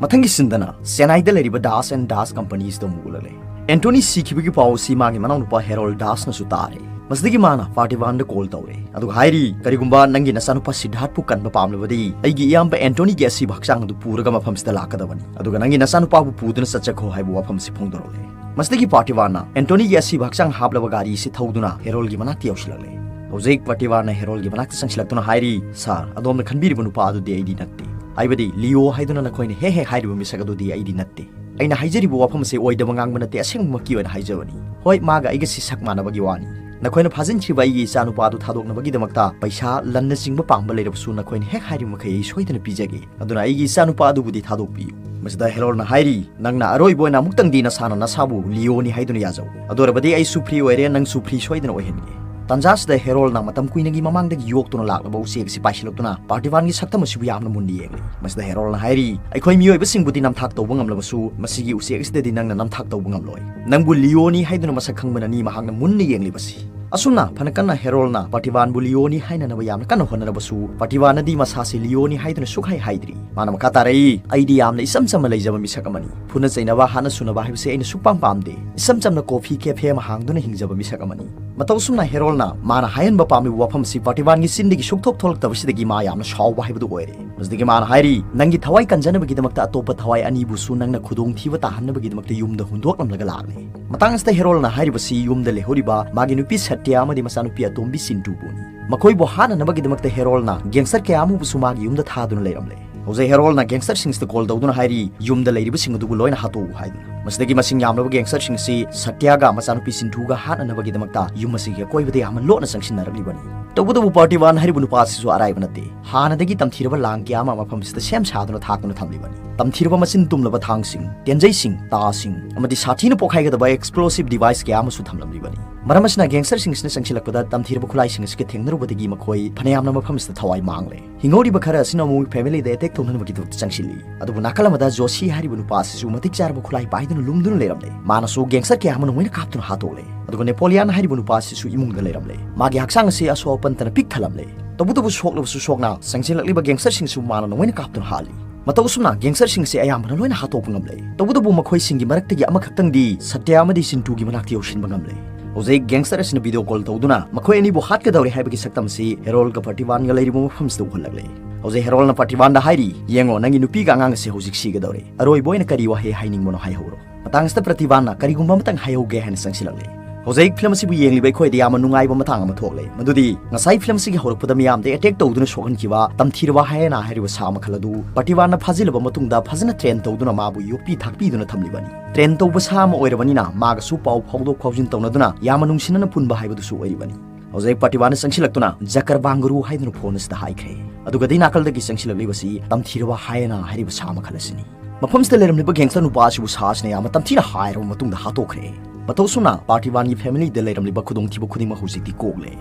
ꯃꯊꯪꯒꯤ ꯁꯤꯟꯗꯅ ꯆꯦꯟꯅꯥꯏꯗ ꯂꯩꯔꯤꯕ ꯗꯥꯁ ꯑꯦꯟ ꯗꯥꯁ ꯀꯝꯄꯅꯤꯁꯤꯗ ꯑꯃꯨꯛ ꯎꯠꯂꯛꯂꯦ꯫ ꯑꯦꯟꯇꯣꯅꯤ ꯁꯤꯈꯤꯕꯒꯤ ꯄꯥꯎ ꯑꯁꯤ ꯃꯥꯒꯤ ꯃꯅꯥꯎꯅꯨꯄꯥ ꯍꯦꯔꯣꯜ ꯗꯥꯁꯅꯁꯨ ꯇꯥꯔꯦ꯫ ꯃꯁꯤꯗꯒꯤ ꯃꯥꯅ ꯄꯥꯔꯇꯤꯕꯥꯟꯗ ꯀꯣꯜ ꯇꯧꯔꯦ꯫ ꯑꯗꯨꯒ ꯍꯥꯏꯔꯤ, "ꯀꯔꯤꯒꯨꯝꯕ ꯅꯪꯒꯤ ꯅꯆꯥꯅꯨꯄꯥ ꯁꯤꯗꯥꯔꯠꯄꯨ ꯀꯟꯕ ꯄꯥꯝꯂꯕꯗꯤ ꯑꯩꯒꯤ ꯏꯌꯥꯝꯕ ꯑꯦꯟꯇꯣꯅꯤꯒꯤ ꯑꯁꯤꯕ ꯍꯛꯆꯥꯡ ꯑꯗꯨ ꯄꯨꯔꯒ ꯃꯐꯝꯁꯤꯗ ꯂꯥꯛꯀꯗꯕꯅꯤ꯫ ꯑꯗꯨꯒ ꯅꯪꯒꯤ ꯅꯆꯥꯅꯨꯄꯥꯕꯨ ꯄꯨꯗꯨꯅ ꯆꯠꯆꯈꯣ" ꯍꯥꯏꯕ ꯋꯥꯐꯝ ꯑꯁꯤ ꯐꯣꯡꯗꯣꯔꯛꯂꯦ꯫ ꯃꯁꯤꯗꯒꯤ ꯄꯥꯔꯇꯤꯕꯥꯟꯅ ꯑꯦꯟꯇꯣꯅꯤꯒꯤ ꯑꯁꯤꯕ ꯍꯛꯆꯥꯡ ꯍꯥꯞꯂꯕ ꯒꯥꯔꯤ ꯑꯁꯤ ꯊꯧꯗꯨꯅ ꯍꯦꯔꯣꯜꯒꯤ ꯃꯅꯥꯛꯇ ꯌꯧꯁꯤꯜꯂꯛꯂꯦ꯫ ꯍꯧꯖꯤꯛ ꯄ꯭ꯔꯇꯤꯚꯥꯟꯅ ꯍꯦꯔꯣꯜꯒꯤ ꯃꯅꯥꯛꯇ ꯆꯪꯁꯤꯜꯂꯛꯇꯨꯅ ꯍꯥꯏꯔꯤ, "ꯁꯥꯔ, ꯑꯗꯣꯝꯅ ꯈꯟꯕꯤꯔꯤꯕ ꯅꯨꯄꯥ ꯑꯗꯨꯗꯤ ꯑꯩꯗꯤ ꯅꯠꯇꯦ꯫ ꯍꯥꯏꯕꯗꯤ ꯂꯤꯑꯣ ꯍꯥꯏꯗꯨꯅ ꯅꯈꯣꯏꯅ ꯍꯦꯛ ꯍꯦꯛ ꯍꯥꯏꯔꯤꯕ ꯃꯤꯁꯛ ꯑꯗꯨꯗꯤ ꯑꯩꯗꯤ ꯅꯠꯇꯦ꯫ ꯑꯩꯅ ꯍꯥꯏꯖꯔꯤꯕ ꯋꯥꯐꯝ ꯑꯁꯤ ꯑꯣꯏꯗꯕ ꯉꯥꯡꯕ ꯅꯠꯇꯦ, ꯑꯁꯦꯡꯕꯃꯛꯀꯤ ꯑꯣꯏꯅ ꯍꯥꯏꯖꯕꯅꯤ꯫ ꯍꯣꯏ, ꯃꯥꯒ ꯑꯩꯒꯁꯤ ꯁꯛ ꯃꯥꯟꯅꯕꯒꯤ ꯋꯥꯅꯤ꯫ ꯅꯈꯣꯏꯅ ꯐꯥꯖꯤꯟꯈꯤꯕ ꯑꯩꯒꯤ ꯏꯆꯥꯅꯨꯄꯥ ꯑꯗꯨ ꯊꯥꯗꯣꯛꯅꯕꯒꯤꯗꯃꯛꯇ ꯄꯩꯁꯥ, ꯂꯟꯅꯆꯤꯡꯕ ꯄꯥꯝꯕ ꯂꯩꯔꯕꯁꯨ ꯅꯈꯣꯏꯅ ꯍꯦꯛ ꯍꯥꯏꯔꯤꯕ ꯃꯈꯩ ꯑꯩ ꯁꯣꯏꯗꯅ ꯄꯤꯖꯒꯦ꯫ ꯑꯗꯨꯅ ꯑꯩꯒꯤ ꯏꯆꯥꯅꯨꯄꯥ ꯑꯗꯨꯕꯨꯗꯤ ꯊꯥꯗꯣꯛꯄꯤꯌꯨ꯫" ꯃꯁꯤꯗ ꯍꯦꯔꯣꯜꯅ ꯍꯥꯏꯔꯤ, "ꯅꯪꯅ ꯑꯔꯣꯏꯕ ꯑꯣꯏꯅ ꯑꯃꯨꯛꯇꯪꯗꯤ ꯅꯁꯥꯅ ꯅꯁꯥꯕꯨ ꯂꯤꯑꯣꯅꯤ ꯍꯥꯏꯗꯨꯅ ꯌꯥꯖꯧ꯫ ꯑꯗꯨ ꯑꯣꯏꯔꯕꯗꯤ ꯑꯩꯁꯨ ꯐ꯭ꯔꯤ ꯑꯣꯏꯔꯦ, ꯅꯪꯁꯨ ꯐ꯭ꯔꯤ ꯁꯣꯏꯗꯅ ꯑꯣꯏꯍꯟꯒꯦ꯫" ꯇꯥꯟꯖꯥꯁꯤꯗ ꯍꯦꯔꯣꯜꯅ ꯃꯇꯝ ꯀꯨꯏꯅꯒꯤ ꯃꯃꯥꯡꯗꯒꯤ ꯌꯣꯛꯇꯨꯅ ꯂꯥꯛꯂꯕ ꯎꯆꯦꯛ ꯑꯁꯤ ꯄꯥꯏꯁꯤꯜꯂꯛꯇꯨꯅ ꯄ꯭ꯔꯇꯤꯚꯥꯟꯒꯤ ꯁꯛꯇꯝ ꯑꯁꯤꯕꯨ ꯌꯥꯝꯅ ꯃꯨꯟꯅ ꯌꯦꯡꯂꯤ꯫ ꯃꯁꯤꯗ ꯍꯦꯔꯣꯜꯅ ꯍꯥꯏꯔꯤ, "ꯑꯩꯈꯣꯏ ꯃꯤꯑꯣꯏꯕꯁꯤꯡꯕꯨꯗꯤ ꯅꯝꯊꯥꯛ ꯇꯧꯕ ꯉꯝꯂꯕꯁꯨ ꯃꯁꯤꯒꯤ ꯎꯆꯦꯛ ꯑꯁꯤꯗꯗꯤ ꯅꯪꯅ ꯅꯝꯊꯥꯛ ꯇꯧꯕ ꯉꯝꯂꯣꯏ꯫ ꯅꯪꯕꯨ ꯂꯤꯑꯣꯅꯤ ꯍꯥꯏꯗꯨꯅ ꯃꯁꯛ ꯈꯪꯕꯅꯅꯤ ꯃꯍꯥꯛꯅ ꯃꯨꯟꯅ ꯌꯦꯡꯂꯤꯕꯁꯤ꯫" ꯑꯁꯨꯝꯅ ꯐꯅ ꯀꯟꯅ ꯍꯦꯔꯣꯜꯅ ꯄ꯭ꯔꯇꯤꯚꯥꯟꯕꯨ ꯂꯤꯑꯣꯅꯤ ꯍꯥꯏꯅꯅꯕ ꯌꯥꯝꯅ ꯀꯟꯅ ꯍꯣꯠꯅꯔꯕꯁꯨ ꯄ꯭ꯔꯇꯤꯚꯥꯟꯅꯗꯤ ꯃꯁꯥꯁꯤ ꯂꯤꯑꯣꯅꯤ ꯍꯥꯏꯗꯨꯅ ꯁꯨꯛꯍꯥꯏ ꯍꯥꯏꯗ꯭ꯔꯤ꯫ ꯃꯥꯅ ꯃꯈꯥ ꯇꯥꯔꯛꯏ, "ꯑꯩꯗꯤ ꯌꯥꯝꯅ ꯏꯆꯝ ꯆꯝꯅ ꯂꯩꯖꯕ ꯃꯤꯁꯛ ꯑꯃꯅꯤ꯫ ꯐꯨꯅ ꯆꯩꯅꯕ, ꯍꯥꯠꯅ ꯁꯨꯅꯕ ꯍꯥꯏꯕꯁꯤ ꯑꯩꯅ ꯁꯨꯛꯄꯥꯝ ꯄꯥꯝꯗꯦ꯫ ꯏꯆꯝ ꯆꯝꯅ ꯀꯣꯐꯤ ꯀꯦꯐꯦ ꯑꯃ ꯍꯥꯡꯗꯨꯅ ꯍꯤꯡꯖꯕ ꯃꯤꯁꯛ ꯑꯃꯅꯤ꯫" ꯃꯇꯧ ꯑꯁꯨꯝꯅ ꯍꯦꯔꯣꯜꯅ ꯃꯥꯅ ꯍꯥꯏꯍꯟꯕ ꯄꯥꯝꯂꯤꯕ ꯋꯥꯐꯝ ꯑꯁꯤ ꯄ꯭ꯔꯇꯤꯚꯥꯟꯒꯤ ꯆꯤꯟꯗꯒꯤ ꯁꯨꯛꯊꯣꯛ ꯊꯣꯛꯂꯛꯇꯕꯁꯤꯗꯒꯤ ꯃꯥ ꯌꯥꯝꯅ ꯁꯥꯎꯕ ꯍꯥꯏꯕꯗꯨ ꯑꯣꯏꯔꯦ꯫ ꯃꯁꯤꯗꯒꯤ ꯃꯥꯅ ꯍꯥꯏꯔꯤ, "ꯅꯪꯒꯤ ꯊꯋꯥꯏ ꯀꯟꯖꯅꯕꯒꯤꯗꯃꯛꯇ ꯑꯇꯣꯞꯄ ꯊꯋꯥꯏ ꯑꯅꯤꯕꯨꯁꯨ ꯅꯪꯅ ꯈꯨꯗꯣꯡꯊꯤꯕ ꯇꯥꯍꯟꯅꯕꯒꯤꯗꯃꯛꯇ ꯌꯨꯝꯗ ꯍꯨꯟꯗꯣꯛꯂꯝꯂꯒ ꯂꯥꯛꯂꯦ꯫" ꯃꯇꯥꯡ ꯑꯁꯤꯗ ꯍꯦꯔꯣꯜꯅ ꯍꯥꯏꯔꯤꯕꯁꯤ ꯌꯨꯝꯗ ꯂꯩꯍꯧꯔꯤꯕ ꯃꯥꯒꯤ ꯅꯨꯄꯤ ꯁꯇ꯭ꯌ ꯑꯃꯗꯤ ꯃꯆꯥꯅꯨꯄꯤ ꯑꯇꯣꯝꯕꯤ ꯁꯤꯟꯇꯨꯕꯨꯅꯤ꯫ ꯃꯈꯣꯏꯕꯨ ꯍꯥꯠꯅꯅꯕꯒꯤꯗꯃꯛꯇ ꯍꯦꯔꯣꯜꯅ ꯒꯦꯡꯁꯇꯔ ꯀꯌꯥ ꯑꯃꯕꯨꯁꯨ ꯃꯥꯒꯤ ꯌꯨꯝꯗ ꯊꯥꯗꯨꯅ ꯂꯩꯔꯝꯂꯦ꯫ ꯍꯧꯖꯤꯛ ꯍꯦꯔꯣꯜꯅ ꯒꯦꯡꯁꯇꯔꯁꯤꯡꯁꯤꯗ ꯀꯣꯜ ꯇꯧꯗꯨꯅ ꯍꯥꯏꯔꯤ, "ꯌꯨꯝꯗ ꯂꯩꯔꯤꯕꯁꯤꯡ ꯑꯗꯨꯕꯨ ꯂꯣꯏꯅ ꯍꯥꯠꯇꯣꯛꯎ" ꯍꯥꯏꯗꯨꯅ꯫ ꯃꯁꯤꯗꯒꯤ ꯃꯁꯤꯡ ꯌꯥꯝꯂꯕ ꯒꯦꯡꯁꯇꯔꯁꯤꯡ ꯑꯁꯤ ꯁꯇ꯭ꯌꯒ ꯃꯆꯥꯅꯨꯄꯤ ꯁꯤꯟꯇꯨꯒ ꯍꯥꯠꯅꯅꯕꯒꯤꯗꯃꯛꯇ ꯌꯨꯝ ꯑꯁꯤꯒꯤ ꯑꯀꯣꯏꯕꯗ ꯌꯥꯝꯅ ꯂꯣꯠꯅ ꯆꯪꯁꯤꯟꯅꯔꯛꯂꯤꯕꯅꯤ꯫ ꯇꯧꯕꯇꯕꯨ ꯄ꯭ꯔꯇꯤꯚꯥꯟ ꯍꯥꯏꯔꯤꯕ ꯅꯨꯄꯥ ꯑꯁꯤꯁꯨ ꯑꯔꯥꯏꯕ ꯅꯠꯇꯦ꯫ ꯍꯥꯟꯅꯗꯒꯤ ꯇꯝꯊꯤꯔꯕ ꯂꯥꯡ ꯀꯌꯥ ꯑꯃ ꯃꯐꯝꯁꯤꯗ ꯁꯦꯝ ꯁꯥꯗꯨꯅ ꯊꯥꯛꯇꯨꯅ ꯊꯝꯂꯤꯕꯅꯤ꯫ ꯇꯝꯊꯤꯔꯕ ꯃꯆꯤꯟ ꯇꯨꯝꯂꯕ ꯊꯥꯡꯁꯤꯡ, ꯇꯦꯟꯖꯩꯁꯤꯡ, ꯇꯥꯁꯤꯡ ꯑꯃꯗꯤ ꯁꯥꯊꯤꯅ ꯄꯣꯈꯥꯏꯒꯗꯕ ꯑꯦꯛꯁꯄ꯭ꯂꯣꯁꯤꯚ ꯗꯤꯚꯥꯏꯁ ꯀꯌꯥ ꯑꯃꯁꯨ ꯊꯝꯂꯝꯂꯤꯕꯅꯤ꯫ ꯃꯔꯝ ꯑꯁꯤꯅ ꯒꯦꯡꯁꯇꯔꯁꯤꯡ ꯑꯁꯤꯅ ꯆꯪꯁꯤꯜꯂꯛꯄꯗ ꯇꯝꯊꯤꯔꯕ ꯈꯨꯠꯂꯥꯏꯁꯤꯡ ꯑꯁꯤꯒ ꯊꯦꯡꯅꯔꯨꯕꯗꯒꯤ ꯃꯈꯣꯏ ꯐꯅꯌꯥꯝꯅ ꯃꯐꯝ ꯑꯁꯤꯗ ꯊꯋꯥꯏ ꯃꯥꯡꯂꯦ꯫ ꯍꯤꯡꯍꯧꯔꯤꯕ ꯈꯔ ꯑꯁꯤꯅ ꯑꯃꯨꯛ ꯐꯦꯃꯤꯂꯤꯗ ꯑꯦꯇꯦꯛ ꯇꯧꯅꯅꯕꯒꯤꯗꯃꯛꯇ ꯆꯪꯁꯤꯜꯂꯤ꯫ ꯑꯗꯨꯕꯨ ꯅꯥꯀꯜ ꯑꯃꯗ ꯖꯣꯁꯤ ꯍꯥꯏꯔꯤꯕ ꯅꯨꯄꯥ ꯑꯁꯤꯁꯨ ꯃꯇꯤꯛ ꯆꯥꯔꯕ ꯈꯨꯠꯂꯥꯏ ꯄꯥꯏꯗꯨꯅ ꯂꯨꯝꯗꯨꯅ ꯂꯩꯔꯝꯂꯦ꯫ ꯃꯥꯅꯁꯨ ꯒꯦꯡꯁꯇꯔ ꯀꯌꯥ ꯑꯃꯅ ꯃꯣꯏꯅ ꯀꯥꯞꯇꯨꯅ ꯍꯥꯠꯇꯣꯛꯂꯦ꯫ ꯑꯗꯨꯒ ꯅꯦꯄꯣꯂꯤꯌꯥꯟ ꯍꯥꯏꯔꯤꯕ ꯅꯨꯄꯥ ꯑꯁꯤꯁꯨ ꯏꯃꯨꯡꯗ ꯂꯩꯔꯝꯂꯦ꯫ ꯃꯥꯒꯤ ꯍꯛꯆꯥꯡ ꯑꯁꯤ ꯑꯁꯣꯛ ꯑꯄꯟꯇꯅ ꯄꯤꯛ ꯊꯜꯂꯝꯂꯦ꯫ ꯇꯧꯕꯇꯕꯨ ꯁꯣꯛꯂꯕꯁꯨ ꯁꯣꯛꯅ ꯆꯪꯁꯤꯜꯂꯛꯂꯤꯕ ꯒꯦꯡꯁꯇꯔꯁꯤꯡꯁꯨ ꯃꯥꯅ ꯅꯣꯡꯃꯩꯅ ꯀꯥꯞꯇꯨꯅ ꯍꯥꯠꯂꯤ꯫ ꯃꯇꯧ ꯑꯁꯨꯝꯅ ꯒꯦꯡꯁꯇꯔꯁꯤꯡ ꯑꯁꯤ ꯑꯌꯥꯝꯕꯅ ꯂꯣꯏꯅ ꯍꯥꯠꯇꯣꯛꯄ ꯉꯝꯂꯦ꯫ ꯇꯧꯕꯇꯕꯨ ꯃꯈꯣꯏꯁꯤꯡꯒꯤ ꯃꯔꯛꯇꯒꯤ ꯑꯃꯈꯛꯇꯪꯗꯤ ꯁꯇ꯭ꯌ ꯑꯃꯗꯤ ꯁꯤꯟꯇꯨꯒꯤ ꯃꯅꯥꯛꯇ ꯌꯧꯁꯤꯟꯕ ꯉꯝꯂꯦ꯫ ꯍꯧꯖꯤꯛ ꯒꯦꯡꯁꯇꯔ ꯑꯁꯤꯅ ꯚꯤꯗꯤꯑꯣ ꯀꯣꯜ ꯇꯧꯗꯨꯅ ꯃꯈꯣꯏ ꯑꯅꯤꯕꯨ ꯍꯥꯠꯀꯗꯧꯔꯦ ꯍꯥꯏꯕꯒꯤ ꯁꯛꯇꯝ ꯑꯁꯤ ꯍꯦꯔꯣꯜꯒ ꯄ꯭ꯔꯇꯤꯚꯥꯟꯒ ꯂꯩꯔꯤꯕ ꯃꯐꯝꯁꯤꯗ ꯎꯍꯜꯂꯛꯂꯦ꯫ ꯍꯧꯖꯤꯛ ꯍꯦꯔꯣꯜꯅ ꯄ꯭ꯔꯇꯤꯚꯥꯟꯗ ꯍꯥꯏꯔꯤ, "ꯌꯦꯡꯉꯣ, ꯅꯪꯒꯤ ꯅꯨꯄꯤꯒ ꯑꯉꯥꯡ ꯑꯁꯤ ꯍꯧꯖꯤꯛ ꯁꯤꯒꯗꯧꯔꯦ꯫ ꯑꯔꯣꯏꯕ ꯑꯣꯏꯅ ꯀꯔꯤ ꯋꯥꯍꯩ ꯍꯥꯏꯅꯤꯡꯕꯅꯣ ꯍꯥꯏꯍꯧꯔꯣ꯫" ꯃꯇꯥꯡꯁꯤꯗ ꯄ꯭ꯔꯇꯤꯚꯥꯟꯅ ꯀꯔꯤꯒꯨꯝꯕ ꯑꯃꯇꯪ ꯍꯥꯏꯍꯧꯒꯦ ꯍꯥꯏꯅ ꯆꯪꯁꯤꯜꯂꯛꯂꯦ꯫ ꯍꯧꯖꯤꯛ ꯐꯤꯂꯝ ꯑꯁꯤꯕꯨ ꯌꯦꯡꯂꯤꯕ ꯑꯩꯈꯣꯏꯗ ꯌꯥꯝꯅ ꯅꯨꯡꯉꯥꯏꯕ ꯃꯇꯥꯡ ꯑꯃ ꯊꯣꯛꯂꯦ꯫ ꯃꯗꯨꯗꯤ ꯉꯁꯥꯏ ꯐꯤꯂꯝ ꯑꯁꯤꯒꯤ ꯍꯧꯔꯛꯄꯗ ꯃꯤꯌꯥꯝꯗ ꯑꯦꯇꯦꯛ ꯇꯧꯗꯨꯅ ꯁꯣꯛꯍꯟꯈꯤꯕ ꯇꯝꯊꯤꯔꯕ ꯍꯥꯏꯌꯦꯅꯥ ꯍꯥꯏꯔꯤꯕ ꯁꯥ ꯃꯈꯜ ꯑꯗꯨ ꯄꯥꯔꯇꯤꯋꯥꯟꯅ ꯐꯥꯖꯤꯜꯂꯕ ꯃꯇꯨꯡꯗ ꯐꯖꯅ ꯇ꯭ꯔꯦꯟ ꯇꯧꯗꯨꯅ ꯃꯥꯕꯨ ꯌꯣꯛꯄꯤ ꯊꯥꯛꯄꯤꯗꯨꯅ ꯊꯝꯂꯤꯕꯅꯤ꯫ ꯇ꯭ꯔꯦꯟ ꯇꯧꯕ ꯁꯥ ꯑꯃ ꯑꯣꯏꯔꯕꯅꯤꯅ ꯃꯥꯒꯁꯨ ꯄꯥꯎ ꯐꯥꯎꯗꯣꯛ ꯐꯥꯎꯖꯤꯟ ꯇꯧꯅꯗꯨꯅ ꯌꯥꯝꯅ ꯅꯨꯡꯁꯤꯅꯅ ꯄꯨꯟꯕ ꯍꯥꯏꯕꯗꯨꯁꯨ ꯑꯣꯏꯔꯤꯕꯅꯤ꯫ ꯍꯧꯖꯤꯛ ꯄꯥꯔꯇꯤꯋꯥꯟꯅ ꯆꯪꯁꯤꯜꯂꯛꯇꯨꯅ ꯖꯀꯔ ꯕꯥꯡꯒꯔꯨ ꯍꯥꯏꯗꯨꯅ ꯐꯣꯟ ꯑꯁꯤꯗ ꯍꯥꯏꯈ꯭ꯔꯦ꯫ ꯑꯗꯨꯒꯗꯤ ꯅꯥꯀꯜꯗꯒꯤ ꯆꯪꯁꯤꯜꯂꯛꯂꯤꯕꯁꯤ ꯇꯝꯊꯤꯔꯕ ꯍꯥꯏꯌꯦꯅꯥ ꯍꯥꯏꯔꯤꯕ ꯁꯥ ꯃꯈꯜ ꯑꯁꯤꯅꯤ꯫ ꯃꯐꯝꯁꯤꯗ ꯂꯩꯔꯝꯂꯤꯕ ꯒꯦꯡꯁꯇꯔ ꯅꯨꯄꯥ ꯑꯁꯤꯕꯨ ꯁꯥ ꯑꯁꯤꯅ ꯌꯥꯝꯅ ꯇꯝꯊꯤꯅ ꯍꯥꯏꯔꯕ ꯃꯇꯨꯡꯗ ꯍꯥꯠꯇꯣꯛꯈ꯭ꯔꯦ꯫ ꯃꯇꯧ ꯑꯁꯨꯝꯅ ꯄꯥꯔꯇꯤꯋꯥꯟꯒꯤ ꯐꯦꯃꯤꯂꯤꯗ ꯂꯩꯔꯝꯂꯤꯕ ꯈꯨꯗꯣꯡꯊꯤꯕ ꯈꯨꯗꯤꯡꯃꯛ ꯍꯧꯖꯤꯛꯇꯤ ꯀꯣꯛꯂꯦ꯫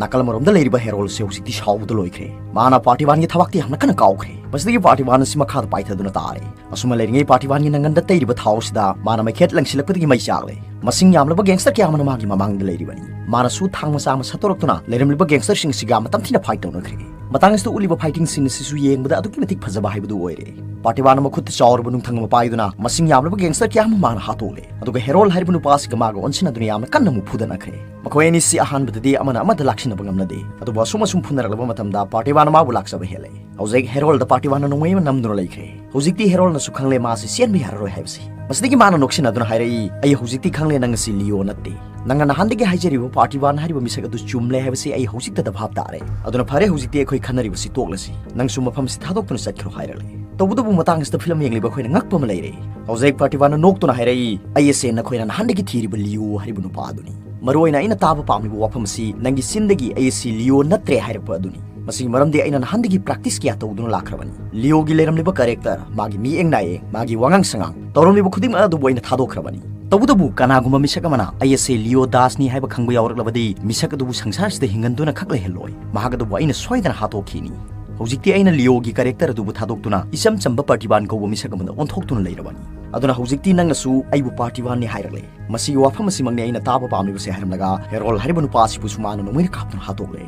ꯅꯥꯀꯜ ꯑꯃꯔꯣꯝꯗ ꯂꯩꯔꯤꯕ ꯍꯦꯔꯣꯜꯁꯦ ꯍꯧꯖꯤꯛꯇꯤ ꯁꯥꯎꯕꯗ ꯂꯣꯏꯈ꯭ꯔꯦ꯫ ꯃꯥꯅ ꯄꯥꯔꯇꯤꯋꯥꯟꯒꯤ ꯊꯕꯛꯇꯤ ꯌꯥꯝꯅ ꯀꯟꯅ ꯀꯥꯎꯈ꯭ꯔꯦ꯫ ꯃꯁꯤꯗꯒꯤ ꯄꯥꯔꯇꯤꯋꯥꯟ ꯑꯁꯤ ꯃꯈꯥꯗ ꯄꯥꯏꯊꯗꯨꯅ ꯇꯥꯔꯦ꯫ ꯑꯁꯨꯝꯅ ꯂꯩꯔꯤꯉꯩ ꯄꯥꯔꯇꯤꯋꯥꯟꯒꯤ ꯅꯪꯒꯟꯗ ꯇꯩꯔꯤꯕ ꯊꯥꯎ ꯑꯁꯤꯗ ꯃꯥꯅ ꯃꯩꯈꯦꯠ ꯂꯪꯁꯤꯜꯂꯛꯄꯗꯒꯤ ꯃꯩ ꯆꯥꯛꯂꯦ꯫ ꯃꯁꯤꯡ ꯌꯥꯝꯂꯕ ꯒꯦꯡꯁꯇꯔ ꯀꯌꯥ ꯑꯃꯅ ꯃꯥꯒꯤ ꯃꯃꯥꯡꯗ ꯂꯩꯔꯤꯕꯅꯤ꯫ ꯃꯥꯅꯁꯨ ꯊꯥꯡ ꯃꯆꯥ ꯑꯃ ꯁꯠꯇꯣꯔꯛꯇꯨꯅ ꯂꯩꯔꯝꯂꯤꯕ ꯒꯦꯡꯁꯇꯔꯁꯤꯡ ꯑꯁꯤꯒ ꯃꯇꯝ ꯊꯤꯅ ꯐꯥꯏꯠ ꯇꯧꯅꯈ꯭ꯔꯦ꯫ ꯃꯇꯥꯡ ꯑꯁꯤꯗ ꯎꯠꯂꯤꯕ ꯐꯥꯏꯇꯤꯡ ꯁꯤꯟ ꯑꯁꯤꯁꯨ ꯌꯦꯡꯕꯗ ꯑꯗꯨꯛꯀꯤ ꯃꯇꯤꯛ ꯐꯖꯕ ꯍꯥꯏꯕꯗꯨ ꯑꯣꯏꯔꯦ꯫ ꯄꯥꯔꯇꯤꯋꯥꯟꯅ ꯃꯈꯨꯠꯇ ꯆꯥꯎꯔꯕ ꯅꯨꯡꯊꯪ ꯑꯃ ꯄꯥꯏꯗꯨꯅ ꯃꯁꯤꯡ ꯌꯥꯝꯂꯕ ꯒꯦꯡꯁꯇꯔ ꯀꯌꯥ ꯑꯃ ꯃꯥꯅ ꯍꯥꯠꯇꯣꯛꯂꯦ꯫ ꯑꯗꯨꯒ ꯍꯦꯔꯣꯜ ꯍꯥꯏꯔꯤꯕ ꯅꯨꯄꯥ ꯑꯁꯤꯒ ꯃꯥꯒ ꯑꯣꯟꯁꯤꯟꯅꯗꯨꯅ ꯌꯥꯝꯅ ꯀꯟꯅ ꯑꯃꯨꯛ ꯐꯨꯗꯅꯈ꯭ꯔꯦ꯫ ꯃꯈꯣꯏ ꯑꯅꯤꯁꯤ ꯑꯍꯥꯟꯕꯗꯗꯤ ꯑꯃꯅ ꯑꯃꯗ ꯂꯥꯛꯁꯤꯟꯅꯕ ꯉꯝꯅꯗꯦ꯫ ꯑꯗꯨꯕꯨ ꯑꯁꯨꯝ ꯑꯁꯨꯝ ꯐꯨꯅꯔꯛꯂꯕ ꯃꯇꯝꯗ ꯄꯥꯔꯇꯤꯋꯥꯟꯅ ꯃꯥꯕꯨ ꯂꯥꯛꯆꯕ ꯍꯦꯜꯂꯦ꯫ ꯍꯧꯖꯤꯛ ꯍꯦꯔꯣꯜꯗ ꯄꯥꯔꯇꯤꯋꯥꯟꯅ ꯅꯣꯡꯃꯩ ꯑꯃ ꯅꯝꯗꯨꯅ ꯂꯩꯈ꯭ꯔꯦ꯫ ꯍꯧꯖꯤꯛꯇꯤ ꯍꯦꯔꯣꯜꯅꯁꯨ ꯈꯪꯂꯦ ꯃꯥꯁꯤ ꯆꯦꯟꯕ ꯌꯥꯔꯔꯣꯏ ꯍꯥꯏꯕꯁꯤ꯫ ꯃꯁꯤꯗꯒꯤ ꯃꯥꯅ ꯅꯣꯛꯁꯤꯟꯅꯗꯨꯅ ꯍꯥꯏꯔꯛꯏ, "ꯑꯩ ꯍꯧꯖꯤꯛꯇꯤ ꯈꯪꯂꯦ ꯅꯪ ꯑꯁꯤ ꯂꯤꯑꯣ ꯅꯠꯇꯦ꯫ ꯅꯪꯅ ꯅꯍꯥꯟꯗꯒꯤ ꯍꯥꯏꯖꯔꯤꯕ ꯄꯥꯔꯇꯤꯋꯥꯟ ꯍꯥꯏꯔꯤꯕ ꯃꯤꯁꯛ ꯑꯗꯨ ꯆꯨꯝꯂꯦ ꯍꯥꯏꯕꯁꯤ ꯑꯩ ꯍꯧꯖꯤꯛꯇꯗ ꯚꯥꯞ ꯇꯥꯔꯦ꯫ ꯑꯗꯨꯅ ꯐꯔꯦ, ꯍꯧꯖꯤꯛꯇꯤ ꯑꯩꯈꯣꯏ ꯈꯟꯅꯔꯤꯕꯁꯤ ꯇꯣꯛꯂꯁꯤ꯫ ꯅꯪꯁꯨ ꯃꯐꯝꯁꯤ ꯊꯥꯗꯣꯛꯇꯨꯅ ꯆꯠꯈ꯭ꯔꯣ" ꯍꯥꯏꯔꯛꯂꯦ꯫ ꯇꯧꯕꯇꯕꯨ ꯃꯇꯥꯡ ꯑꯁꯤꯗ ꯐꯤꯂꯝ ꯌꯦꯡꯂꯤꯕ ꯑꯩꯈꯣꯏꯅ ꯉꯛꯄ ꯑꯃ ꯂꯩꯔꯦ꯫ ꯍꯧꯖꯤꯛ ꯄꯥꯔꯇꯤꯋꯥꯟꯅ ꯅꯣꯛꯇꯨꯅ ꯍꯥꯏꯔꯛꯏ, "ꯑꯩ ꯑꯁꯦ ꯅꯈꯣꯏꯅ ꯅꯍꯥꯟꯗꯒꯤ ꯊꯤꯔꯤꯕ ꯂꯤꯑꯣ ꯍꯥꯏꯔꯤꯕ ꯅꯨꯄꯥ ꯑꯗꯨꯅꯤ꯫ ꯃꯔꯨꯑꯣꯏꯅ ꯑꯩꯅ ꯇꯥꯕ ꯄꯥꯝꯂꯤꯕ ꯋꯥꯐꯝ ꯑꯁꯤ ꯅꯪꯒꯤ ꯆꯤꯟꯗꯒꯤ 'ꯑꯩ ꯑꯁꯤ ꯂꯤꯑꯣ ꯅꯠꯇ꯭ꯔꯦ' ꯍꯥꯏꯔꯛꯄ ꯑꯗꯨꯅꯤ꯫ ꯃꯁꯤꯒꯤ ꯃꯔꯝꯗꯤ ꯑꯩꯅ ꯅꯍꯥꯟꯗꯒꯤ ꯄ꯭ꯔꯦꯛꯇꯤꯁ ꯀꯌꯥ ꯇꯧꯗꯨꯅ ꯂꯥꯛꯈ꯭ꯔꯕꯅꯤ꯫ ꯂꯤꯑꯣꯒꯤ ꯂꯩꯔꯝꯂꯤꯕ ꯀꯦꯔꯦꯛꯇꯔ, ꯃꯥꯒꯤ ꯃꯤꯠꯌꯦꯡ ꯅꯥꯌꯦꯡ, ꯃꯥꯒꯤ ꯋꯥꯉꯥꯡ ꯁꯉꯥꯡ, ꯇꯧꯔꯝꯂꯤꯕ ꯈꯨꯗꯤꯡꯃꯛ ꯑꯗꯨꯕꯨ ꯑꯩꯅ ꯊꯥꯗꯣꯛꯈ꯭ꯔꯕꯅꯤ꯫ ꯇꯧꯕꯇꯕꯨ ꯀꯅꯥꯒꯨꯝꯕ ꯃꯤꯁꯛ ꯑꯃꯅ 'ꯑꯩ ꯑꯁꯦ ꯂꯤꯑꯣ ꯗꯥꯁꯅꯤ' ꯍꯥꯏꯕ ꯈꯪꯕ ꯌꯥꯎꯔꯛꯂꯕꯗꯤ ꯃꯤꯁꯛ ꯑꯗꯨꯕꯨ ꯁꯪꯁꯥꯔꯁꯤꯗ ꯍꯤꯡꯍꯟꯗꯨꯅ ꯈꯛ ꯂꯩꯍꯜꯂꯣꯏ꯫ ꯃꯍꯥꯛ ꯑꯗꯨꯕꯨ ꯑꯩꯅ ꯁꯣꯏꯗꯅ ꯍꯥꯠꯇꯣꯛꯈꯤꯅꯤ꯫ ꯍꯧꯖꯤꯛꯇꯤ ꯑꯩꯅ ꯂꯤꯑꯣꯒꯤ ꯀꯦꯔꯦꯛꯇꯔ ꯑꯗꯨꯕꯨ ꯊꯥꯗꯣꯛꯇꯨꯅ ꯏꯆꯝ ꯆꯝꯕ ꯄꯥꯔꯇꯤꯋꯥꯟ ꯀꯧꯕ ꯃꯤꯁꯛ ꯑꯃꯗ ꯑꯣꯟꯊꯣꯛꯇꯨꯅ ꯂꯩꯔꯕꯅꯤ꯫ ꯑꯗꯨꯅ ꯍꯧꯖꯤꯛꯇꯤ ꯅꯪꯅꯁꯨ ꯑꯩꯕꯨ ꯄꯥꯔꯇꯤꯋꯥꯟꯅꯤ ꯍꯥꯏꯔꯛꯂꯦ꯫ ꯃꯁꯤꯒꯤ ꯋꯥꯐꯝ ꯑꯁꯤꯃꯛꯅꯤ ꯑꯩꯅ ꯇꯥꯕ ꯄꯥꯝꯂꯤꯕꯁꯦ" ꯍꯥꯏꯔꯝꯂꯒ ꯍꯦꯔꯣꯜ ꯍꯥꯏꯔꯤꯕ ꯅꯨꯄꯥ ꯑꯁꯤꯕꯨꯁꯨ ꯃꯥꯅ ꯅꯣꯡꯃꯩꯅ ꯀꯥꯞꯇꯨꯅ ꯍꯥꯠꯇꯣꯛꯂꯦ꯫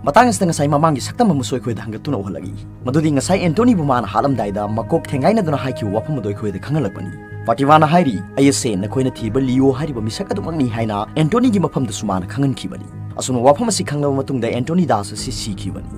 ꯃꯇꯥꯡ ꯑꯁꯤꯗ ꯉꯁꯥꯏ ꯃꯃꯥꯡꯒꯤ ꯁꯛꯇꯝ ꯑꯃꯁꯨ ꯑꯩꯈꯣꯏꯗ ꯍꯪꯒꯠꯇꯨꯅ ꯎꯍꯜꯂꯛꯏ꯫ ꯃꯗꯨꯗꯤ ꯉꯁꯥꯏ ꯑꯦꯟꯇꯣꯅꯤꯕꯨ ꯃꯥꯅ ꯍꯥꯠꯂꯝꯗꯥꯏꯗ ꯃꯀꯣꯛ ꯊꯦꯡꯒꯥꯏꯅꯗꯨꯅ ꯍꯥꯏꯈꯤꯕ ꯋꯥꯐꯝ ꯑꯗꯨ ꯑꯩꯈꯣꯏꯗ ꯈꯪꯍꯜꯂꯛꯄꯅꯤ꯫ ꯄꯥꯔꯇꯤꯋꯥꯟꯅ ꯍꯥꯏꯔꯤ, "ꯑꯩ ꯑꯁꯦ ꯅꯈꯣꯏꯅ ꯊꯤꯕ ꯂꯤꯑꯣ ꯍꯥꯏꯔꯤꯕ ꯃꯤꯁꯛ ꯑꯗꯨꯃꯛꯅꯤ" ꯍꯥꯏꯅ ꯑꯦꯟꯇꯣꯅꯤꯒꯤ ꯃꯐꯝꯗꯁꯨ ꯃꯥꯅ ꯈꯪꯍꯟꯈꯤꯕꯅꯤ꯫ ꯑꯁꯨꯝꯅ ꯋꯥꯐꯝ ꯑꯁꯤ ꯈꯪꯂꯕ ꯃꯇꯨꯡꯗ ꯑꯦꯟꯇꯣꯅꯤ ꯗꯥꯁ ꯑꯁꯤ ꯁꯤꯈꯤꯕꯅꯤ꯫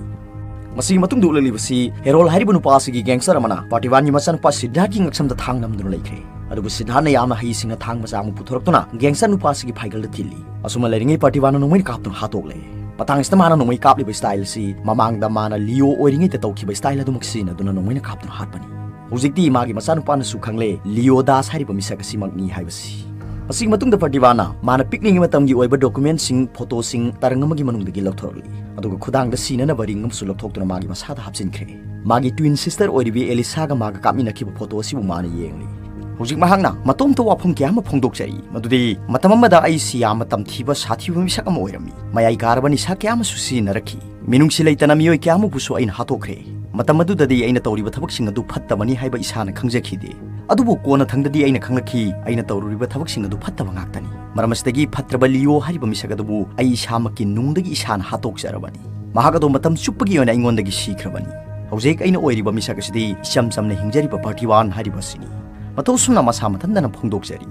ꯃꯁꯤꯒꯤ ꯃꯇꯨꯡꯗ ꯎꯠꯂꯛꯂꯤꯕꯁꯤ ꯍꯦꯔꯣꯜ ꯍꯥꯏꯔꯤꯕ ꯅꯨꯄꯥ ꯑꯁꯤꯒꯤ ꯒꯦꯡꯁꯇꯔ ꯑꯃꯅ ꯄꯥꯔꯇꯤꯋꯥꯟꯒꯤ ꯃꯆꯥꯅꯨꯄꯥ ꯁꯤꯗꯥꯔꯠꯀꯤ ꯉꯛꯁꯝꯗ ꯊꯥꯡ ꯅꯝꯗꯨꯅ ꯂꯩꯈ꯭ꯔꯦ꯫ ꯑꯗꯨꯕꯨ ꯁꯤꯗꯥꯔꯠꯅ ꯌꯥꯝꯅ ꯍꯩꯁꯤꯡꯅ ꯊꯥꯡ ꯃꯆꯥ ꯑꯃ ꯄꯨꯊꯣꯔꯛꯇꯨꯅ ꯒꯦꯡꯁꯇꯔ ꯅꯨꯄꯥꯁꯤꯒꯤ ꯐꯥꯏꯒꯜꯗ ꯊꯤꯜꯂꯤ꯫ ꯑꯁꯨꯝꯅ ꯂꯩꯔꯤꯉꯩ ꯄ꯭ꯔꯇꯤꯚꯥꯅ ꯅꯣꯡꯃꯩꯅ ꯀꯥꯞꯇꯨꯅ ꯍꯥꯠꯇꯣꯛꯂꯦ꯫ ꯃꯇꯥꯡ ꯑꯁꯤꯗ ꯃꯥꯅ ꯅꯣꯡꯃꯩ ꯀꯥꯞꯂꯤꯕ ꯁ꯭ꯇꯥꯏꯜ ꯑꯁꯤ ꯃꯃꯥꯡꯗ ꯃꯥꯅ ꯂꯤꯑꯣ ꯑꯣꯏꯔꯤꯉꯩꯗ ꯇꯧꯈꯤꯕ ꯁ꯭ꯇꯥꯏꯜ ꯑꯗꯨꯃꯛ ꯁꯤꯖꯤꯟꯅꯗꯨꯅ ꯅꯣꯡꯃꯩꯅ ꯀꯥꯞꯇꯨꯅ ꯍꯥꯠꯄꯅꯤ꯫ ꯍꯧꯖꯤꯛꯇꯤ ꯃꯥꯒꯤ ꯃꯆꯥꯅꯨꯄꯥꯅꯁꯨ ꯈꯪꯂꯦ ꯂꯤꯑꯣ ꯗꯥꯁ ꯍꯥꯏꯔꯤꯕ ꯃꯤꯁꯛ ꯑꯁꯤꯃꯛꯅꯤ ꯍꯥꯏꯕꯁꯤ꯫ ꯃꯁꯤꯒꯤ ꯃꯇꯨꯡꯗ ꯄ꯭ꯔꯇꯤꯚꯥꯅ ꯃꯥꯅ ꯄꯤꯛꯂꯤꯉꯩ ꯃꯇꯝꯒꯤ ꯑꯣꯏꯕ ꯗꯣꯀꯨꯃꯦꯟꯁꯤꯡ, ꯐꯣꯇꯣꯁꯤꯡ ꯇꯔꯪ ꯑꯃꯒꯤ ꯃꯅꯨꯡꯗꯒꯤ ꯂꯧꯊꯣꯔꯛꯂꯤ꯫ ꯑꯗꯨꯒ ꯈꯨꯗꯥꯡꯗ ꯁꯤꯅꯅꯕ ꯔꯤꯡ ꯑꯃꯁꯨ ꯂꯧꯊꯣꯛꯇꯨꯅ ꯃꯥꯒꯤ ꯃꯁꯥꯗ ꯍꯥꯞꯆꯤꯟꯈ꯭ꯔꯦ꯫ ꯃꯥꯒꯤ ꯇ꯭ꯋꯤꯟ ꯁꯤꯁꯇꯔ ꯑꯣꯏꯔꯤꯕꯤ ꯑꯦꯂꯤꯁꯥꯒ ꯃꯥꯒ ꯀꯥꯞꯃꯤꯟꯅꯈꯤꯕ ꯐꯣꯇꯣ ꯑꯁꯤꯕꯨ ꯃꯥꯅ ꯌꯦꯡꯂꯤ꯫ ꯍꯧꯖꯤꯛ ꯃꯍꯥꯛꯅ ꯃꯇꯣꯝꯇ ꯋꯥꯐꯝ ꯀꯌꯥ ꯑꯃ ꯐꯣꯡꯗꯣꯛꯆꯔꯤ, ꯃꯗꯨꯗꯤ ꯃꯇꯝ ꯑꯃꯗ ꯑꯩꯁꯤ ꯌꯥꯝꯅ ꯇꯝꯊꯤꯕ, ꯁꯥꯊꯤꯕ ꯃꯤꯁꯛ ꯑꯃ ꯑꯣꯏꯔꯝꯃꯤ꯫ ꯃꯌꯥꯏ ꯀꯥꯔꯕ ꯅꯤꯁꯥ ꯀꯌꯥ ꯑꯃꯁꯨ ꯁꯤꯖꯤꯟꯅꯔꯛꯈꯤ꯫ ꯃꯤꯅꯨꯡꯁꯤ ꯂꯩꯇꯅ ꯃꯤꯑꯣꯏ ꯀꯌꯥ ꯑꯃꯕꯨꯁꯨ ꯑꯩꯅ ꯍꯥꯠꯇꯣꯛꯈ꯭ꯔꯦ꯫ ꯃꯇꯝ ꯑꯗꯨꯗꯗꯤ ꯑꯩꯅ ꯇꯧꯔꯤꯕ ꯊꯕꯛꯁꯤꯡ ꯑꯗꯨ ꯐꯠꯇꯕꯅꯤ ꯍꯥꯏꯕ ꯏꯁꯥꯅ ꯈꯪꯖꯈꯤꯗꯦ꯫ ꯑꯗꯨꯕꯨ ꯀꯣꯟꯅꯊꯪꯗꯗꯤ ꯑꯩꯅ ꯈꯪꯂꯛꯈꯤ, ꯑꯩꯅ ꯇꯧꯔꯨꯔꯤꯕ ꯊꯕꯛꯁꯤꯡ ꯑꯗꯨ ꯐꯠꯇꯕ ꯉꯥꯛꯇꯅꯤ꯫ ꯃꯔꯝ ꯑꯁꯤꯗꯒꯤ ꯐꯠꯇ꯭ꯔꯕ ꯂꯤꯑꯣ ꯍꯥꯏꯔꯤꯕ ꯃꯤꯁꯛ ꯑꯗꯨꯕꯨ ꯑꯩ ꯏꯁꯥꯃꯛꯀꯤ ꯅꯨꯡꯗꯒꯤ ꯏꯁꯥꯅ ꯍꯥꯠꯇꯣꯛꯆꯔꯕꯅꯤ꯫ ꯃꯍꯥꯛ ꯑꯗꯣ ꯃꯇꯝ ꯆꯨꯞꯄꯒꯤ ꯑꯣꯏꯅ ꯑꯩꯉꯣꯟꯗꯒꯤ ꯁꯤꯈ꯭ꯔꯕꯅꯤ꯫ ꯍꯧꯖꯤꯛ ꯑꯩꯅ ꯑꯣꯏꯔꯤꯕ ꯃꯤꯁꯛ ꯑꯁꯤꯗꯤ ꯏꯆꯝ ꯆꯝꯅ ꯍꯤꯡꯖꯔꯤꯕ ꯄ꯭ꯔꯇꯤꯚꯥꯟ ꯍꯥꯏꯔꯤꯕ ꯑꯁꯤꯅꯤ꯫ ꯃꯇꯧ ꯑꯁꯨꯝꯅ ꯃꯁꯥ ꯃꯊꯟꯇꯅ ꯐꯣꯡꯗꯣꯛꯆꯔꯤ꯫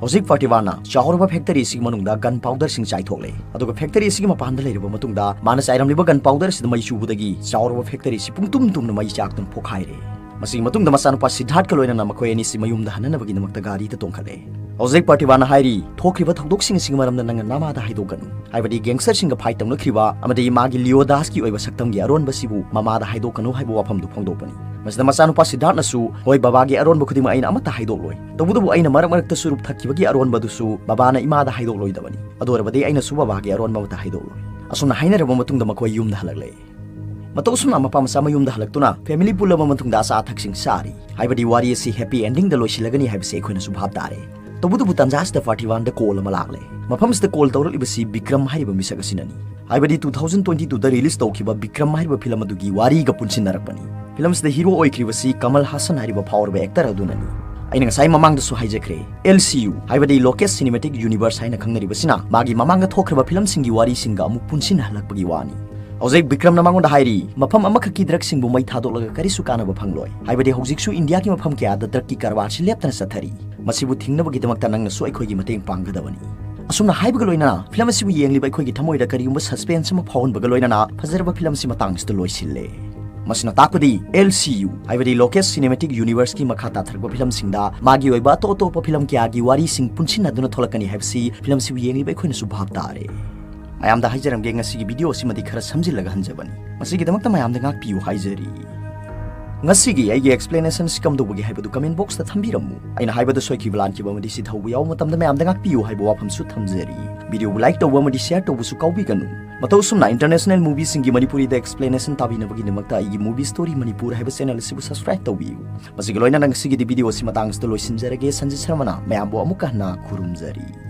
ꯍꯧꯖꯤꯛ ꯄ꯭ꯔꯇꯤꯚꯥꯅ ꯆꯥꯎꯔꯕ ꯐꯦꯛꯇꯔꯤ ꯑꯁꯤꯒꯤ ꯃꯅꯨꯡꯗ ꯒꯟ ꯄꯥꯎꯗꯔꯁꯤꯡ ꯆꯥꯏꯊꯣꯛꯂꯦ꯫ ꯑꯗꯨꯒ ꯐꯦꯛꯇꯔꯤ ꯑꯁꯤꯒꯤ ꯃꯄꯥꯟꯗ ꯂꯩꯔꯕ ꯃꯇꯨꯡꯗ ꯃꯥꯅ ꯆꯥꯏꯔꯝꯂꯤꯕ ꯒꯟ ꯄꯥꯎꯗꯔ ꯑꯁꯤꯗ ꯃꯩ ꯆꯨꯕꯗꯒꯤ ꯆꯥꯎꯔꯕ ꯐꯦꯛꯇꯔꯤ ꯑꯁꯤ ꯄꯨꯡꯇꯨꯝ ꯇꯨꯝꯅ ꯃꯩ ꯆꯥꯛꯇꯨꯅ ꯄꯣꯈꯥꯏꯔꯦ꯫ ꯃꯁꯤꯒꯤ ꯃꯇꯨꯡꯗ ꯃꯆꯥꯅꯨꯄꯥ ꯁꯤꯗꯥꯔꯠꯀ ꯂꯣꯏꯅꯅ ꯃꯈꯣꯏ ꯑꯅꯤꯁꯤ ꯃꯌꯨꯝꯗ ꯍꯟꯅꯅꯕꯒꯤꯗꯃꯛꯇ ꯒꯥꯔꯤꯗ ꯇꯣꯡꯈꯠꯂꯦ꯫ ꯍꯧꯖꯤꯛ ꯄ꯭ꯔꯇꯤꯚꯥꯅ ꯍꯥꯏꯔꯤ, "ꯊꯣꯛꯈ꯭ꯔꯤꯕ ꯊꯧꯗꯣꯛꯁꯤꯡ ꯑꯁꯤꯒꯤ ꯃꯔꯝꯗ ꯅꯪꯅ ꯅꯃꯥꯗ ꯍꯥꯏꯗꯣꯛꯀꯅꯨ꯫ ꯍꯥꯏꯕꯗꯤ ꯒꯦꯡꯁꯇꯔꯁꯤꯡꯒ ꯐꯥꯏꯠ ꯇꯧꯅꯈ꯭ꯔꯤꯕ ꯑꯃꯗꯤ ꯃꯥꯒꯤ ꯂꯤꯑꯣꯗꯥꯁꯀꯤ ꯑꯣꯏꯕ ꯁꯛꯇꯝꯒꯤ ꯑꯔꯣꯟꯕꯁꯤꯕꯨ ꯃꯃꯥꯗ ꯍꯥꯏꯗꯣꯛꯀꯅꯨ" ꯍꯥꯏꯕ ꯋꯥꯐꯝꯗꯨ ꯐꯣꯡꯗꯣꯛꯄꯅꯤ꯫ ꯃꯁꯤꯗ ꯃꯆꯥꯅꯨꯄꯥ ꯁꯤꯗꯥꯔꯠꯅꯁꯨ, "ꯍꯣꯏ, ꯕꯕꯥꯒꯤ ꯑꯔꯣꯟꯕ ꯈꯨꯗꯤꯡꯃꯛ ꯑꯩꯅ ꯑꯃꯠꯇ ꯍꯥꯏꯗꯣꯛꯂꯣꯏ꯫ ꯇꯧꯕꯇꯕꯨ ꯑꯩꯅ ꯃꯔꯛ ꯃꯔꯛꯇ ꯆꯨꯔꯨꯞ ꯊꯛꯈꯤꯕꯒꯤ ꯑꯔꯣꯟꯕꯗꯨꯁꯨ ꯕꯕꯥꯅ ꯏꯃꯥꯗ ꯍꯥꯏꯗꯣꯛꯂꯣꯏꯗꯕꯅꯤ꯫ ꯑꯗꯨ ꯑꯣꯏꯔꯕꯗꯤ ꯑꯩꯅꯁꯨ ꯕꯕꯥꯒꯤ ꯑꯔꯣꯟꯕ ꯑꯃꯠꯇ ꯍꯥꯏꯗꯣꯛꯂꯣꯏ"꯫ ꯑꯁꯨꯝꯅ ꯍꯥꯏꯅꯔꯕ ꯃꯇꯨꯡꯗ ꯃꯈꯣꯏ ꯌꯨꯝꯗ ꯍꯜꯂꯛꯂꯦ꯫ ꯃꯇꯧ ꯑꯁꯨꯝꯅ ꯃꯄꯥ ꯃꯆꯥ ꯃꯌꯨꯝꯗ ꯍꯜꯂꯛꯇꯨꯅ ꯐꯦꯃꯤꯂꯤ ꯄꯨꯜꯂꯕ ꯃꯇꯨꯡꯗ ꯑꯆꯥ ꯑꯊꯛꯁꯤꯡ ꯆꯥꯔꯤ꯫ ꯍꯥꯏꯕꯗꯤ ꯋꯥꯔꯤ ꯑꯁꯤ ꯍꯦꯄꯤ ꯑꯦꯟꯗꯤꯡꯗ ꯂꯣꯏꯁꯤꯜꯂꯒꯅꯤ ꯍꯥꯏꯕꯁꯤ ꯑꯩꯈꯣꯏꯅꯁꯨ ꯚꯥꯞ ꯇꯥꯔꯦ꯫ ꯇꯧꯕꯇꯕꯨ ꯇꯟꯖꯥ ꯑꯁꯤꯗ ꯄ꯭ꯔꯇꯤꯚꯥꯟꯗ ꯀꯣꯜ ꯑꯃ ꯂꯥꯛꯂꯦ꯫ ꯃꯐꯝ ꯑꯁꯤꯗ ꯀꯣꯜ ꯇꯧꯔꯛꯂꯤꯕꯁꯤ ꯕꯤꯀ꯭ꯔꯝ ꯍꯥꯏꯔꯤꯕ ꯃꯤꯁꯛ ꯑꯁꯤꯅꯅꯤ꯫ ꯍꯥꯏꯕꯗꯤ two thousand twenty twoꯗ ꯔꯤꯂꯤꯁ ꯇꯧꯈꯤꯕ ꯕꯤꯀ꯭ꯔꯝ ꯍꯥꯏꯔꯤꯕ ꯐꯤꯂꯝ ꯑꯗꯨꯒꯤ ꯋꯥꯔꯤꯒ ꯄꯨꯟꯁꯤꯟꯅꯔꯛꯄꯅꯤ꯫ ꯐꯤꯂꯝ ꯑꯁꯤꯗ ꯍꯤꯔꯣ ꯑꯣꯏꯈ꯭ꯔꯤꯕꯁꯤ ꯀꯃꯜ ꯍꯥꯁꯟ ꯍꯥꯏꯔꯤꯕ ꯐꯥꯎꯔꯕ ꯑꯦꯛꯇꯔ ꯑꯗꯨꯅꯅꯤ꯫ ꯑꯩꯅ ꯉꯁꯥꯏ ꯃꯃꯥꯡꯗꯁꯨ ꯍꯥꯏꯖꯈ꯭ꯔꯦ, ꯑꯦꯜ ꯁꯤ ꯌꯨ, ꯍꯥꯏꯕꯗꯤ ꯂꯣꯀꯦꯁ ꯁꯤꯅꯦꯃꯦꯇꯤꯛ ꯌꯨꯅꯤꯚꯔꯁ ꯍꯥꯏꯅ ꯈꯪꯅꯔꯤꯕꯁꯤꯅ ꯃꯥꯒꯤ ꯃꯃꯥꯡꯗ ꯊꯣꯛꯈ꯭ꯔꯕ ꯐꯤꯂꯝꯁꯤꯡꯒꯤ ꯋꯥꯔꯤꯁꯤꯡꯒ ꯑꯃꯨꯛ ꯄꯨꯟꯁꯤꯟꯅꯍꯜꯂꯛꯄꯒꯤ ꯋꯥꯅꯤ꯫ ꯍꯧꯖꯤꯛ ꯕꯤꯀ꯭ꯔꯝꯅ ꯃꯉꯣꯟꯗ ꯍꯥꯏꯔꯤ, "ꯃꯐꯝ ꯑꯃꯈꯛꯀꯤ ꯗ꯭ꯔꯒꯁꯤꯡꯕꯨ ꯃꯩ ꯊꯥꯗꯣꯛꯂꯒ ꯀꯔꯤꯁꯨ ꯀꯥꯟꯅꯕ ꯐꯪꯂꯣꯏ꯫ ꯍꯥꯏꯕꯗꯤ ꯍꯧꯖꯤꯛꯁꯨ ꯏꯟꯗꯤꯌꯥꯒꯤ ꯃꯐꯝ ꯀꯌꯥꯗ ꯗ꯭ꯔꯒꯀꯤ ꯀꯔꯕꯥꯔꯁꯤ ꯂꯦꯞꯇꯅ ꯆꯠꯊꯔꯤ꯫ ꯃꯁꯤꯕꯨ ꯊꯤꯡꯅꯕꯒꯤꯗꯃꯛꯇ ꯅꯪꯅꯁꯨ ꯑꯩꯈꯣꯏꯒꯤ ꯃꯇꯦꯡ ꯄꯥꯡꯒꯗꯕꯅꯤ"꯫ ꯑꯁꯨꯝꯅ ꯍꯥꯏꯕꯒ ꯂꯣꯏꯅꯅ ꯐꯤꯂꯝ ꯑꯁꯤꯕꯨ ꯌꯦꯡꯂꯤꯕ ꯑꯩꯈꯣꯏꯒꯤ ꯊꯃꯣꯏꯗ ꯀꯔꯤꯒꯨꯝꯕ ꯁꯁꯄꯦꯟꯁ ꯑꯃ ꯐꯥꯎꯍꯟꯕꯒ ꯂꯣꯏꯅꯅ ꯐꯖꯔꯕ ꯐꯤꯂꯝ ꯑꯁꯤ ꯃꯇꯥꯡ ꯑꯁꯤꯗ ꯂꯣꯏꯁꯤꯜꯂꯦ꯫ ꯃꯁꯤꯅ ꯇꯥꯛꯄꯗꯤ L C U, ꯍꯥꯏꯕꯗꯤ Lucas Cinematic Universe ꯀꯤ ꯃꯈꯥ ꯇꯥꯊꯔꯛꯄ ꯐꯤꯂꯝꯁꯤꯡꯗ ꯃꯥꯒꯤ ꯑꯣꯏꯕ ꯑꯇꯣꯞ ꯑꯇꯣꯞꯄ ꯐꯤꯂꯝ ꯀꯌꯥꯒꯤ ꯋꯥꯔꯤꯁꯤꯡ ꯄꯨꯟꯁꯤꯟꯅꯗꯨꯅ ꯊꯣꯛꯂꯛꯀꯅꯤ ꯍꯥꯏꯕꯁꯤ ꯐꯤꯂꯝꯁꯤꯕꯨ ꯌꯦꯡꯂꯤꯕ ꯑꯩꯈꯣꯏꯅꯁꯨ ꯚꯥꯞ ꯇꯥꯔꯦ꯫ ꯃꯌꯥꯝꯗ ꯍꯥꯏꯖꯔꯝꯒꯦ, ꯉꯁꯤꯒꯤ video ꯑꯁꯤꯃꯗꯤ ꯈꯔ ꯁꯝꯖꯤꯜꯂꯒ ꯍꯟꯖꯕꯅꯤ꯫ ꯃꯁꯤꯒꯤꯗꯃꯛꯇ ꯃꯌꯥꯝꯗ ꯉꯥꯛꯄꯤꯌꯨ ꯍꯥꯏꯖꯔꯤ꯫ ꯉꯁꯤꯒꯤ ꯑꯩꯒꯤ explanation ꯁꯤ ꯀꯝꯗꯧꯕꯒꯦ ꯍꯥꯏꯕꯗꯨ comment box ꯇ ꯊꯝꯕꯤꯔꯝꯃꯨ꯫ ꯑꯩꯅ ꯍꯥꯏꯕꯗ ꯁꯣꯏꯈꯤꯕ ꯂꯥꯟꯈꯤꯕ ꯑꯃꯗꯤ ꯁꯤꯊꯧꯕ ꯌꯥꯎꯕ ꯃꯇꯝꯗ ꯃꯌꯥꯝꯗ ꯉꯥꯛꯄꯤꯌꯨ ꯍꯥꯏꯕ ꯋꯥꯐꯝꯁꯨ ꯊꯝꯖꯔꯤ꯫ Video ꯕꯨ like ꯇꯧꯕ ꯑꯃꯗꯤ share ꯇꯧꯕꯁꯨ ꯀꯥꯎꯕꯤꯒꯅꯨ꯫ ꯃꯇꯧ ꯑꯁꯨꯝꯅ international movie ꯁꯤꯡꯒꯤ ꯃꯅꯤꯄꯨꯔꯤꯗ explanation ꯇꯥꯕꯤꯅꯕꯒꯤꯗꯃꯛꯇ ꯑꯩꯒꯤ Movie Story Manipur ꯍꯥꯏꯕ channel ꯑꯁꯤꯕꯨ subscribe ꯇꯧꯕꯤꯌꯨ꯫ ꯃꯁꯤꯒ ꯂꯣꯏꯅꯅ ꯉꯁꯤꯒꯤꯗꯤ video ꯑꯁꯤ ꯃꯇꯥꯡ ꯑꯁꯤꯗ ꯂꯣꯏꯁꯤꯟꯖꯔꯒꯦ꯫ ꯁꯟꯖꯤꯠ ꯁꯔꯃꯅ ꯃꯌꯥꯝꯕꯨ ꯑꯃꯨꯛꯀ ꯍꯟꯅ ꯈꯨꯔꯨꯝꯖꯔꯤ꯫